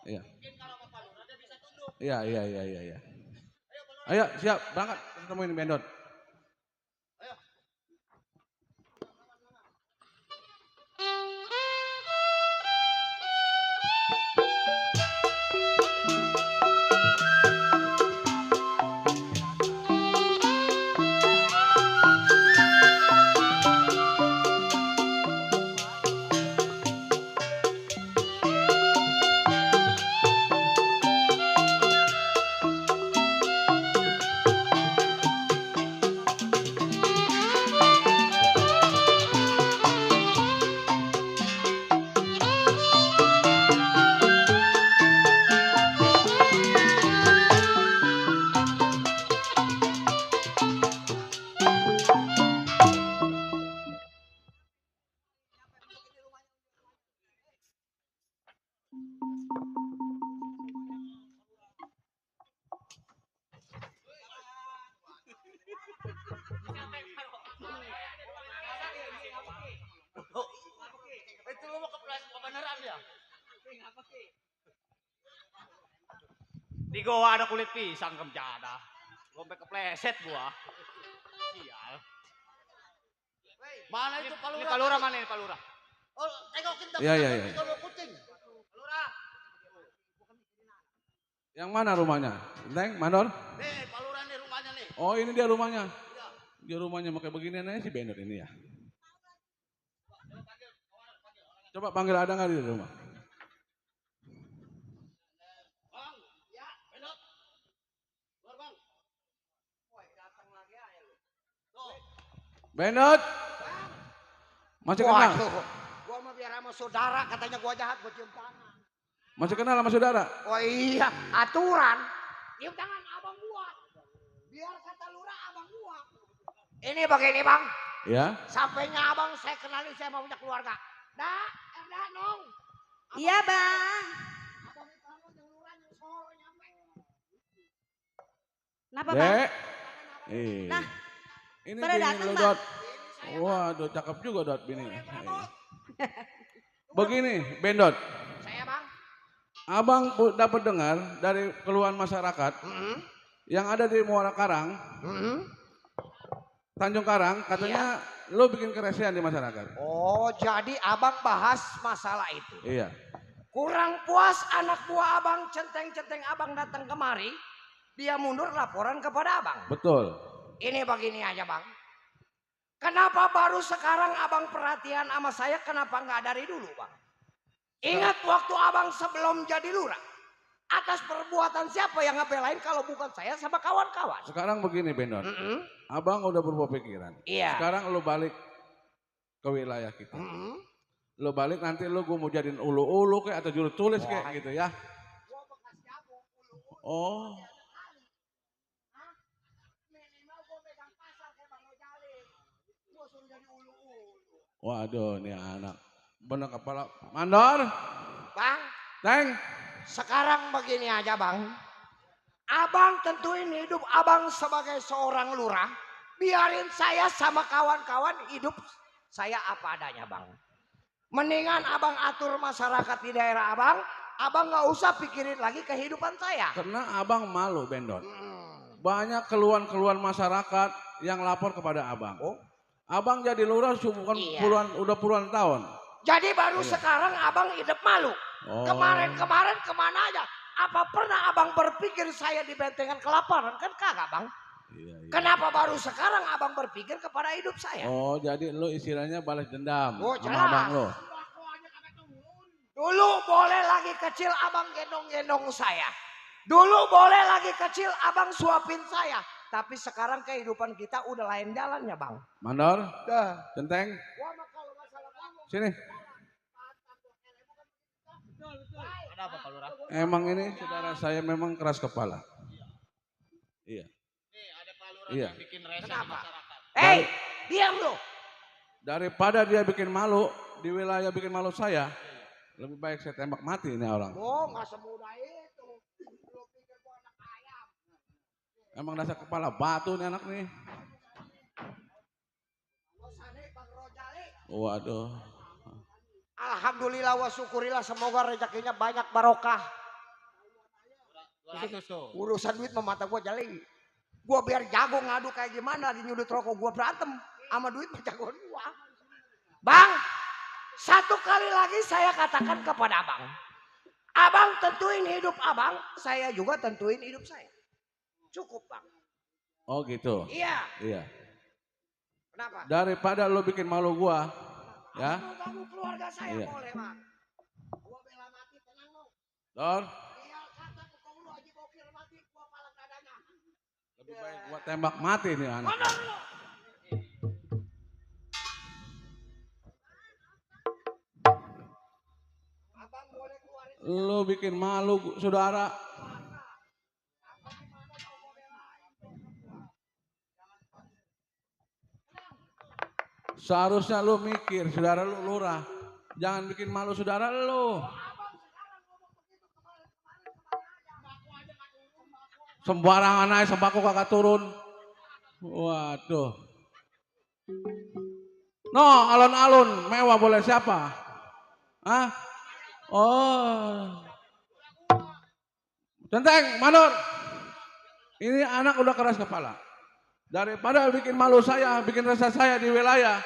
Iya. Iya. Ayo, siap, berangkat ketemuin Bendot. Oh, itu lu mau kebenaran ya? Di goa ada kulit pisang kemjada. Gompe kepleset gua. Sial. Mana itu Pak Ini Lurah? Pak Lurah mana ini Pak Lurah? Oh, tengokin dong. Iya. Kalau kucing. Lurah. Yang mana rumahnya? Centeng, Mandor? Nih, Pak Lurah nih rumahnya nih. Oh, ini dia rumahnya. Dia rumahnya kayak beginian aja si Bendot ini ya. Coba panggil, ada nggak di rumah? Bang, ya, Bendot. Keluar Bang. Bendot. Masih kenal? Waduh, gua mah biar sama saudara, katanya gua jahat, gua cium tangan. Masih kenal sama saudara? Oh iya, aturan. Cium tangan abang gua. Biar kata lurah abang gua. Ini begini bang, Ya. sampainya abang saya kenalin saya mau punya keluarga. Dah, Nong. Iya bang. Abang itu yang lurah yang solo nyampe. Kenapa bang? Dek. Nah, Ini pada bini datang, lu, Bang. Dot. Waduh, cakep juga Dot bini. Begini, Bendot. Saya bang. Abang dapat dengar dari keluhan masyarakat yang ada di Muara Karang, Tanjung Karang, katanya lu bikin keresahan di masyarakat. Oh, jadi abang bahas masalah itu. Iya. Kurang puas anak buah abang, centeng-centeng abang datang kemari, dia mundur laporan kepada abang. Betul. Ini begini aja bang. Kenapa baru sekarang abang perhatian sama saya, kenapa nggak dari dulu bang? Ingat waktu abang sebelum jadi lurah. Atas perbuatan siapa yang ngebelain kalau bukan saya sama kawan-kawan? Sekarang begini Bendot. Abang udah berubah pikiran. Iya. Sekarang lu balik ke wilayah kita. Lu balik nanti lu gue mau jadiin ulu-ulu kayak atau juru tulis kayak gitu ya. Oh. Waduh, ini anak. Bener kepala. Mandor. Bang. Teng. Sekarang begini aja bang. Abang tentuin hidup abang sebagai seorang lurah. Biarin saya sama kawan-kawan hidup saya apa adanya bang. Mendingan abang atur masyarakat di daerah abang. Abang gak usah pikirin lagi kehidupan saya. Karena abang malu Bendot. Banyak keluhan-keluhan masyarakat yang lapor kepada abang. Abang jadi lurah udah puluhan tahun. Jadi baru sekarang abang hidup malu. Kemarin-kemarin kemana aja? Apa pernah abang berpikir saya di bentengan kelaparan? Kan kagak bang. Kenapa baru sekarang abang berpikir kepada hidup saya? Oh jadi lo istilahnya balas dendam sama jelas. abang lo. Dulu boleh lagi kecil abang gendong-gendong saya. Dulu boleh lagi kecil abang suapin saya. Tapi sekarang kehidupan kita udah lain jalannya bang. Mandor, Centeng, sini. Ada apa Pak Lurah? Emang ini saudara saya memang keras kepala. Iya. Nih ada Pak Lurah Iya. yang bikin resah di masyarakat. Diam lu. Daripada dia bikin malu di wilayah bikin malu saya, lebih baik saya tembak mati ini orang. Nggak semudah itu. Lu pikir gua anak ayam. Emang dasar kepala batu nih anak nih. Waduh. Alhamdulillah wa syukurillah semoga rezekinya banyak barokah. Urusan duit mah mata gua jali. Gua biar jago ngadu kayak gimana di nyudut rokok gua berantem sama duit mah jagoan gua. Bang, satu kali lagi saya katakan kepada abang. Abang tentuin hidup abang, saya juga tentuin hidup saya. Cukup bang. Oh gitu. Iya. Iya. Kenapa? Daripada lo bikin malu gua, ya. Kamu keluarga saya Iya. boleh bang. Gua bela mati tenang lo. Don, Iya kata kau lu Haji Bokir mati gua palang dadanya. lebih baik gua tembak mati nih anak. Mana lo? Abang boleh keluarin. Lo bikin malu saudara. Seharusnya lu mikir, saudara lu lurah. Jangan bikin malu saudara lu. Sembarangan aja sembako kagak turun. Waduh. No, alun-alun mewah boleh siapa? Hah? Oh. Centeng, Manur. Ini anak udah keras kepala. Daripada bikin malu saya, bikin resah saya di wilayah.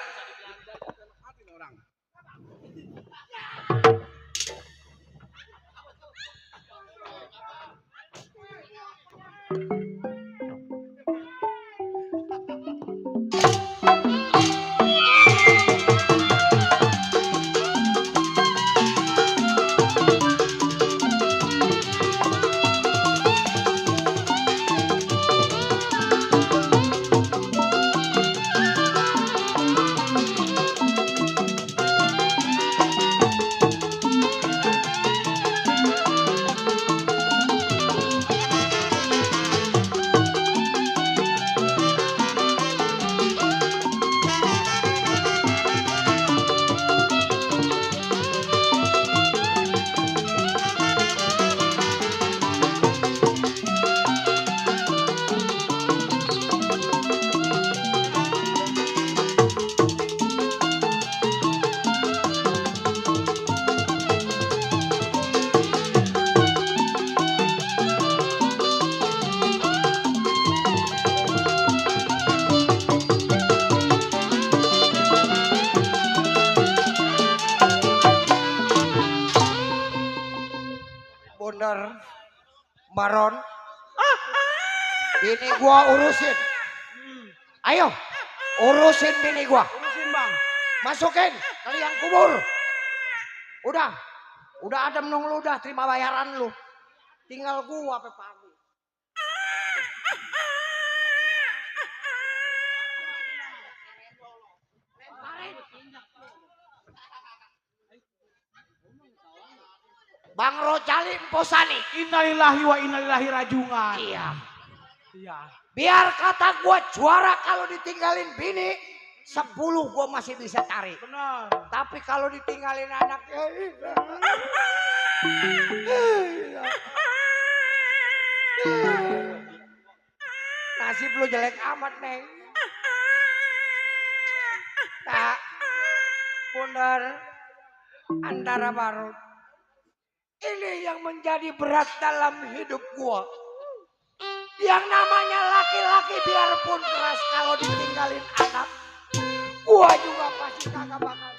Bundar, Baron, bini gua urusin. Ayo, urusin bini gua. Urusin bang. Masukin ke liang kubur. Udah adem nong lu udah terima bayaran lu. Tinggal gua sampai pagi. Bang Rojali Mposani. Innalillahi wa innalillahi rajungan. Iya. Iya. Biar kata gua juara kalau ditinggalin bini, 10 gua masih bisa cari. Benar. Tapi kalau ditinggalin anaknya, iya. Nasib lu jelek amat, Neng. Tak, benar. Antara Barut. Ini yang menjadi berat dalam hidup gua. Yang namanya laki-laki biarpun keras kalau ditinggalin anak, gua juga pasti kagak bakal.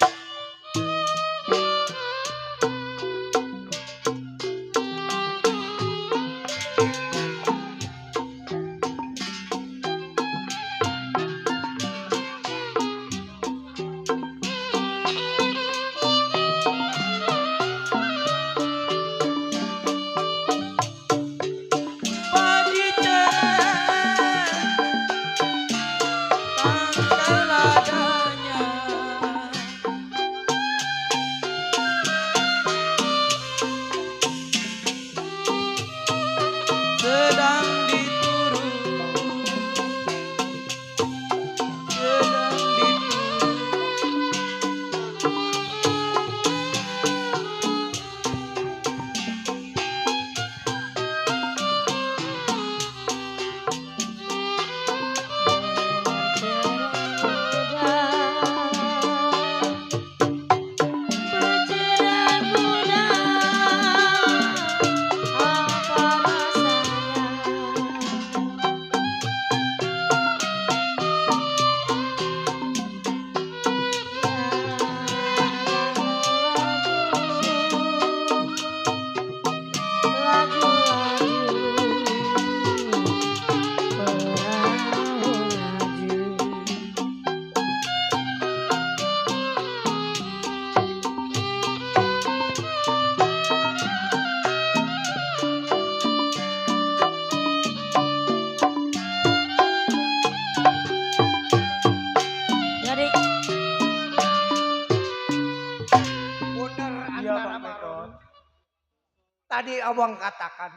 Tadi abang katakan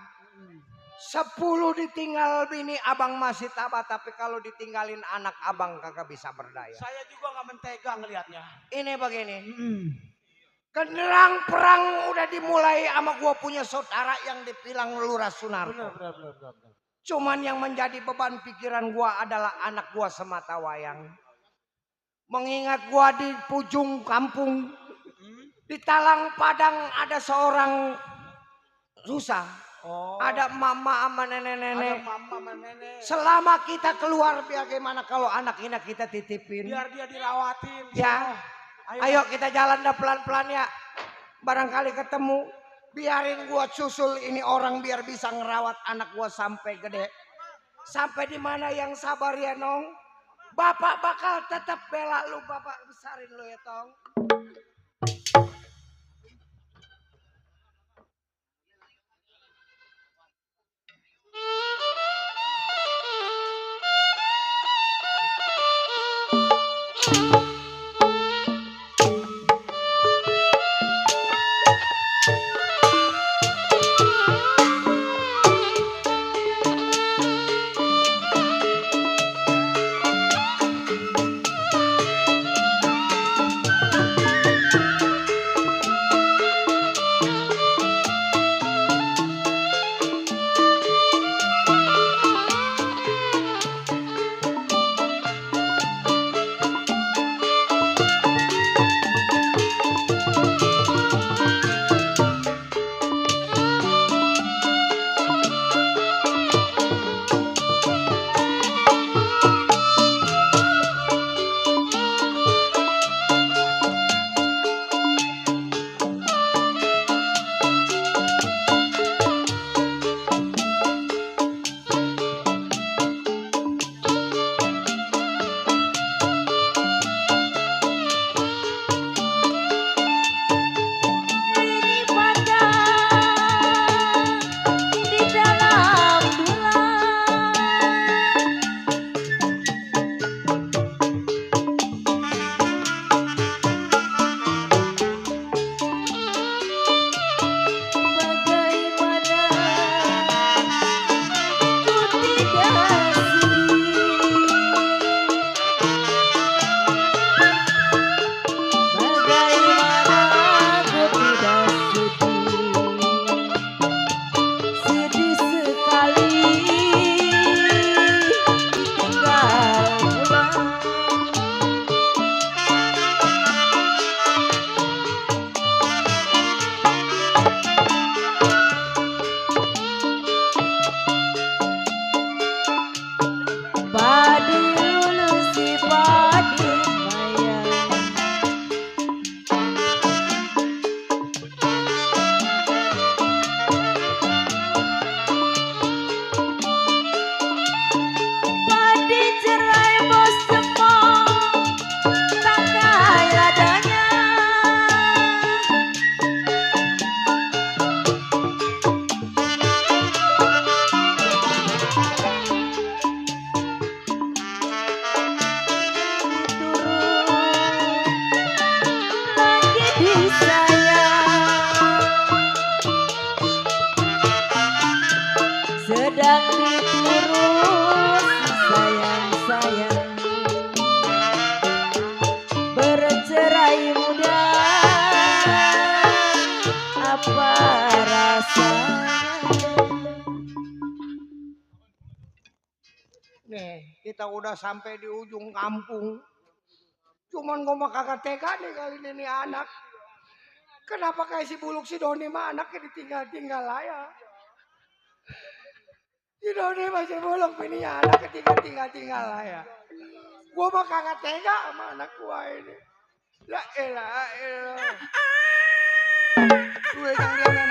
10 ditinggal bini abang masih tabah, tapi kalau ditinggalin anak abang kagak bisa berdaya. Saya juga nggak mentega ngelihatnya. Ini begini. Kenderang perang udah dimulai sama gua punya saudara yang dipilang Lurah Sunarto. Cuman yang menjadi beban pikiran gua adalah anak gua semata wayang. Mengingat gua di ujung kampung, di Talang Padang ada seorang susah. Ada mama sama nenek-nenek. Selama kita keluar, bagaimana kalau anak ini kita titipin? Biar dia dirawatin. Ya. Ayo kita jalan dah pelan-pelan ya. Barangkali ketemu. Biarin gua susul ini orang biar bisa ngerawat anak gua sampai gede. Sampai di mana yang sabar ya, Nong. Bapak bakal tetap bela lu, bapak besarin lu ya, Tong. Nih, kita udah sampai di ujung kampung. Cuman gue mah kagak tega nih kali ini nih anak. Kenapa kayak si Buluk si Doni mah anaknya ditinggal-tinggal aja. Si Doni mah si Buluk ini anaknya tinggal-tinggal aja. Gue mah kagak tega sama anak gue ini. La elah. Gue yang dia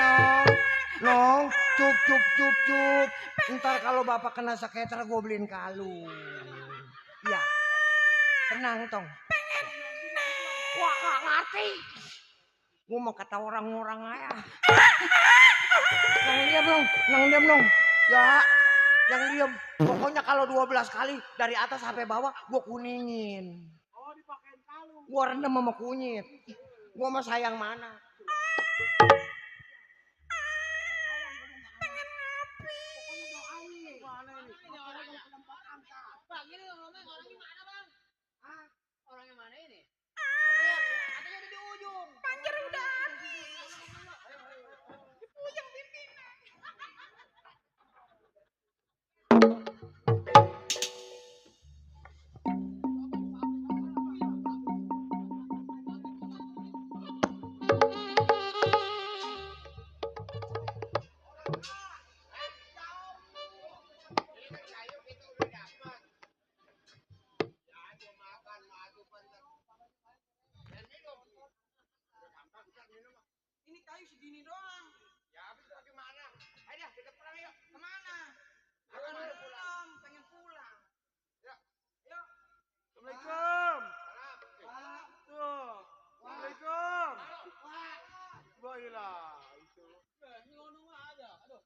nong, cup. Ntar kalau bapak kena saketer gue beliin kalung. Ya, tenang tong. Wah gak ngerti. Gue mau kata orang-orang aja. Nang diam dong. Ya, yang diam. Pokoknya kalau 12 kali dari atas sampai bawah gue kuningin. Oh dipakein kalung. Gue rendam sama kunyit. Gue mah sayang mana. Orangnya mana ini? Katanya ada di ujung. Panjer udah habis. Di ujung pimpinan. Ini kayu segini doang. Ya habis bagaimana? Ayo kita pulang yuk. Kemana? Makan belum, pengen pulang. Ya. Yuk. Assalamualaikum. Tuh. Assalamualaikum. Baiklah itu. Ini ngono mah ada. Aduh.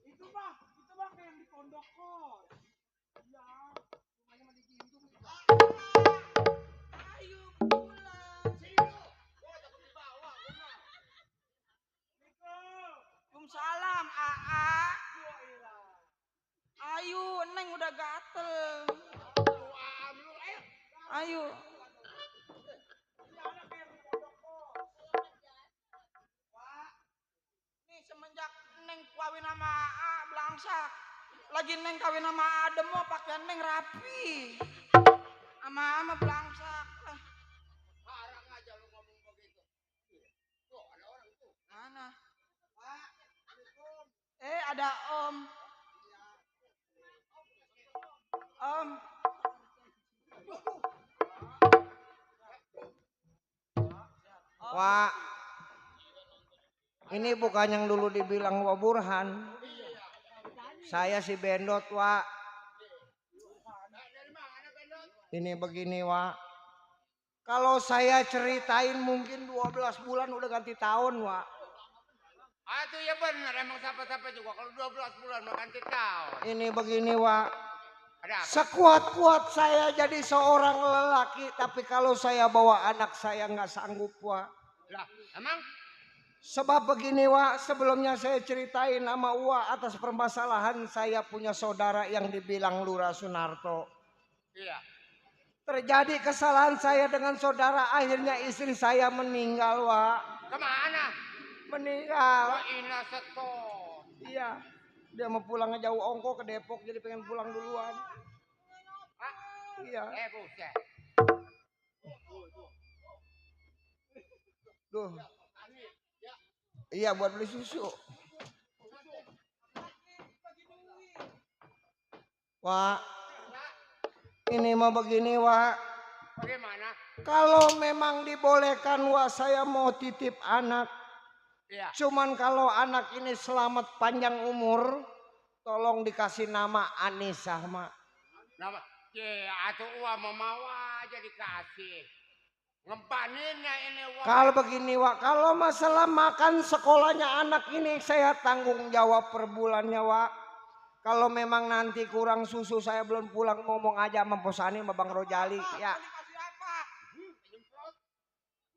Itu mah kayak yang di pondok kos. Iya. Rumahnya mah di Jintung. Ayo pulang. Sini. Gua takut dibawa gua mah. Waalaikumsalam, Aa. Ayo, Neng udah gatel. Ayo. Nih semenjak Neng kawin sama Aa belangsak. Lagi Neng kawin sama Adem mau pakaian Neng rapi. Ama belangsak. Harang aja lu ngomong begitu. Tuh ada orang itu. Mana? Ada Om. Om. Wah, ini bukan yang dulu dibilang Wak Burhan. Saya si Bendot, Wak. Ini begini, Wak. Kalau saya ceritain mungkin 12 bulan udah ganti tahun, Wak. Ah itu ya benar, emang siapa-siapa juga kalau 12 bulan mau ganti tahun. Ini begini, Wak. Ada apa? Sekuat-kuat saya jadi seorang lelaki, tapi kalau saya bawa anak saya nggak sanggup, Wak. Lah, emang? Sebab begini, Wak, sebelumnya saya ceritain sama Wak atas permasalahan saya punya saudara yang dibilang Lurah Sunarto. Iya. Terjadi kesalahan saya dengan saudara, akhirnya istri saya meninggal, Wak. Kemana? Meninggal. Wah, ina setor. Iya. Dia mau pulangnya jauh ongko ke Depok, jadi pengen pulang duluan. Hah? Iya. Buset. Duh. Iya, buat beli susu. Wak, ini mah begini, Wak. Bagaimana? Kalau memang dibolehkan, Wak, saya mau titip anak. Iya. Cuman kalau anak ini selamat panjang umur, tolong dikasih nama Anissa, Mak. Nama? Atuh uang mau aja dikasih. Ngempaninnya ini Wak. Kalau begini, Wak, kalau masalah makan sekolahnya anak ini saya tanggung jawab per bulannya, Wak. Kalau memang nanti kurang susu saya belum pulang, ngomong aja sama Posani sama Bang Rojali, ya.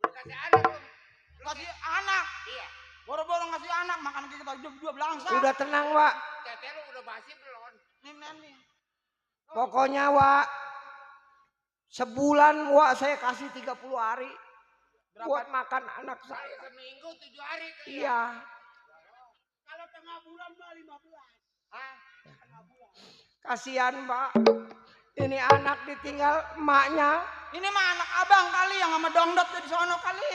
Kasih anak lu. Kasih anak. Iya. Boro-boro ngasih anak, makan kita dua belangsa. Udah tenang, Wak. Tete lu udah basi belum? Nih. Pokoknya, Wak, sebulan, Wak, saya kasih 30 hari buat makan anak saya. Seminggu 7 hari. Iya. Kalau tengah bulan mah 15. Hah? Kasihan Mbak. Ini anak ditinggal emaknya. Ini mah anak abang kali yang sama dongdot di sono kali.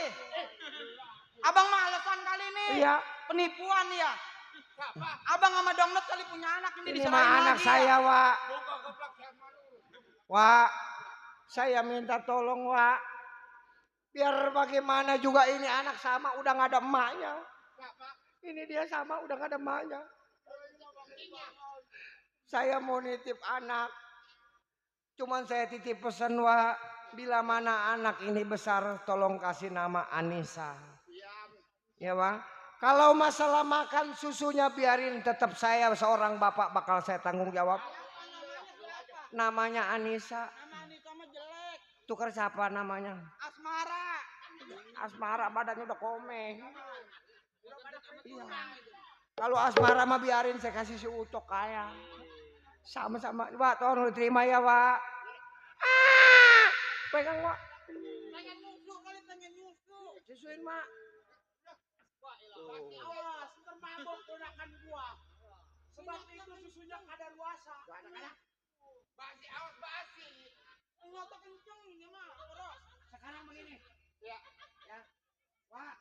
Abang mah alasan kali nih. Iya. Penipuan ya. Abang sama dongdot kali punya anak ini Ini diserahin mah anak lagi saya, ya. Wak. Wak, saya minta tolong, Wak. Biar bagaimana juga ini anak sama udah gak ada emaknya. Ini dia sama udah gak ada emaknya. Saya mau nitip anak. Cuman saya titip pesan, Wak. Bila mana anak ini besar, tolong kasih nama Anissa. Ya, Wak. Kalau masalah makan susunya biarin, tetap saya seorang bapak bakal saya tanggung jawab. Namanya Anissa. Nama Anissa mah jelek. Tukar siapa namanya? Asmara. Asmara badannya udah komeng. Iya. Kalau Asmara mah biarin, saya kasih si Utok kaya. Sama-sama. Wak, tolong diterima ya, Wak. Ah! Pegang, Wak. Pengen nyusu kali, pengen nyusu. Susuin, Mak. Awas, ntar mabok ponakan gua. Sebab itu susunya kadaluarsa. Basi, awas basi. Ngotot kenceng ini mah. Sekarang begini. Ya. Ya. Wak.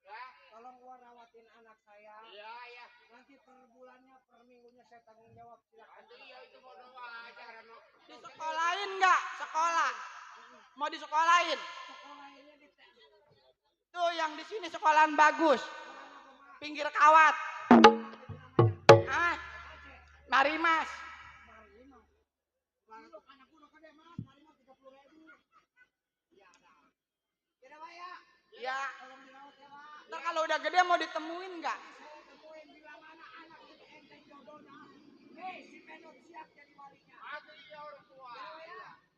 Ya. Tolong gua rawatin anak saya. Iya, iya. Nanti per bulannya, per minggunya saya tanggung jawab. Silakan. Iya, itu bodoh aja, Rano. Disekolahin nggak? Sekolah. Mau disekolahin? Sekolahinnya di Tuh yang di sini sekolahan bagus. Pinggir kawat. Ah, Marimas. Ya. Ntar kalau udah gede mau ditemuin nggak?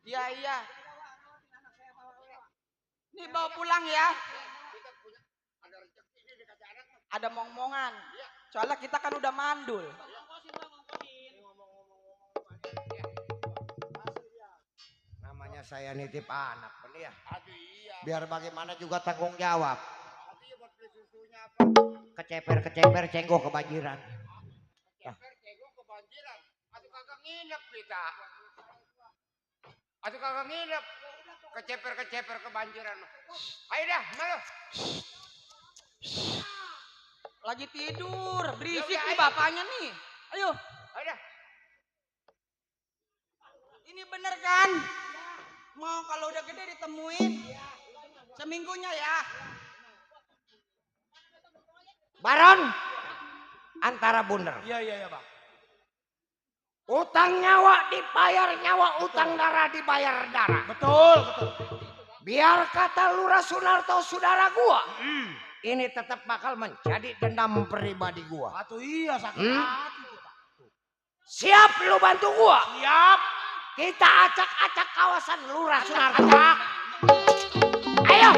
Iya iya. Nih bawa pulang ya. Ada mong-mongan. Soalnya kita kan udah mandul. Namanya saya nitip anak, bener ya? Biar bagaimana juga tanggung jawab. Keceper cenggo kebanjiran. Cenggo kebanjiran. Atau kagak nginep kita. Atau kagak nginep. Keceper kebanjiran. Ayo dah, malu. Lagi tidur, berisik Ya, nih ayo. bapaknya nih. Ayo. Ayo dah. Ini bener kan? Mau kalau udah gede ditemuin. Seminggunya ya. Baron, antara bunder. Iya, Bang. Utang nyawa dibayar nyawa, utang darah dibayar darah. Betul. Biar kata Lurah Sunarto saudara gua, ini tetap bakal menjadi dendam pribadi gua. Atuh iya, sakit hati kita. Siap lu bantu gua? Siap. Kita acak-acak kawasan Lurah Sunarto. Ayo.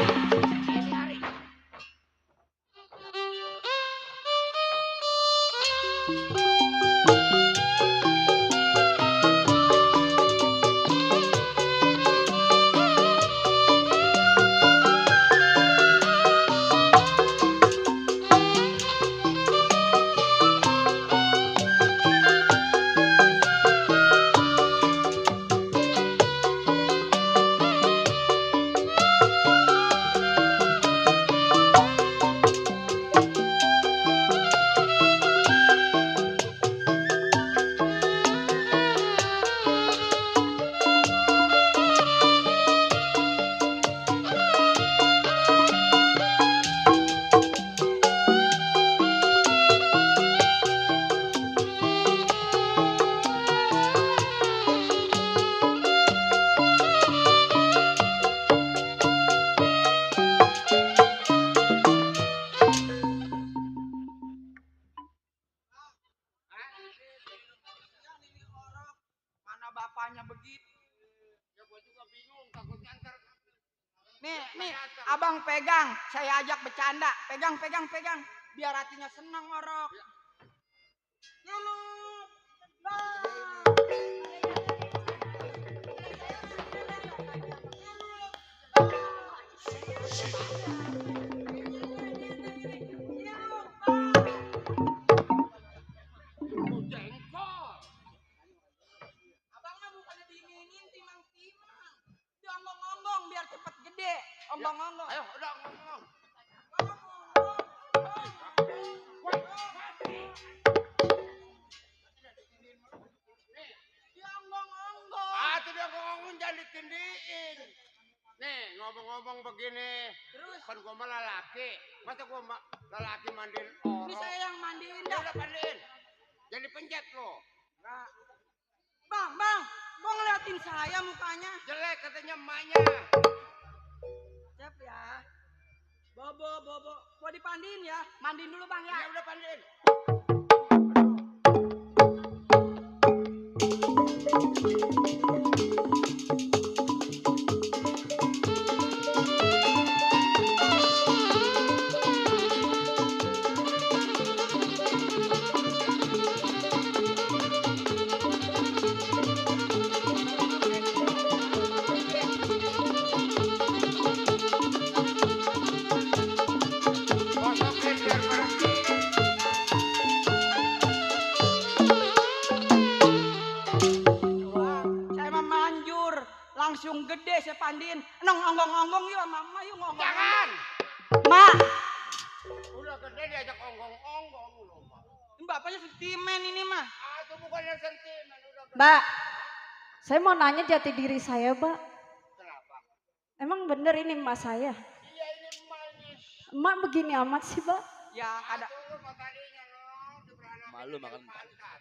Mana bapaknya begitu? Ya gua juga bingung, takutnya ntar Nih, abang pegang, saya ajak bercanda. Pegang. Biar hatinya senang orok. Nyulut. Onggong-onggong. Ayo, udah ngomong. Ah, itu dia ngomong jangan ditindiin. Nih, ngomong-ngomong begini. Terus? Kan gua malah laki. Masa gua laki mandiin orang? Ini saya yang mandiin Ya dah. udah mandiin. Jadi pencet lo. Nah. Bang, kok ngeliatin saya mukanya? Jelek katanya emaknya. Siap ya. Bobo. Gua dipandiin ya. Mandiin dulu bang ya. Ya udah pandiin. Gosokin biar bersih. Saya mah manjur. Langsung gede saya pandiin. Nong onggong-onggong yuk mama yuk ngomong. Jangan. Mak, Udah gede diajak onggong-onggong lo. Ini bapaknya sentimen ini mah. Ah, itu bukannya sentimen. Udah gede. Mbak, saya mau nanya jati diri saya, Mbak. Kenapa? Emang bener ini emak saya? Iya ini emaknya. Emak begini amat sih, Mbak. Ya ada. Tuh matanya no. Dia beranak Malu makan pantat.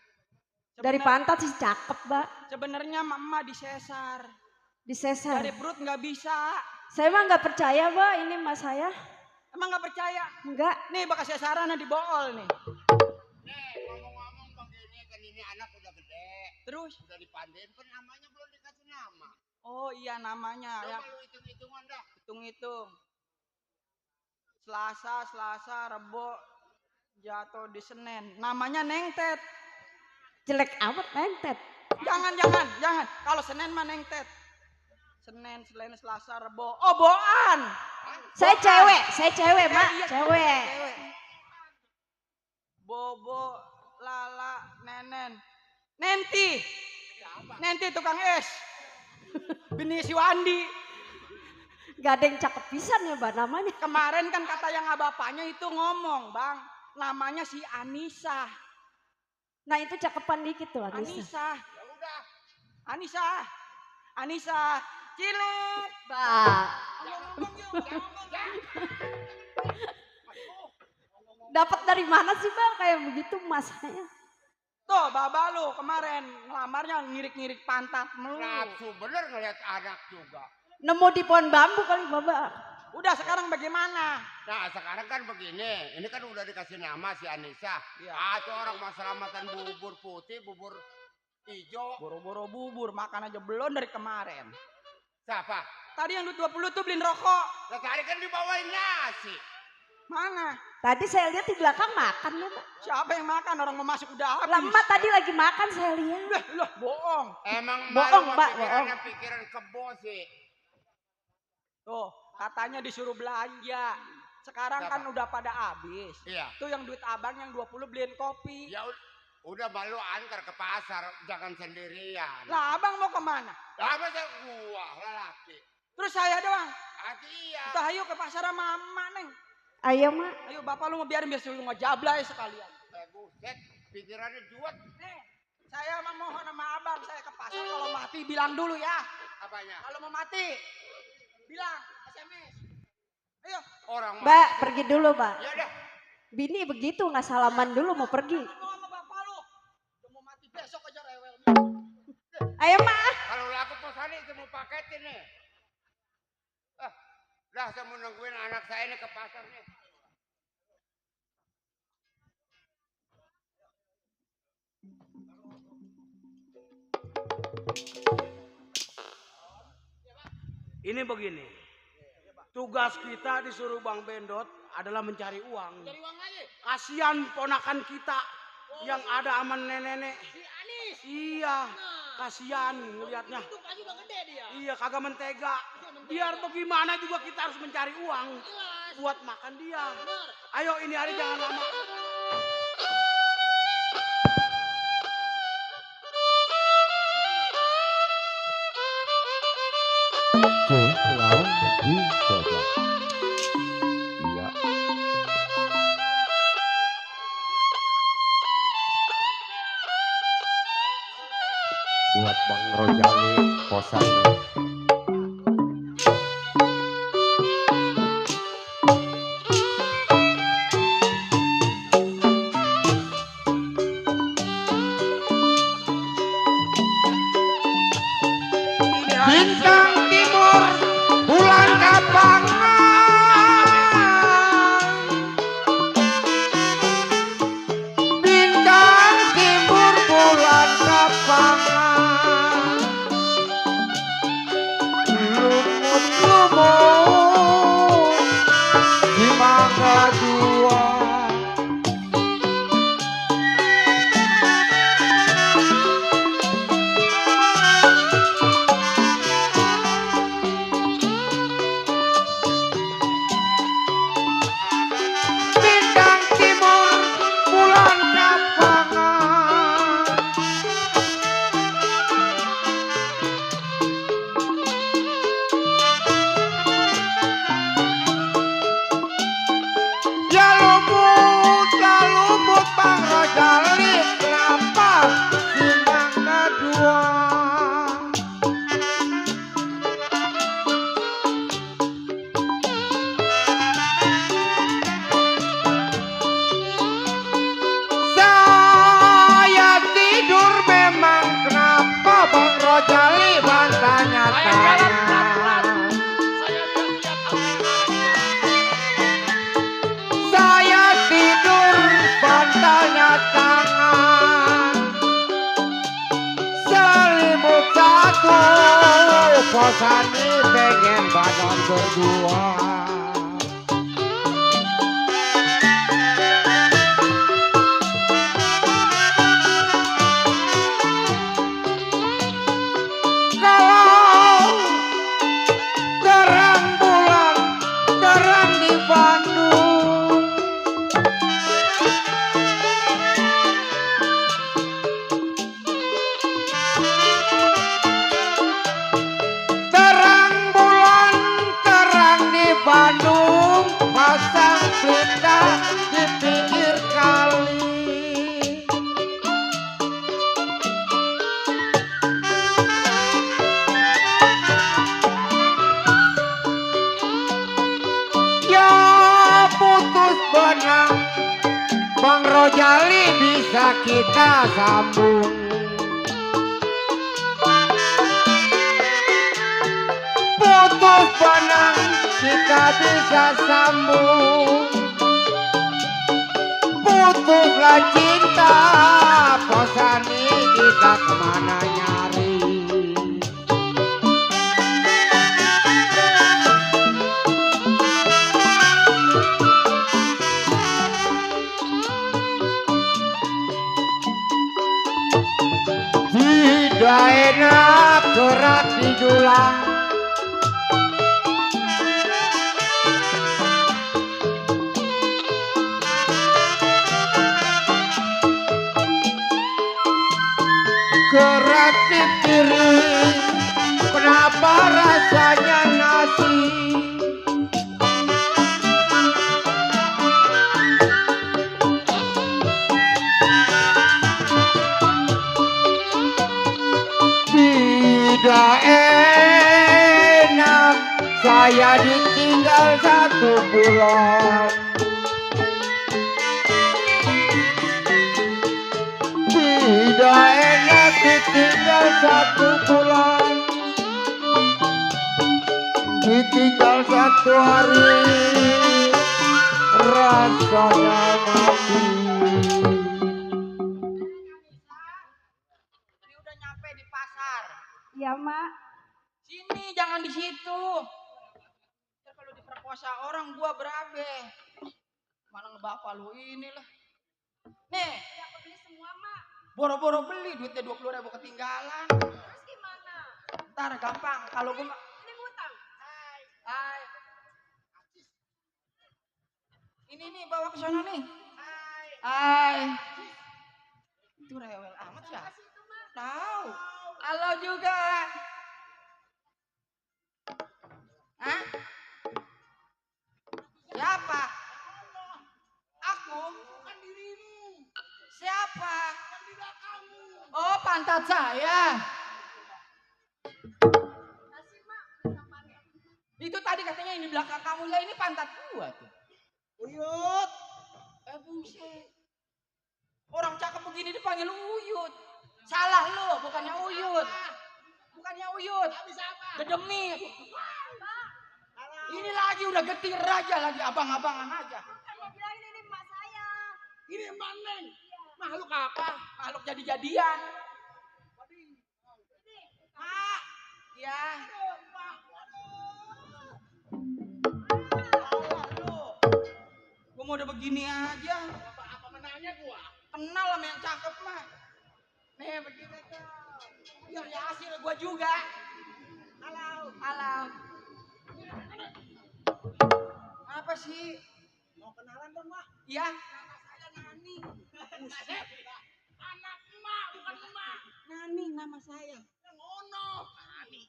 Dari pantat sih cakep, Mbak. Sebenarnya mama disesar. Disesar. Dari perut nggak bisa. Saya mah nggak percaya, Mbak, ini emak saya. Emang nggak percaya? Enggak. Nih bekas sesaran di bool nih. Nih ngomong-ngomong begini kan ini anak udah gede. Terus? Udah dipandiin kan namanya belum dikasih nama. Oh iya namanya. Ya. Coba lu hitung-hitungan dah. Hitung-hitung. Selasa, Rebo, jatuh di Senin. Namanya Nengtet. Jelek amat, Nengtet. Jangan. Kalau Senin mah Nengtet. Senin, Selasa, Rebo. Oh, Boan. Saya cewek, Mak. Iya, Cewek. Bobo, Lala, Nenen. Nenti. Nenti tukang es. Bini si Wandi. Gak ada yang cakep pisan ya, Mbak, namanya. Kemarin kan kata yang bapaknya itu ngomong, Bang. Namanya si Anissa. Nah, itu cakepan dikit tuh, Anissa. Anissa. Cilik. Mbak. Dapat dari mana sih, Bang, kayak begitu masanya? Tuh, baba lu kemarin ngelamarnya ngirik-ngirik pantat melu. Nafsu bener ngeliat anak juga. Nemu di pohon bambu kali, Baba. Udah sekarang bagaimana? Nah sekarang kan begini, ini kan udah dikasih nama si Anissa. Iya. Ah itu orang masalah bubur putih, bubur hijau. Boro-boro bubur, makan aja belum dari kemarin. Siapa? Tadi yang duit 20 tuh beliin rokok. Lah tadi kan dibawain nasi. Mana? Tadi saya lihat di belakang makan ya, Pak. Siapa yang makan? Orang mau masuk udah habis. Lah, Emak tadi lagi makan saya lihat. Loh, bohong. Emang Bohong, malu Mbak, pikirannya pikiran kebo sih. Tuh, katanya disuruh belanja. Sekarang Siapa? kan udah pada habis. Iya. Tuh yang duit abang yang 20 beliin kopi. Ya udah malu antar ke pasar, jangan sendirian. Lah abang mau kemana? Lah masa gua lelaki. Terus saya doang. Hati iya. Kita ayo ke pasar sama emak, Neng. Ayo, Mak. Ayo bapak lu mau biarin biar suruh ngejablay sekalian. Buset, pikirannya juat. Nih, saya mah mohon sama abang, saya ke pasar kalau mati bilang dulu ya. Apanya? Kalau mau mati, bilang SMS. Ayo. Orang Mbak, pergi dulu, Mbak. Ya udah. Bini begitu, nggak salaman dulu mau pergi. Mau sama bapak lu. Udah mau mati besok aja rewel. Ayo, Mak. Kalau laku pesan itu mau paketin nih. Dah saya mau nungguin anak saya ini ke pasar nih. Ini begini. Tugas kita disuruh Bang Bendot adalah mencari uang. Cari uang aja. Kasihan ponakan kita yang ada aman nenek-nenek. Si Anis. Iya, kasihan ngelihatnya. Itu pasti udah gede dia. Iya, kagak mentega. Biar bagaimana juga kita harus mencari uang buat makan dia. Ayo ini hari jangan lama. Pulau Coba. Iya. Buat Bang Rojali posannya. Bintang timur, bulan kapangan. Bintang timur, bulan kapangan. Lumut-lumut di mangga dua. Bintang timur, bulan kapangan. Ya lumut Bang Rojali, kenapa di mangga dua? Saya tidur memang, kenapa Bang Rojali tanya-tanya. Saya tidur bantalnya tangan. Selimut satu, posani pengen badan berdua. Kalau terang bulan, terang di Bandung. Terang bulan, terang di Bandung. Pasang tenda di pinggir kali. Ya putus benang, Bang Rojali bisa kita sambung. Putus benang kita bisa sambung. Putuslah cinta, posani kita kemana nyari. Tidak enak gerak di dulang. Gerak di piring, kenapa rasanya nasi? Tidak enak, saya ditinggal 1 bulan. Tidak enak ditinggal 1 bulan. Ditinggal 1 hari, rasanya mati. Ini udah nyampe di pasar. Iya, Mak. Sini, jangan di situ. Ntar kalau diperkosa orang gua berabe. Mana ngebapak lu ini lah. Nih, Aku beli semua, Mak. boro-boro beli duitnya 20.000 ketinggalan. Terus gimana? Ntar gampang kalau gua Ini ngutang. Hai. Ini nih bawa ke sana nih. Hai. Itu rewel amat ya. Tahu. Halo juga. Hah? pantat saya. Itu tadi katanya ini belakang kamu, lah ini pantat gua tuh. Uyut. Buset. Orang cakep begini dipanggil Uyut. Salah lo, bukannya Uyut. Bukannya Uyut. Gedemit. Ini lagi udah getir aja lagi, abang-abangan aja. Ini emak saya. Ini emak Neng. Makhluk apa? Makhluk jadi-jadian. Mak. Ya. Gua mau udah begini aja. Apa menanya gua? Kenal sama yang cakep mah. Nih begini tuh. Biar ya hasil gua juga. Halo. Halo. Apa sih? Mau kenalan dong, Mak? Iya. Nama saya Nani. Buset. Anak emak, bukan emak. Nani nama saya. Yang ono. Nani.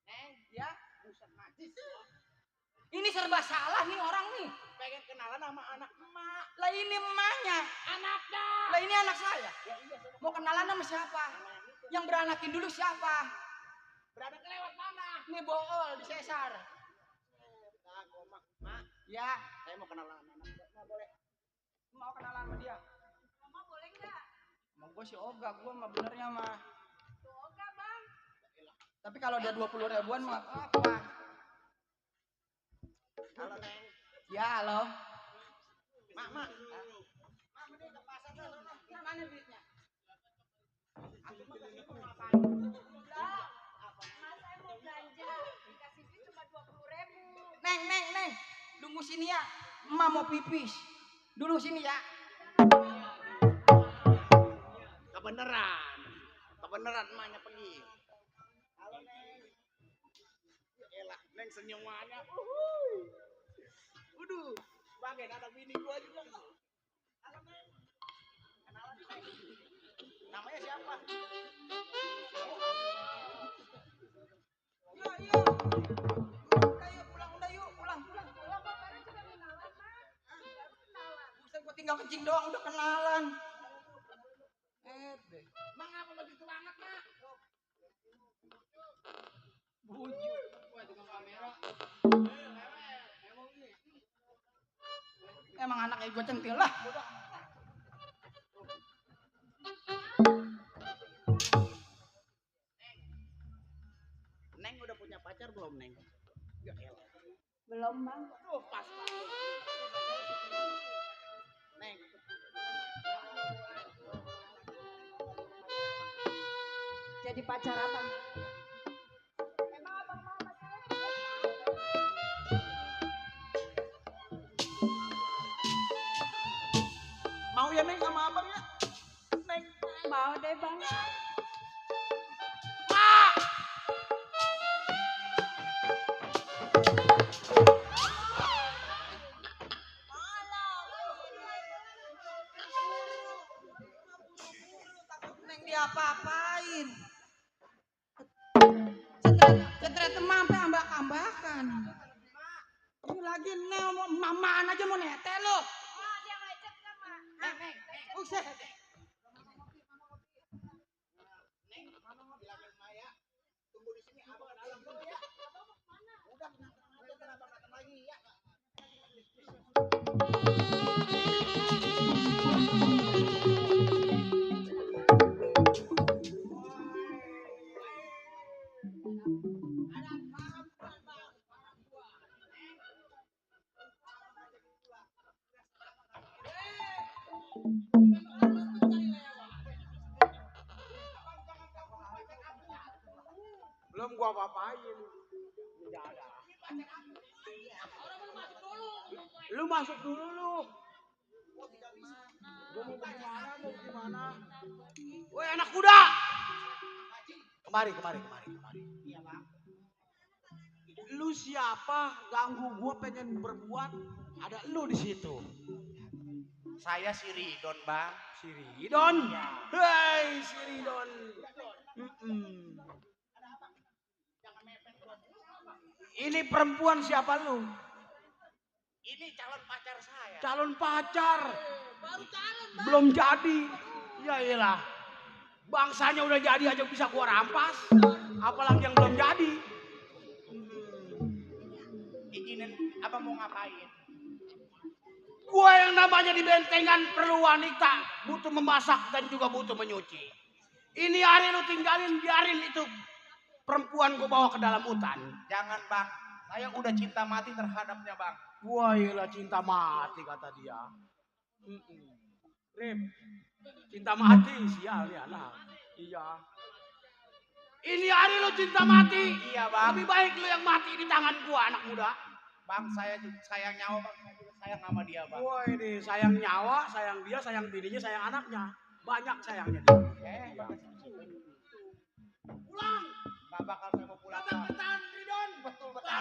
Neng, ya. Buset najis. Ini serba salah nih orang nih. Pengen kenalan sama anak emak. Lah ini emaknya. Anaknya. Lah ini anak saya. Ya iya. Mau kenalan sama siapa? Yang beranakin dulu siapa? Berada kelewat mana? Nih bool di sesar. Mak, Ya. saya mau kenalan sama anak emak. Mak boleh? Mau kenalan sama dia? Mama boleh nggak? Emang gue sih ogah, gue mah benernya mah. Tuh enggak bang. Tapi kalau dia 20 ribuan mah apa? Halo, Neng. Ya, halo. Mak, Mak. Mak, mending ke pasar dah sono. Mana duitnya? Enggak. Mas saya mau belanja. Dikasih duit cuma 20.000. Neng. Tunggu sini ya. Emak mau pipis. Dulu sini ya. Kebeneran emaknya pergi. Halo, Neng. Elah, Neng senyumannya. Waduh, bagian anak bini gua juga. Halo, Neng. Kenalan, Neng. Namanya siapa? Iya. Udah yuk, pulang. Buset, gua tinggal kencing doang udah kenalan. Mak apa begitu banget, Mak? Bujuk. Wah, tukang kamera. Emang anaknya gue centil lah. Neng udah punya pacar belum, Neng? Ya elah. Belum bang. Tuh, pas. Neng. Jadi pacar abang. Emang abang mau sama saya? Mau ya Neng sama abang ya? Neng. Mau deh bang. Neng diapa-apain? Cetret emak sampai ambak-ambakan. Ini lagi Neng mamaan aja mau nete lo. Oh dia ngecek kan mak. Neng. Buset. Neng, mama bilangin Maya, tunggu di sini abang ke dalam dulu ya. Udah, nanti kenapa datang lagi ya? Belum gua apa-apain. Enggak ada. Lu masuk dulu lu. Gua mau gimana? Woi anak kuda. Kemari. Iya, Bang. Lu siapa? Ganggu gua pengen berbuat. Ada lu di situ. Saya si Ridon, Bang. Si Ridon. Hei, si Ridon. Ini perempuan siapa lu? Ini calon pacar saya. Calon pacar. Baru calon, Bang. Belum jadi. Ya iyalah. Bangsanya udah jadi aja bisa gua rampas. Apalagi yang belum jadi. Izinin abang mau ngapain? Gua yang namanya di bentengan perlu wanita, butuh memasak dan juga butuh menyuci. Ini hari lu tinggalin, biarin itu perempuan gua bawa ke dalam hutan. Jangan bang, saya udah cinta mati terhadapnya bang. Wah iyalah cinta mati kata dia. Rip, cinta mati sial ya anak. Iya. Ini hari lu cinta mati. Iya bang. Lebih baik lu yang mati di tangan gua anak muda. Bang saya juga sayang nyawa bang, saya juga sayang sama dia bang. Wah ini sayang nyawa, sayang dia, sayang bininya, sayang anaknya. Banyak sayangnya dia. Pulang. Gak bakal saya mau pulang. Betul Ridon. Betul betul.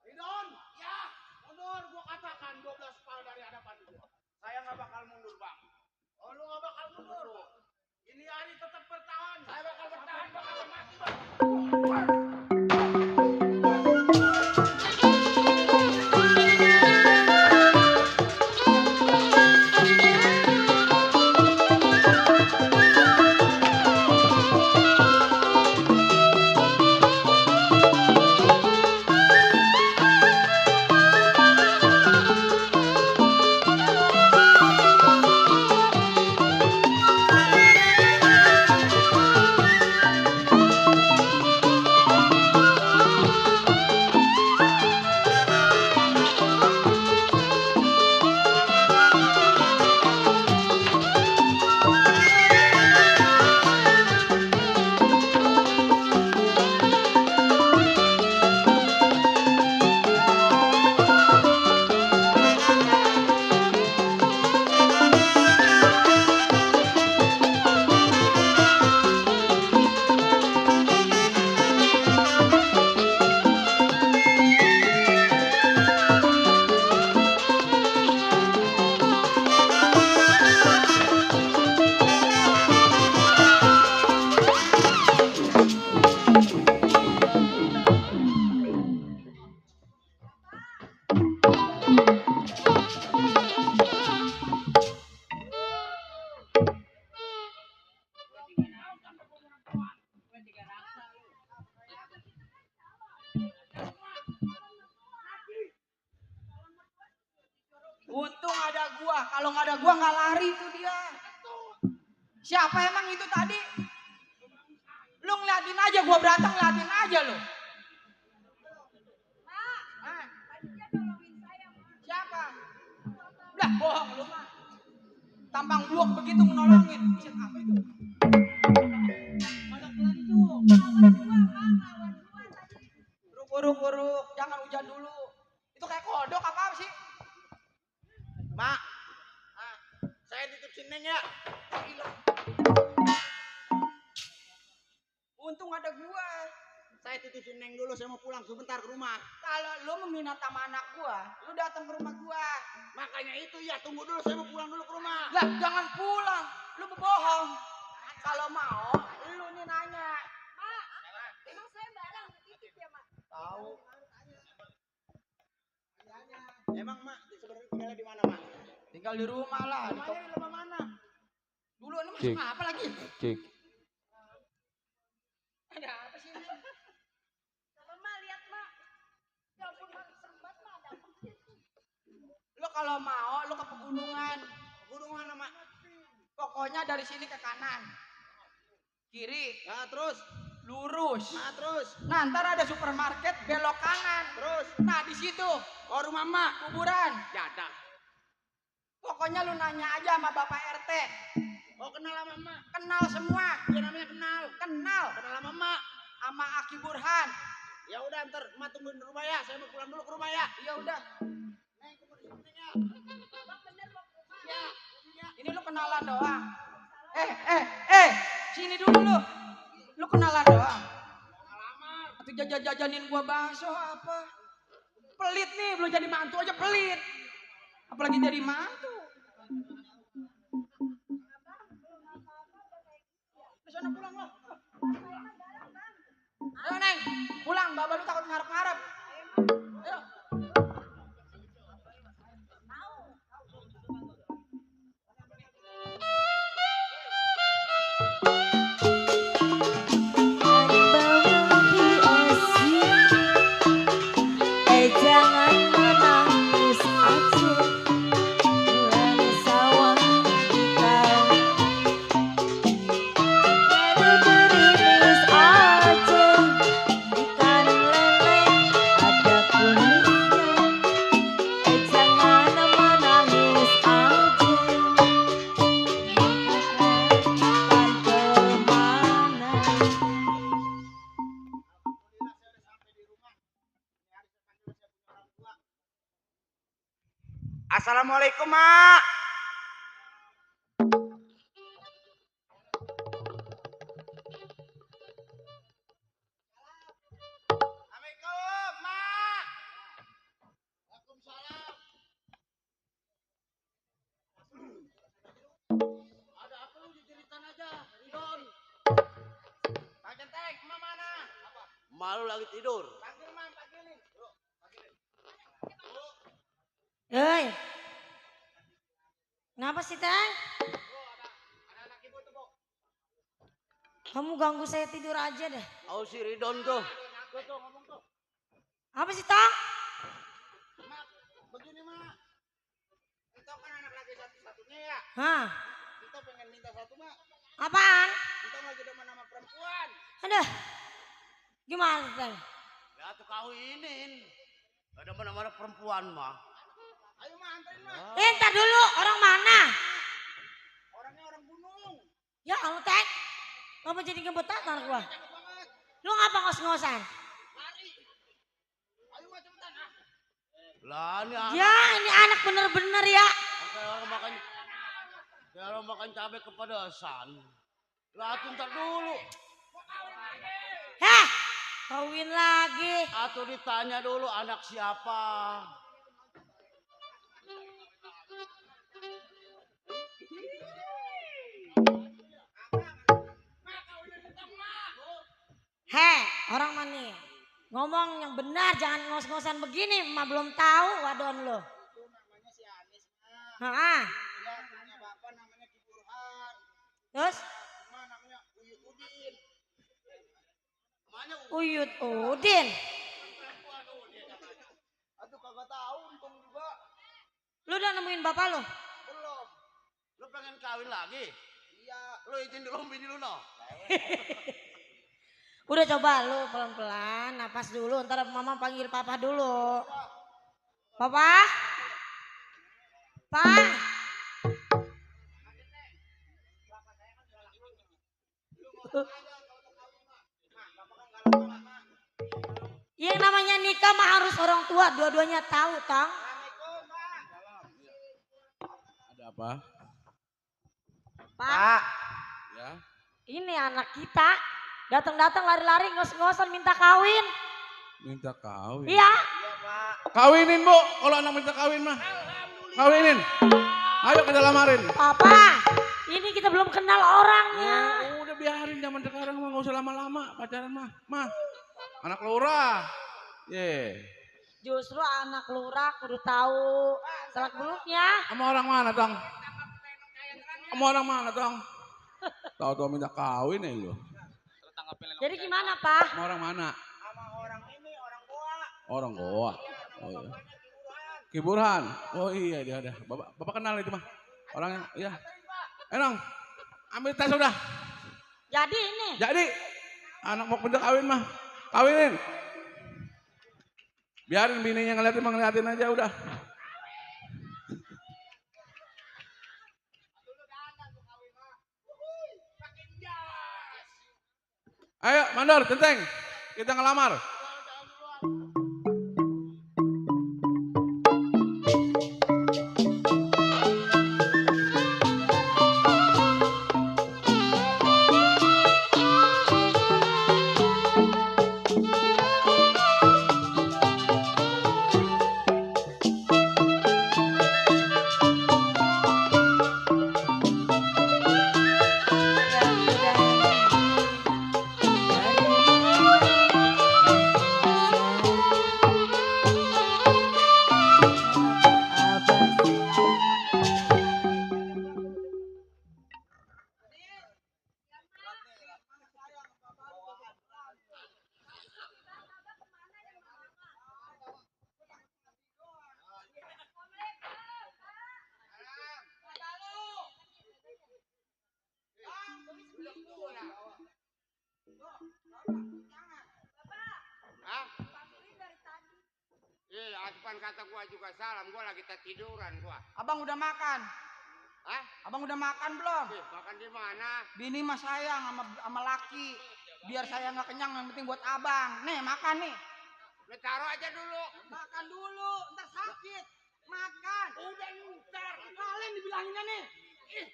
Ridon, ya, mundur. Gua katakan 12 pal dari hadapan gua. Saya nggak bakal mundur, Bang. Oh, lu nggak bakal mundur. Ini hari tetap bertahan. Saya bakal bertahan, bakal mati, Bang. Untung ada gua, kalau nggak ada gua nggak lari tuh dia. Siapa emang itu tadi? Lu ngeliatin aja, gua berantem ngeliatin aja lu. Siapa? Udah bohong lu mah. Tampang blok begitu menolongin. Apa itu? Mana kelantu? Uruk, jangan hujan dulu. Mak, saya titip si Neng ya. Untung ada gua. Saya titip si Neng dulu, saya mau pulang sebentar ke rumah. Kalau lu meminat sama anak gua, lu datang ke rumah gua. Makanya itu ya, tunggu dulu, saya mau pulang dulu ke rumah. Lah, jangan pulang. Lu bohong. Kalau mau, lu nih nanya. Mak, emang saya barang titip ya, Mak? Tahu. Emang Mak, sebenarnya tinggalnya di mana, Mak? Tinggal di rumah lah. Rumahnya di rumah mana? Dulu ini masuk apa lagi? Cik. Ada apa sih ini? Mama lihat, Mak. Ya ampun, Mak, serbat, Mak. Ada apa sih? Lu kalau mau, lu ke pegunungan. Pegunungan mana, Mak? Pokoknya dari sini ke kanan. Kiri. Nah, terus. Lurus. Nah, terus. Nah, ntar ada supermarket, belok kanan. Terus. Nah, di situ. Oh, rumah Mak. Kuburan. Jadah. Pokoknya lu nanya aja sama Bapak RT. Oh, kenal sama Mak. Kenal semua. Dia namanya kenal. Kenal. Kenal sama Mak. Sama Aki Burhan. Ya udah, ntar Mak tungguin di rumah ya. Saya mau pulang dulu ke rumah ya. Ya udah. Neng, tunggu di sini ya. Ya. Ini lu kenalan doang. Sini dulu lu. Lu kenalan doang. Atau jajanin gua bakso apa? Pelit nih, belum jadi mantu aja pelit. Apalagi jadi mantu. Di sana pulang lo. Ayo Neng, pulang. Baba lu takut ngarep-ngarep. Ayo. Assalamualaikum, Mak. Assalamualaikum, Mak. Waalaikumsalam. Ada apa lu diceritain aja, Ridon? Pak Centeng, Emak mana? Apa? Malu lagi tidur. Panggil, Mak, panggilin. Bro, panggilin. Hei. Kenapa sih, Teng? Ada anak ibu tuh, Bu. Kamu ganggu saya tidur aja deh. Oh si Ridon tuh. Tuh, ngomong tuh. Apa sih, Tong? Mak, begini, Mak. Kita kan anak laki satu-satunya ya. Hah? Kita pengen minta satu, Mak. Apaan? Kita lagi demen sama perempuan. Aduh. Gimana, Teng? Ya tuh kawinin. Ada mana-mana perempuan mah. Ayo, Mak, anterin, Mak. Ntar dulu, orang mana? Orangnya orang gunung. Ya Allah, Teng. Ngapa jadi ngebetatan gua? Lu ngapa ngos-ngosan? Lari. Ayo, Mak, cepetan. Ah. Lah ini anak. Ya, ini anak bener-bener ya. Kayak orang makan cabai kepedesan. Lah tuh ntar dulu. Heh, kawin lagi. Atau ditanya dulu anak siapa. Heh, orang mana? Ngomong yang benar, jangan ngos-ngosan begini. Emak belum tahu wadon lo. Itu namanya si Anis, Mak. Hah? Dia punya bapak namanya Ki Burhan. Terus? Emak namanya Uyut Udin. Uyut Udin. Aduh, kagak tahu, untung juga. Lu udah nemuin bapak lo? Belum. Lu pengen kawin lagi? Iya. Lu izin dulu bini lu no. Udah coba lu pelan-pelan, napas dulu, ntar mama panggil papa dulu. Papa? Pa? Yang namanya nikah mah harus orang tua, dua-duanya tahu, Tang. Apa? Pak, Ya. ini anak kita datang-datang lari-lari ngos-ngosan minta kawin. Minta kawin. Iya. Kawinin Bu, kalau anak minta kawin mah. Kawinin. Ayo kita lamarin. Papa, ini kita belum kenal orangnya. Udah biarin zaman sekarang mah nggak usah lama-lama pacaran mah. Mah, anak lurah. Justru anak lurah kudu tahu selak beluknya. Sama orang mana Tong? Sama orang mana Tong? Tahu-tahu minta kawin ya lu. Jadi gimana Pak? Sama orang mana? Orang Goa. Oh, iya. Ki Burhan. Oh iya dia ada. Bapak kenal itu mah. Orangnya iya. Enong, ambil tas udah. Jadi ini. Jadi anak mau minta kawin mah. Kawinin. Biarin bininya ngeliatin mah ngeliatin aja udah. Ayo mandor, centeng. Kita ngelamar. Iya, depan kata gua juga salam, gua lagi tiduran gua. Abang udah makan? Hah? Abang udah makan belum? Makan di mana? Bini mah sayang sama laki. Biar saya nggak kenyang, yang penting buat abang. Nih makan nih. Lu taruh aja dulu. Makan dulu, ntar sakit. Makan. Udah ntar. Kalian dibilanginnya nih. Ih,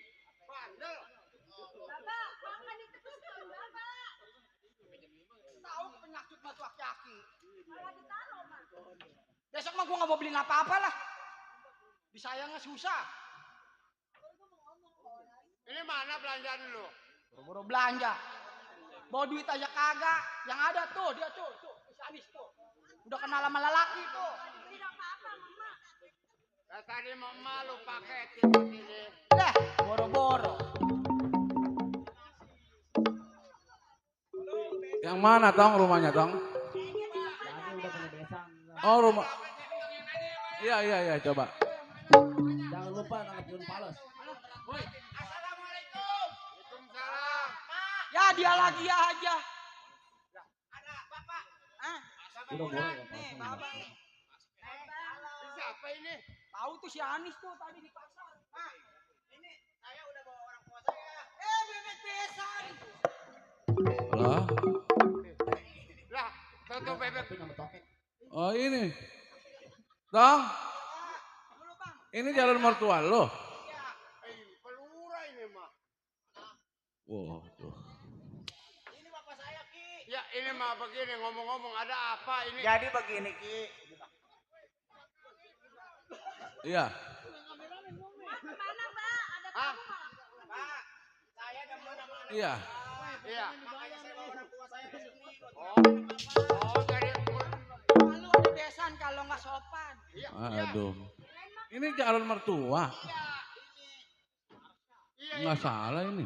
bandel. Bapak, makan itu tuh, Bapak. Tahu penyakit mah tuh aki-aki. Besok mah gua nggak mau beliin apa-apa lah. Disayangnya susah. Ini mana belanjaan lu? Boro-boro belanja. Bawa duit aja kagak. Yang ada tuh, dia tuh, si Anis tuh. Udah kenal sama lelaki tuh. Tadi mama lu paketin ini. Dah, boro-boro. Yang mana Tong rumahnya Tong? Oh rumah. Iya coba. Jangan lupa nangkepin pales. Assalamualaikum. Waalaikumsalam. Ya dia lagi aja. Ada bapak. Hah? Udah boleh ya, Nih, bapak nih. Siapa ini? Tahu tuh si Anis tuh tadi di pasar. Nah, ini saya udah bawa orang tua saya. Bebek besan. Halo? Lah, tutup bebek. Oh ini. Tong. Ini jalan mertua lo. Iya, pelura ini mah. Waduh. Ini bapak saya Ki. Ya ini mah begini ngomong-ngomong ada apa ini? Jadi begini Ki. Iya. Hah? Pak, saya demen sama anak. Iya. Iya. Makanya saya bawa orang tua saya ke sini. Oh dari Lu ada besan kalau nggak sopan. Iya. Aduh. Ini calon mertua. Iya. Nggak salah ini.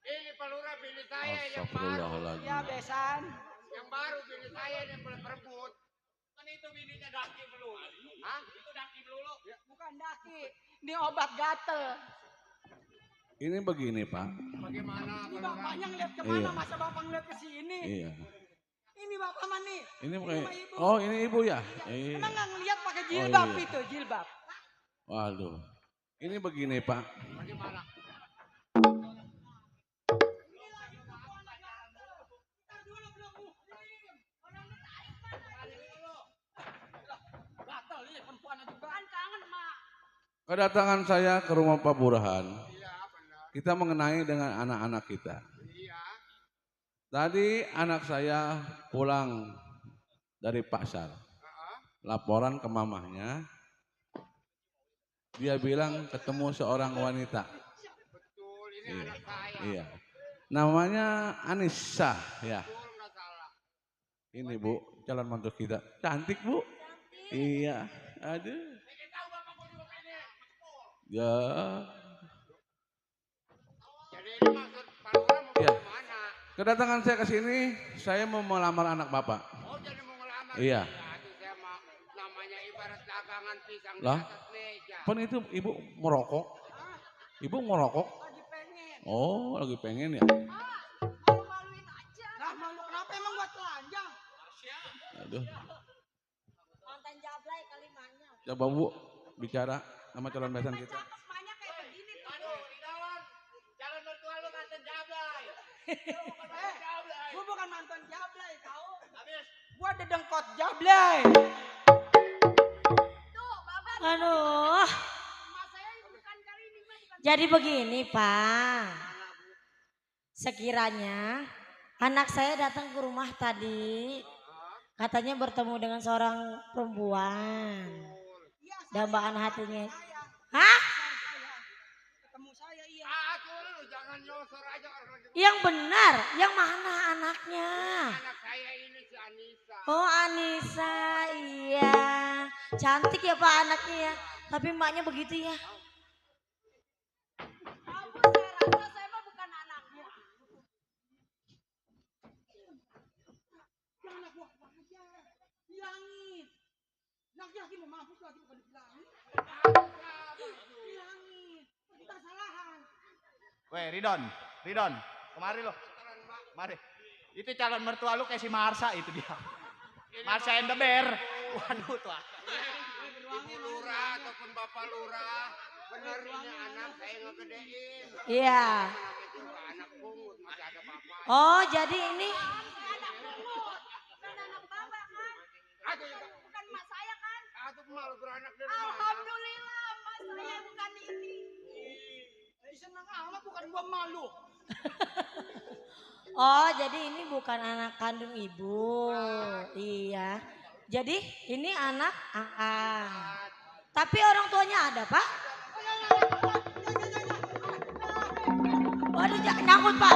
Ini pelura bini saya yang baru. Astagfirullahaladzim. Ya besan. Yang baru bini saya yang boleh berebut. Kan itu bininya daki melulu. Hah? Itu daki melulu. Bukan daki. Ini obat gatel. Ini begini Pak. Bagaimana? Ini bapaknya ngeliat kemana? Iya. Masa bapak ngeliat ke sini? Iya. Ini bapak mah nih. Ini mah pakai. ibu. Oh ini ibu ya. Iya. Emang nggak ngeliat pakai jilbab iya. itu jilbab? Waduh. Ini begini Pak. Bagaimana? Gatel ini perempuannya juga. Kan kangen mak. Kedatangan saya ke rumah Pak Burhan, kita mengenai dengan anak-anak kita. Tadi anak saya pulang dari pasar, laporan ke mamahnya, dia bilang ketemu seorang wanita. Iya. Namanya Anissa ya. Ini Bu, calon mantu kita. Cantik Bu. Iya. Aduh. Ya. Jadi ini maksud Pak Lurah mau Ya. kemana? Kedatangan saya ke sini, saya mau melamar anak Bapak. Oh jadi mau ngelamar? Iya. Aduh saya mau namanya ibarat dagangan pisang di Lah, atas meja. pun itu Ibu merokok? Ibu merokok? Oh, lagi pengen ya? Lah malu kenapa emang buat telanjang? Aduh. Mantan jablay kali banyak. Coba Bu bicara sama calon besan kita. Aduh, di dalam calon mertua lu mantan jablay. Gua bukan mantan jablay tahu. Habis Gua dedengkot jablay. Aduh. Jadi begini Pak. Sekiranya anak saya datang ke rumah tadi. Katanya bertemu dengan seorang perempuan. Dambaan hatinya. Hah? Ketemu saya iya. lu jangan nyosor aja orang lagi. Yang benar, yang mana anaknya? Anak saya ini si Anissa. Oh Anissa, iya. Cantik ya Pak anaknya ya. Tapi emaknya begitu ya. Anak gua aja. Bilangin. Laki-laki mau mampus lagi bukan dibilangin. Bilangin. Kita salahan. Weh Ridon, kemari lo. Mari. Itu calon mertua lu kayak si Marsha itu dia. Marsha and the Bear. Waduh tuh. Ibu Lurah ataupun Bapak Lurah, bener ini anak saya ngegedein. Iya. Namanya juga anak pungut, masih ada bapak. Oh jadi ini. Bukan emak saya kan? Aduh malu beranak dari mana? Alhamdulillah mas saya bukan ini. Senang amat bukan gua malu. Oh jadi ini bukan anak kandung ibu. Iya. Jadi ini anak angkat. Tapi orang tuanya ada Pak? Waduh jangan nyangkut Pak.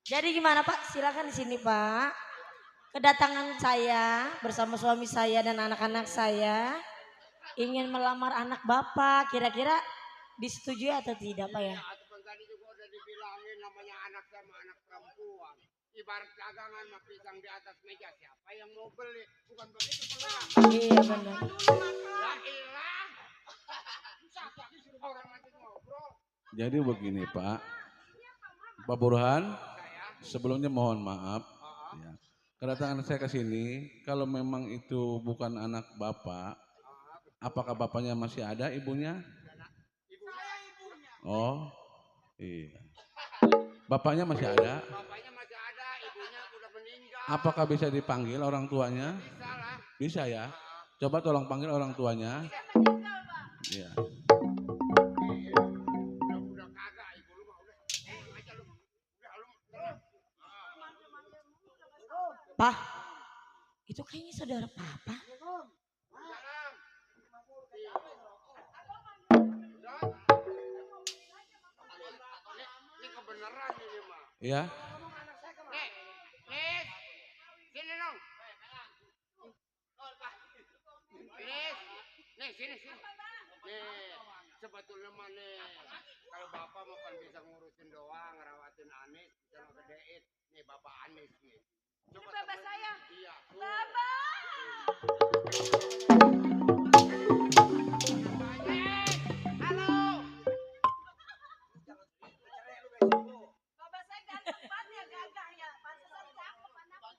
Jadi gimana Pak? Silakan di sini Pak. Kedatangan saya bersama suami saya dan anak-anak saya ingin melamar anak Bapak. Kira-kira disetujui atau tidak Pak ya? Ataupun tadi juga udah dibilangin namanya anak sama anak perempuan. Ibarat dagangan mah pisang di atas meja, siapa yang mau beli? Bukan begitu Lurah. Iya benar. Ya ilah. Orang lagi ngobrol. Jadi begini Pak, Pak Burhan, sebelumnya mohon maaf. Ya. Kedatangan saya ke sini, kalau memang itu bukan anak Bapak, apakah Bapaknya masih ada, ibunya? Oh, iya. Bapaknya masih ada? Bapaknya masih ada, ibunya udah meninggal. Apakah bisa dipanggil orang tuanya? Bisa lah. Bisa ya. Coba tolong panggil orang tuanya. Iya. Udah kagak, ibu lu mah udah. Aja lu. Udah lu. Pak, itu kayaknya saudara Papa. Ini kebenaran ini mah. Iya. Nih, sini dong. Nih, sini. Nih, sebetulnya mah nih, kalau bapak mau kan bisa ngurusin doang, ngerawatin Anis, bisa ngegedein. Nih bapak Anis nih. Coba bapak saya. Iya. Halo. Bapak saya ganteng banget ya, gagah ya. Pantesan cakep anaknya.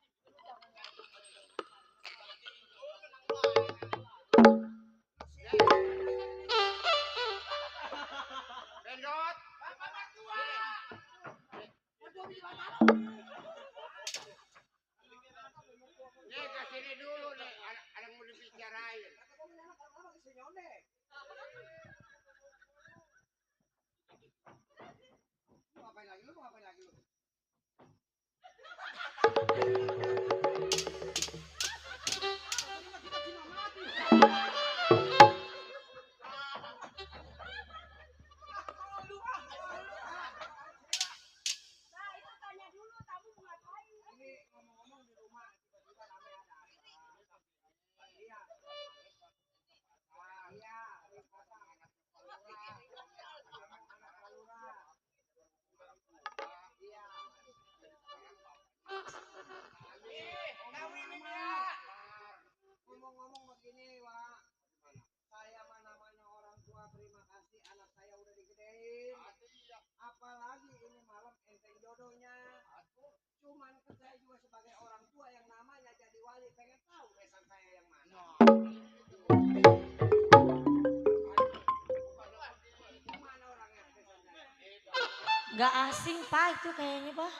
Ngomong-ngomong begini, Wak. Saya mana-mana orang tua terima kasih anak saya udah digedein. Apalagi ini malam enteng jodohnya. Cuman saya juga sebagai orang tua yang namanya jadi wali pengen tahu besan saya yang mana. Mana orangnya besan saya? Nggak asing Pak itu kayaknya Pak.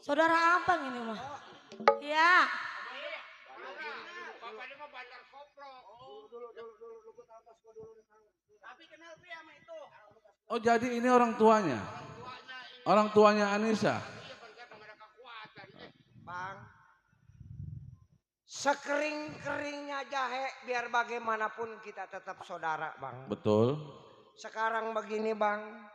Saudara abang ini mah. Iya. Bapaknya mah bantar koplo. Tapi kenal Pi sama itu. Oh jadi ini orang tuanya? Orang tuanya Anissa? Bang, sekering-keringnya jahe biar bagaimanapun kita tetap saudara Bang. Betul. Sekarang begini Bang,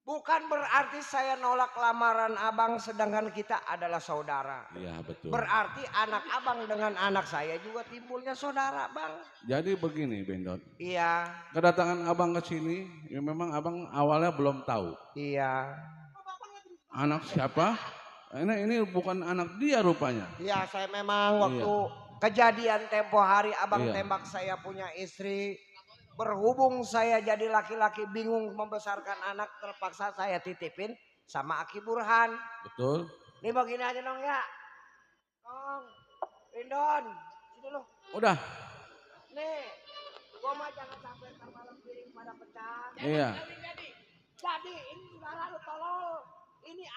bukan berarti saya nolak lamaran abang sedangkan kita adalah saudara. Iya betul. Berarti anak abang dengan anak saya juga timbulnya saudara Bang. Jadi begini Bendot. Iya. Kedatangan abang ke sini, ya memang abang awalnya belum tahu. Iya. Anak siapa? Ini bukan anak dia rupanya. Iya saya memang waktu kejadian tempo hari abang tembak saya punya istri. Berhubung saya jadi laki-laki bingung membesarkan anak, terpaksa saya titipin sama Aki Burhan. Betul. Nih begini aja dong ya. Dong, Rindon, sini lu. Udah. Nih, gua mah jangan sampai ntar malam piring pada pecah. Iya. Jadi ini saudara lu tolol.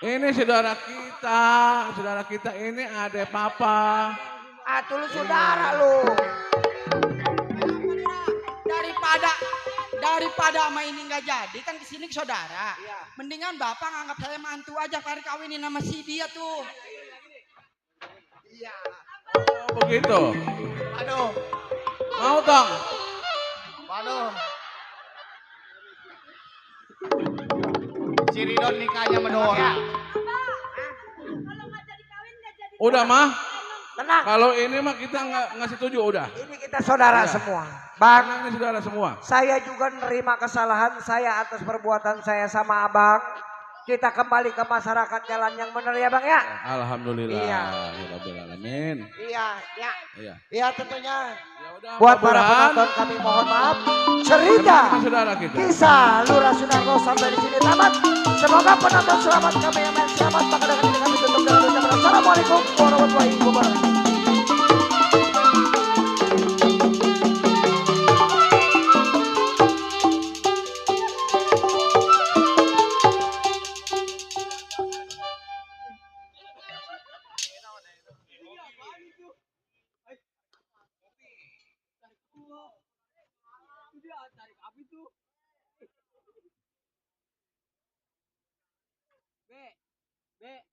Ini saudara kita ini adek papa. Atuh lu saudara lu. Daripada sama ini nggak jadi kan kesini ke saudara. Mendingan bapak nganggap saya mantu aja kali kawinin sama si dia tuh. Iya. Oh begitu. Aduh. Mau dong. Waduh. Si Ridon nikahnya mendoa. Udah mah. Tenang. Kalau ini mah kita nggak setuju udah. Ini kita saudara Iya. semua. Bang, Karena ini saudara semua. saya juga nerima kesalahan saya atas perbuatan saya sama abang. Kita kembali ke masyarakat jalan yang benar ya bang ya. Alhamdulillah. Iya. Alamin. Iya, ya. Iya. Iya tentunya. Udah, Buat Pak para Burhan. penonton kami mohon maaf. Cerita Saudara kita. kisah Lurah Sunarko sampai di sini tamat. Semoga penonton selamat, kami yang main selamat. Maka dengan ini kami tutup dengan ucapan assalamualaikum warahmatullahi wabarakatuh. Be,